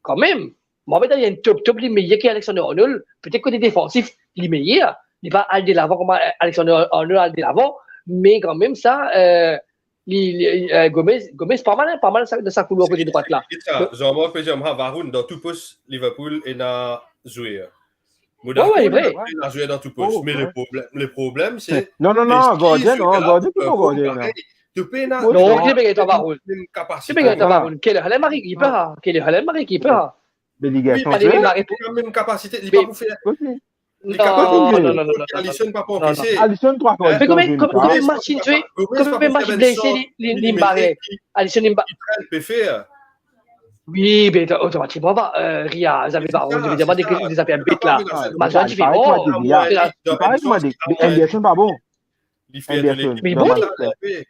Kanmem, mo pe dir li enn top, top, li meyer ki Alexander Arnold. Petet kote defansif, li meyer. Li pa al delavan kouma Alexander Arnold al delavan, me kanmem sa, eh, li, li, eh, Gomez, Gomez pa mal, hein, pa mal sa, dan sa koulwar kote drwat la. Donk Jean-Marc pe dir, ah, Varun, dan tou pos Liverpool ena zwer. Mo dakor, wi, wi, li vre. Ena zwer dan tou pos, me le problem, le problem, se... Non, non, non, gardien, non, gardien, ki bon gardien, non. To pena... Non, ki pe gagn Varun? Ki pe gagn Varun? Kelleher la mari ki pe, Kelleher la mari ki pe. Wi, me li pena mem kapasite, li pa pou fer. Non, non, non, non, non. Alisson pa pou anpese. Alisson trwa kar... Me konbien, konbien match li zwe, konbien match li blese, li, li, li bare. Alisson li ba-... Li pe fer. Wi, be otomatikman, ba, eh, Riaz, zot ena Varun, zot ena de, de zafer bet la. Match la diferan. Li parey kouma de, Henderson pa bon. Li fer de lekip. Me bon,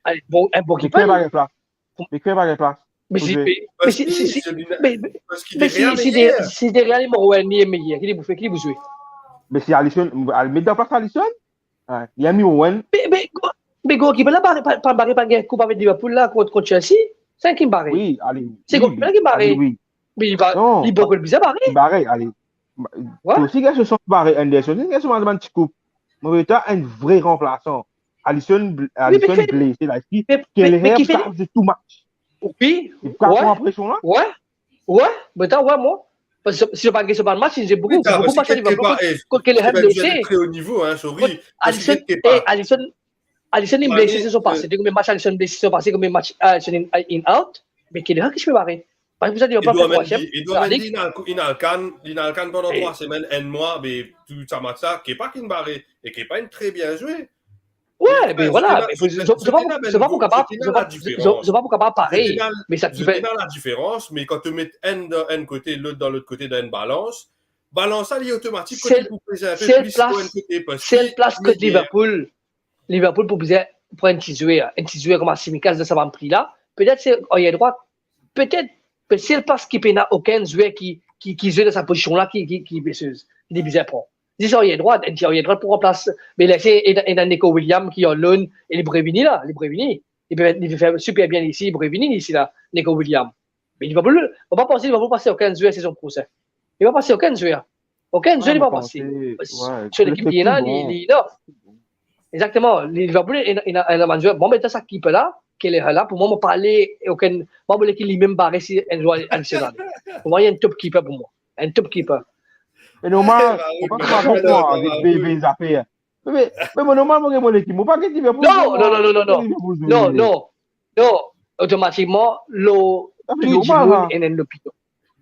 ale, bon, enn bon kiper. Li pa gagn plas. Me ki pa gagn plas? Me si, me, me si, si, si, me, me, me si, si De, si De Gea li mor, wi, li meyer, ki li pou fer, ki li pou zwe? Me si Alisson, al met dan plas Alisson? Hein, li a mem wi. Me, me, me goalkeeper la pa, pa, pa bare, pa gagn koup avek Liverpool la kont, kont Chelsea. Sa ki bare? Wi, ale, se goalkeeper la ki bare. Wi, wi. Me li pa, non, li pa bizin bare. Li bare, ale. Wi. Li osi gagn so sans bare, Henderson, li gagn so bann ti koup. Mo pe dir enn vre ranplasan. Alisson bl-, Alisson blese la, eski Kelleher pou zwe tou match? Wi. Li pou pran presion la? Wi. Wi, me ta, wi, mwa. Parski si, si pa gagn so bann match, li zwe boukou, boukou match Liverpool. Kot Kelleher blese. Très haut niveau, hein, sorry. Alisson, eh, Alisson, Alisson inn blese sezon pase. Konbien match Alisson blese sezon pase, konbien match, eh, Alisson inn, inn out. Me Kelleher ki ti pe bare. Parski pou sa, li pa fer trwaziem. Edouard Mendy, inn al, inn al CAN, inn al CAN pandan trwa semenn, enn mwa, me tou sa match la, Kepa ki inn bare, e Kepa inn tre bien zwe. Wi, me vwala, me zot pa pou kapav, zot pa pou kapav parey, me sa ki fer ladiferans, me kan to met enn dan enn kote, lot dan lot kote, dan enn balans, balans la, li otomatik kot li pou peze enn pe plis lor enn kote, parski sel plas kot Liverpool, Liverpool pou bizin pran enn ti zwer, enn ti zwer kouma Tsimikas dan sa bann pri la. Petet se arier drwat, petet, me sel plas ki pena okenn zwer ki, ki, ki zwe dan sa pozision la ki, ki, ki blese, ki li bizin pran. Zis arier drwat, enn ti arier drwat pou ranplas, me les ena, ena Neco Williams ki an loan e li pou revini la, li pou revini. Li pe, li pe fer siper bien isi, li pou revini isi la, Neco Williams. Me Liverpool, mo pa panse Liverpool pase okenn zwer sezon prosin. Li pa pase okenn zwer. Okenn zwer li pa pase. Wi, so lekip li ena, li, li enough. Exakteman. Li, Liverpool ena, ena, ena bann zwer. Bon, me dan sa ekip la, Kelleher la, pou mwa, mo pa le okenn, mo pa le ki limem bare si enn zwer adisional. Pou mwa, li enn top keeper pou mwa. Enn top keeper. Me normal, mo pa konpran avek be, be zafer. Me, me, me mo normal, mo gagn mo lekip. Mo pa gagn Liverpool. Non, non, non, non, non. Non, non. Non, otomatikman, lor tou dimoun ena enn lopinion.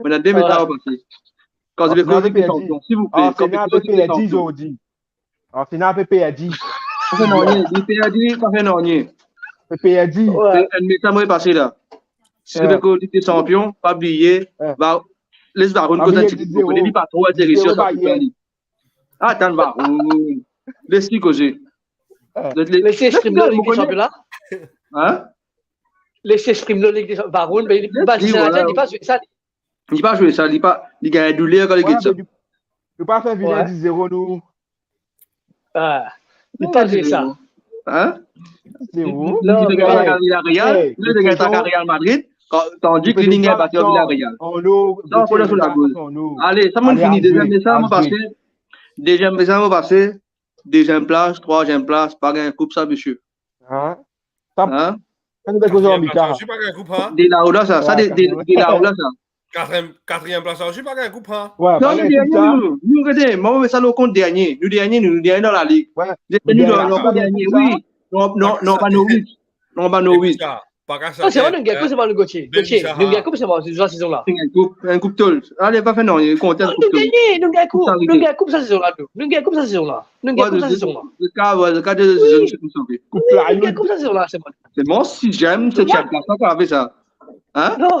Mo ena de mesaz a pase. Kan zot pe koz Lig de Sanpion, silvouple, kan zot pe koz Lig de Sanpion. Arsenal pe perdi. Pa fer nanye, li perdi, pa fer nanye. Pe perdi. Enn mesaz mo pe pase la. Si zot pe koz Lig de Sanpion, pa bliye, les Varun koz enn ti pe, li pa tro interese dan foutbol li. Atann Varun. Les li koze. Les li exprim lor Lig de Sanpion la. Les li exprim lor Lig de Sanpion. Varun, me li pa zwe sa, li pa zwe sa. Li pa zwe sa, li pa, li gagn douler kan li get sa. Nou pa fer vinn diz zero nou. Ah, li pa zwe sa. Hein? Zero. Li pe gagn sa Villarreal, li pe gagn sa Real Madrid, tandi ki li gagn bati Villarreal. Non, fode sou lagoz. Ale, sa mo fini, deziem mesaz mo pase. Deziem mesaz mo pase. Deziem plas, trwaziem plas, pa gagn koup sa, misie. Hein? Sa, sa nou pe koze an mika. Trwaziem plas, pa gagn koup, hein? De lao la sa, sa de, de, de lao la sa. Katriem, katriem plas la osi, pa gagn koup, hein? Non, nou dernie, nou, nou, gete, mo met sa lor kont dernie. Nou dernie, nou, nou dernie dan lalig. Nou dernie, non, pa dernie, wi. Non, non, non, pa Norwich. Non, pa Norwich. Pa gagn sa. Non, se vre, nou gagn koup, se pa nou Gauthier. Gauthier, nou gagn koup, se pa sa sezon la. Nou gagn koup, gagn koup tol. Ale, pa fer nanye, kontan koup tol. Nou gagn, nou gagn koup, nou gagn koup sa sezon la, nou. Nou gagn koup sa sezon la. Nou gagn koup sa sezon la. Koup la, nou gagn koup sa sezon la, se bon. Se bon, siziem, setiem plas, sa, sa ave sa. Hein? Non.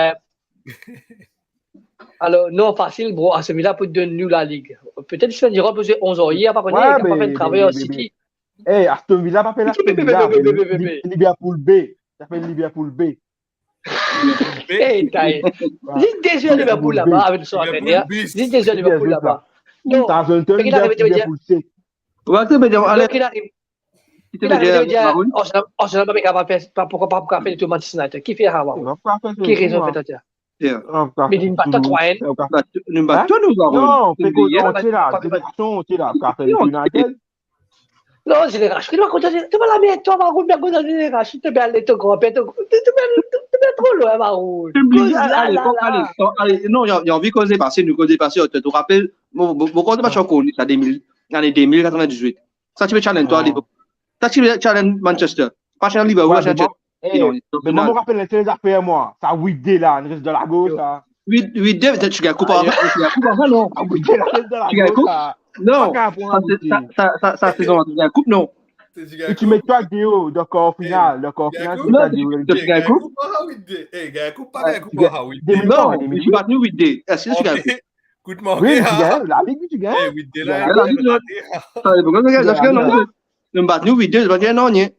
Euh, alors, non, facile, bro. Aston Villa pou donn nou la Ligue. Peut-être si on ira poser onze ans hier, pas connu, Ouais, il a pas mais, fait le travail mais, au mais, City. Mais, hey, Aston Villa, pas fait Aston Villa, mais, mais, mais, mais, mais, Liverpool B. Ça fait Liverpool B. Hey, t'as, ouais. Dis déjà Liverpool là-bas, avec son entraîneur. Dis déjà Liverpool là-bas. Non, Southampton, Liverpool C. Ouais, tu peux dire, allez. Donc, il arrive. Ki to pe dir, Arnaud? Arsenal, Arsenal pa kapav fer, pa, pourquoi pas, pourquoi faire tout Manchester United? Ki fer sa, Arnaud? Ki rezon fer sa? Yeah. Me li pa twa enn. Nou pa twa, nou, Arnaud. Non, fek koz la, zenerasyon, ti la, pa fer United. Non, zenerasyon, li pa kontan, to pa la mer, twa, Arnaud, bien kontan zenerasyon, to bien ale, to granper, to, to, to bien, to, to bien tro lwin, Arnaud. Koz la, ale, la, ale, ale, non, li, li anvi koze pase, nou koze pase, to, to rapel, mo, mo, mo koz match ankor, sa de mil, lane de mil, katrevin-dizuit. Sa ti pe challenge twa, Liverpool. Sa ti pe challenge Manchester. Pa challenge Liverpool, pa challenge Chelsea. Non, non, non. Mo rapel enn sel zafer, mwa. Sa wit de la, enn res de la gos, sa. Wit, wit de, ti gagn koup avan, ti gagn koup avan, non? Sa wit de la, enn res de la gos, sa. Ti gagn koup? Non. Sa, sa, sa, sa sezon la, ti gagn koup, non? E ti met twa Guillaume dan kar final, dan kar final, ti met twa Guillaume. Ti gagn koup? Gagn koup, pa gagn koup, pa gagn koup, pa gagn koup. Non, ti bat nou wit de. Eski ti gagn koup? Kout manke, wi, ti gagn, la Ligue, ti gagn. Eh, wit de la, la Ligue, non. Sa, se pou sa, non, non. Nou bat nou wit de, se pa gagn nanye.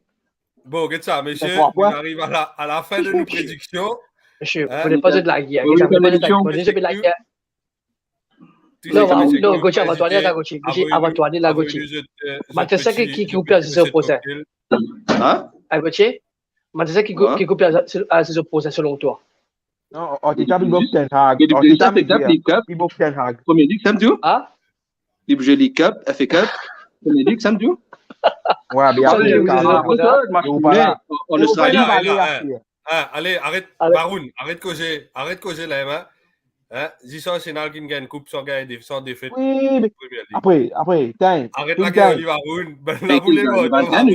Bon, get sa, mesie, nou ariv a la, a la fin de nou prediksion. Mesie, fode pa zot lagir, wi, get sa, fode pa zot lagir. Non, non, Gauthier, avan twa ale la, Gauthier. Gauthier, avan twa ale la, Gauthier. Manchester ki, ki, ki koup lezot prosin? Hein? Hein, Gauthier? Manchester ki koup, ki koup lezot prosin selon twa? Non, Arteta, li pou Ten Hag. Arteta, li pou Ten Hag. Premier League, sa, tu vois? Hein? Li pou zwe League Cup, F A Cup, Premier League, sa, tu vois? Ouais, mais après, en Australie. Hein, allez, arrête, Varun, arrête koze, arrête koze la, hein. Hein, zis Arsenal ki gagn koup san gagn, san defet. Oui, mais Premier League. Après, après, time. Arrête la guerre, Varun. Ben, la, vous les votes, Varun.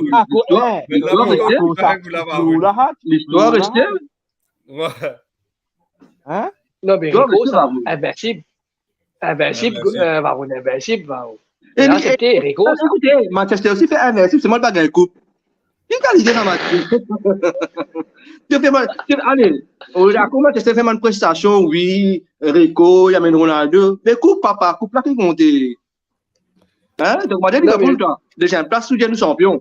L'histoire reste. L'histoire reste. Ouais. Hein? Non, mais Rico, sa, invinsib. Invinsib, Varun, invinsib, Varun. E la, se Rico, sa. Ekoute, Manchester City fer invinsib, selman li pa gagn koup. Ki kalite sa match? Ti fer mal, ti, ale, ou dakor, Manchester fer bann prestasion, wi, Rico, li amenn Ronaldo. Me koup, papa, koup la ki konte. Hein? Donk, mo dir Liverpool, twa, deziem plas, ou dir nou sanpion.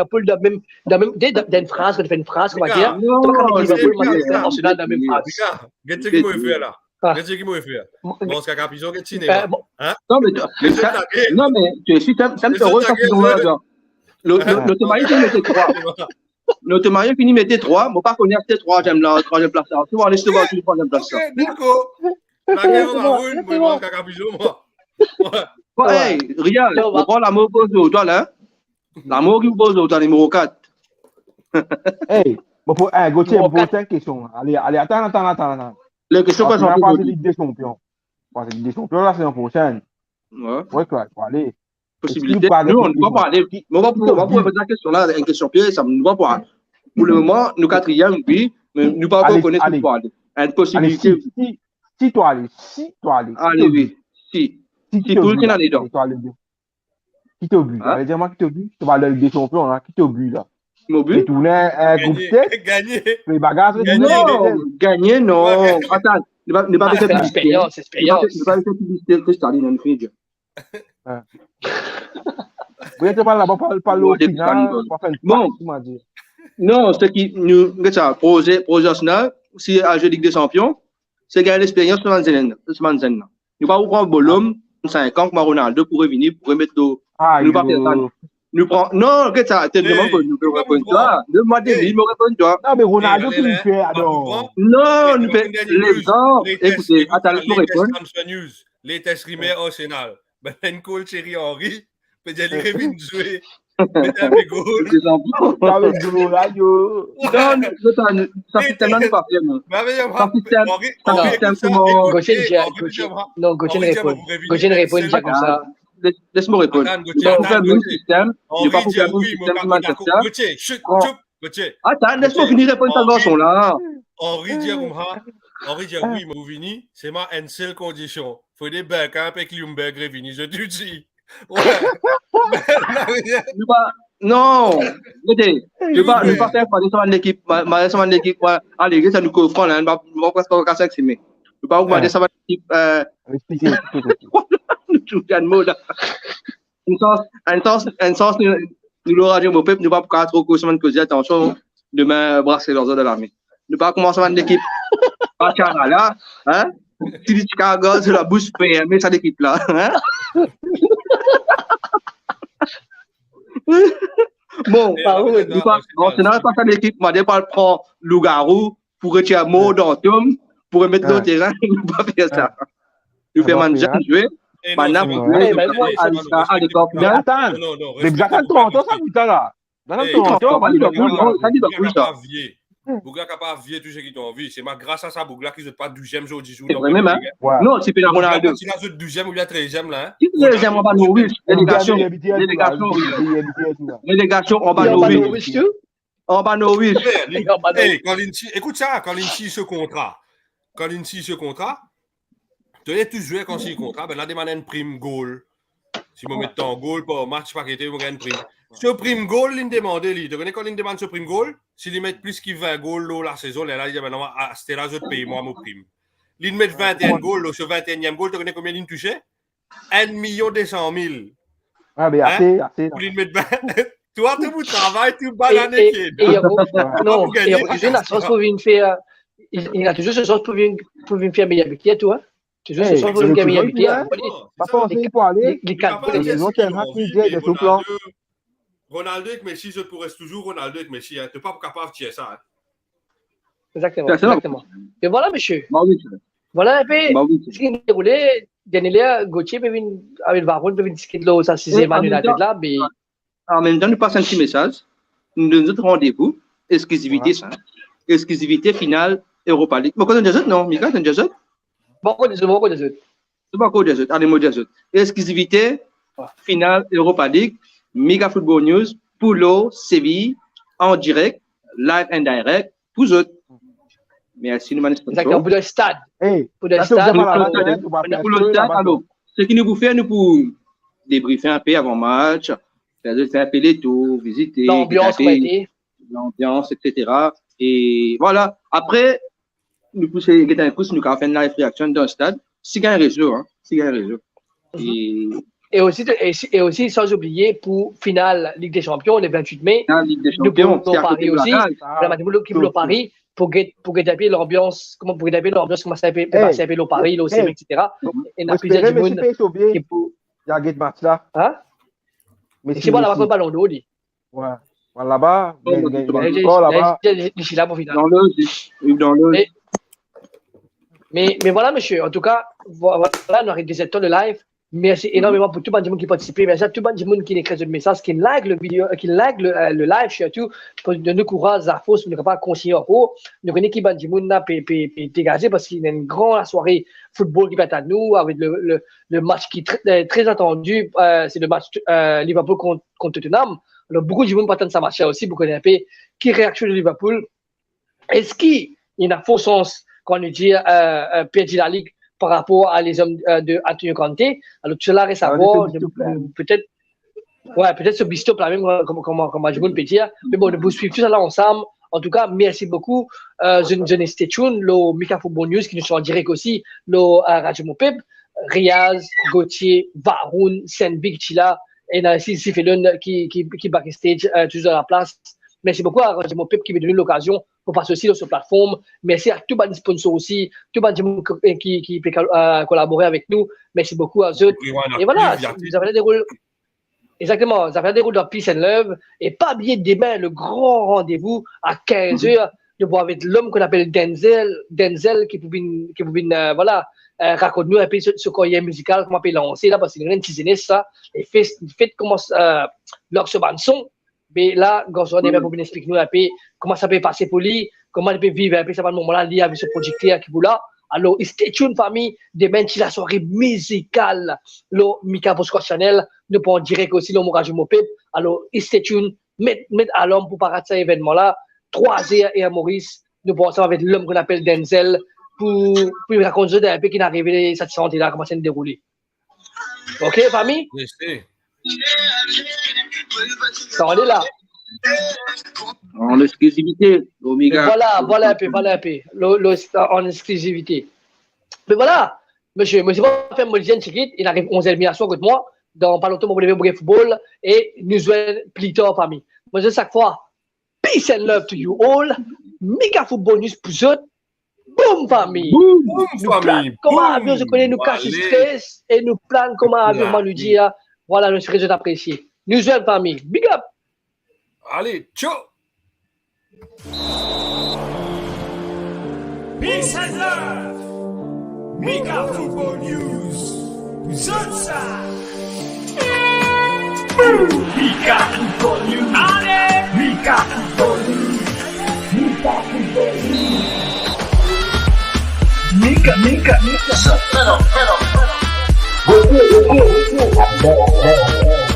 Liverpool dan mem, dan mem, dan, dan enn fraz, kan to fer enn fraz, kouma dir, to pa kapav met Liverpool, Manchester, Arsenal dan mem fraz. Get seki mo fer la. Get seki mo fer. Bon, sa kaka pizon, get sinema. Non, mais tu, mais ça, non, mais tu es si, ça, ça me rôle pas. Lo, lo, lo, to mari fini mete trwa. Lo, to mari fini mete trwa. Mo pa kone aster trwaziem la, trwaziem plas la. Si mo ale, si mo ale trwaziem plas la. Ok, dakor. Lage, mo pa voul, mo, kaka pizon, mo. Bon, hey, Riyaz, mo pran lamour pou zot, twa la, hein? Lamour ki pou zot, twa, nimero kat. Hey, mo pou, hey, Gauthier, mo pou poze enn kestion. Ale, ale, atann, atann, atann, atann. Le kestion pa, Lig de Champion. Pas Lig de Champion la, sezon prosenn. Ouais. Ouais, kwa, pou ale. Posibilite. Nou, nou pa pou ale. Mo pa pou, mo pa pou poz la kestion la, enn kestion piez, sa, nou pa pou ale. Pou le moman, nou katriem, wi, me nou pa pou kone ki pou ale. Enn posibilite. Si, si, si to ale, si to ale, ale, wi. Si. Si to ale, ki to bi? Ki to bi? Ale dir mwa ki to bi? To pa ale Lig de Champion la, ki to bi la? Mo bi? Retourn, eh, group stage. Gagne. Fini bagay, non, gagne non. Atann, nou pa, nou pa fer piblisite. Experience, experience. Nou pa fer piblisite, Kristalin, nou fini dir. Hein. Bon, to pa la, pa, pa, pa lo final, pa fer enn pas, kouma dir. Non, seki nou, get sa, proze, proze Arsenal, si al zwe Lig de Champion, se gagn lexperyans pou bann zenn, pou bann zenn la. Nou pa pou pran bolom, sink an, kouma Ronaldo pou revini, pou remet lo. Nou pa fer sa. Nou pran, non, get sa, to demann pou nou reponn twa. Demann mwa, mo reponn twa. Non, me Ronaldo ki fer, alor. Non, nou fer lezanp. Ekoute, atann, les mo reponn. Latest rimer Arsenal. Ben, enn gol Thierry Henry, pe dir li revinn zwe. Met enn gol. Non, non, sa, sa, sa, nou pa fer, non. Sa, sa, sa, kouma Gauthier, Gauthier, non, Gauthier reponn. Gauthier reponn, dir koumsa. Les, les mo reponn. Nou pa pou fer mem sistem, nou pa pou fer mem sistem ki Manchester. Gauthier, chut, choup, Gauthier. Atann, les mo fini reponn sa garson la. Henry dir koumsa, Henry dir wi, mo vini, selman enn sel kondision. Fode bank enn pe Ljungberg revini, zot tou dir. Nou pa, non, gete, nou pa, nou pa fer pale sa bann lekip, ma, ma, sa bann lekip, ale, gete sa nou konpran la, nou pa, nou pa preske kas ek sime. Nou pa ougmante sa bann lekip, eh, nou tou gagn mo la. Enn sans, enn sans, enn sans nou, nou lor Radio Mo Pep, nou pa pou kapav tro koz sa bann koze, atansion, demin, bras lor zot dan lame. Nou pa koumans bann lekip Bacala la, hein? Si li ti kapav gard so labous ferme, sa lekip la, hein? Bon, nou pa, Arsenal pa sa lekip, mo dir pa al pran lougarou pou retir mo dan tom, pou remet lor terin, nou pa fer sa. Nou fer bann zenn zwe, bann la pou zwe, nou pa al sa, al lekor final. Atann, me bizin atann trant an sa, puta la. Atann trant an, sa li pa koul, sa li pa koul sa. Boug la kapav vie tou seki to anvi. Se ma, gras a sa boug la ki zot pa douziem zordi zour. Se vre mem, hein? Non, se pena Ronaldo. Si la zot douziem oubien treziem la, hein? Ki treziem anba Norwich? Relegasion. Relegasion. Relegasion anba Norwich. Anba Norwich. Hey, kan linn si, ekout sa, kan linn si so kontra. Kan linn si so kontra, to ena tou zwer kan si kontra, ben la demann enn prim gol. Si mo met tan gol par match, pa kete, mo gagn prim. So prim gol, linn demande li. To kone kan linn demann so prim gol? Si li met plis ki vin gol lor lasezon, lerla li dir, ben non, aster la zot pey mwa mo prim. Linn met vinte-enn gol, lor so vinte-enn gol, to kone konbien linn touse? Enn milion de san mil. Ah, be ase, ase. Pou linn met vin. Twa, to pou travay, to banane. E, e, e, non, e, li ena sans pou vinn fer, li, li ena touzour so sans pou vinn, pou vinn fer meyer biter, tou, hein. Touzour so sans pou vinn fer meyer biter. Pa panse li pou ale. Li, li kalkil. Ronaldo, Ronaldo ek Messi, zot pou res touzour Ronaldo ek Messi, hein. To pa pou kapav tir sa, hein. Exactement, exactement. E vwala, misie. Vwala enn pe seki inn deroule. Dernie ler, Gauthier pe vinn, avek Varun pe vinn diskit lor sa sizye Man United la, me an mem tan, nou pas enn ti mesaz. Nou donn zot randevou, exklizivite sa. Exklizivite final Europa League. Mo konn dir zot, non, Mika, konn dir zot? Mo konn dir zot, mo konn dir zot. Mo konn dir zot. Ale, mo dir zot. Exklizivite final Europa League, Mika Football News, pou lor Séville, an direk, live and direct, pou zot. Mersi nou bann sponsor. Exactement, pou le stad. Pou le stad, alor, seki nou pou fer, nou pou debrife enn pe avan match, fer, fer enn pe letour, vizite, lanbians, et cetera. E vwala. Apre, nou pous, get enn kous, nou kapav fer enn live reaction dan stad, si gagn rezo, hein, si gagn rezo. Mhm. E osi, e si, e osi, san oubliye pou final Ligue des Champions, le vingt-huit mai, final Ligue des Champions, nou pou Paris osi. Pou la dimoun ki pou Paris, pou get, pou get enpe lanbians, kouma, pou get enpe lanbians, kouma sa pe, pe pase enpe lor Paris, lor sime, et cetera. E nou espere, mesye Peyso bien ki pou, ya get match la. Hein? Mesye, bon, laba, Ballon d'Or, li. Ouais. Voilà, laba, li, li, li, li, li, li la pou final. Dan loz, li, li dan loz. Me, me, me voilà, mesye. An tou ka, vo-, voilà, nou ariv dezertan de live. Mersi enormeman pou tou bann dimoun ki partisipe. Mersi a tou bann dimoun ki ekrir zot mesaz, ki like le video, ki like le, euh, le live sirtou, pou donn nou kouraz, lafors, pou nou kapav kontigne ankor. Nou kone ki bann dimoun la pe, pe, pe degaze, parski ena enn gran lasware football ki pe atann nou, avek le, le, le match ki tre, euh, tre atandi, euh, se le match, euh, Liverpool kont, kont Tottenham. Alor, boukou dimoun pe atann sa match la osi, pou kone enpe ki reaksion de Liverpool. Eski ena for sans, kouma nou dir, euh, euh, perdi lalig par rapor a lezom, euh, de Antonio Conte? Alor, tousala res a vwar, petet, ouais, petet so bistop la mem, kouma, kouma, kouma dimoun pe dir. Me bon, nou pou swiv tousala ansam. An tou ka, mersi boukou. Euh, zot, zot stay tuned lor Mika Football News, ki nou sera an direk osi lor, euh, Radio Mon Pep. Riaz, Gauthier, Varun, Senvik, ti la, ena osi Zifelon ki, ki, ki backstage, euh, touzour dan laplas. Mersi boukou a Radio Mon Pep ki pe donn nou lokazion pou pas osi lor so platform. Mersi a tou bann sponsor osi, tou bann dimoun ki, ki, ki pe kol-, euh, kolabore avek nou. Mersi boukou a zot. E voilà, zafer la deroul, exactement, zafer la deroul dan peace and love. E pa bliye demin, le gran randevou a kinz er, nou pou avek lom ki apel Denzel, Denzel ki pou vinn, ki pou vinn, euh, voilà, euh, rakont nou enpe so, so karyer mizikal, kouma pe lanse la, parski li ena enn ti zenes sa, e fet, fet koumans, euh, lans so bann son. Me la, garson la demin pou vinn explik nou enpe kouma sa pe pase pou li, kouma li pe viv enpe sa bann moman la, li avek so prodikter ki pou la. Alor, stay tuned, fami, demin ti lasware mizikal lor Mika Postcard Channel, nou pou an direk osi lor Radio Mon Pep. Alor, stay tuned, met, met alarm pou pa rat sa evennman la, trwa er, er Moris, nou pou ansam avek lom ki apel Denzel pou, pou rakont zot enpe ki inn arive sa ti sante la, kouma sa inn deroule. Ok, fami? Yes, sir. Sa, nou la. An exklizivite, Omega. Voilà, voilà enpe, voilà enpe. Lo, lo, an exklizivite. Me voilà, mesye, mo ti pe fer mo lizenn tigit, inn ariv onz er demi aswar kot mwa, dan pa lontan mo pou leve pou gagn football, e nou zwenn pli tar, fami. Mo dir sak fwa, peace and love to you all. Mika Football News pou zot. Boom, fami. Boom, nou fami. Plan kouma avion, zot kone, nou kas stres e nou plan kouma avion, kouma nou dir, voilà, nou espere zot apresie. Nou zwenn, fami. Big up. Ale, tchao. Peace and love. Mika Football News. Zot sa. Mika Football News. Ale. Mika Football News. Mika Football News. Mika, Mika, Mika. Zot, non, non, non, non. Go, go, go, go, go.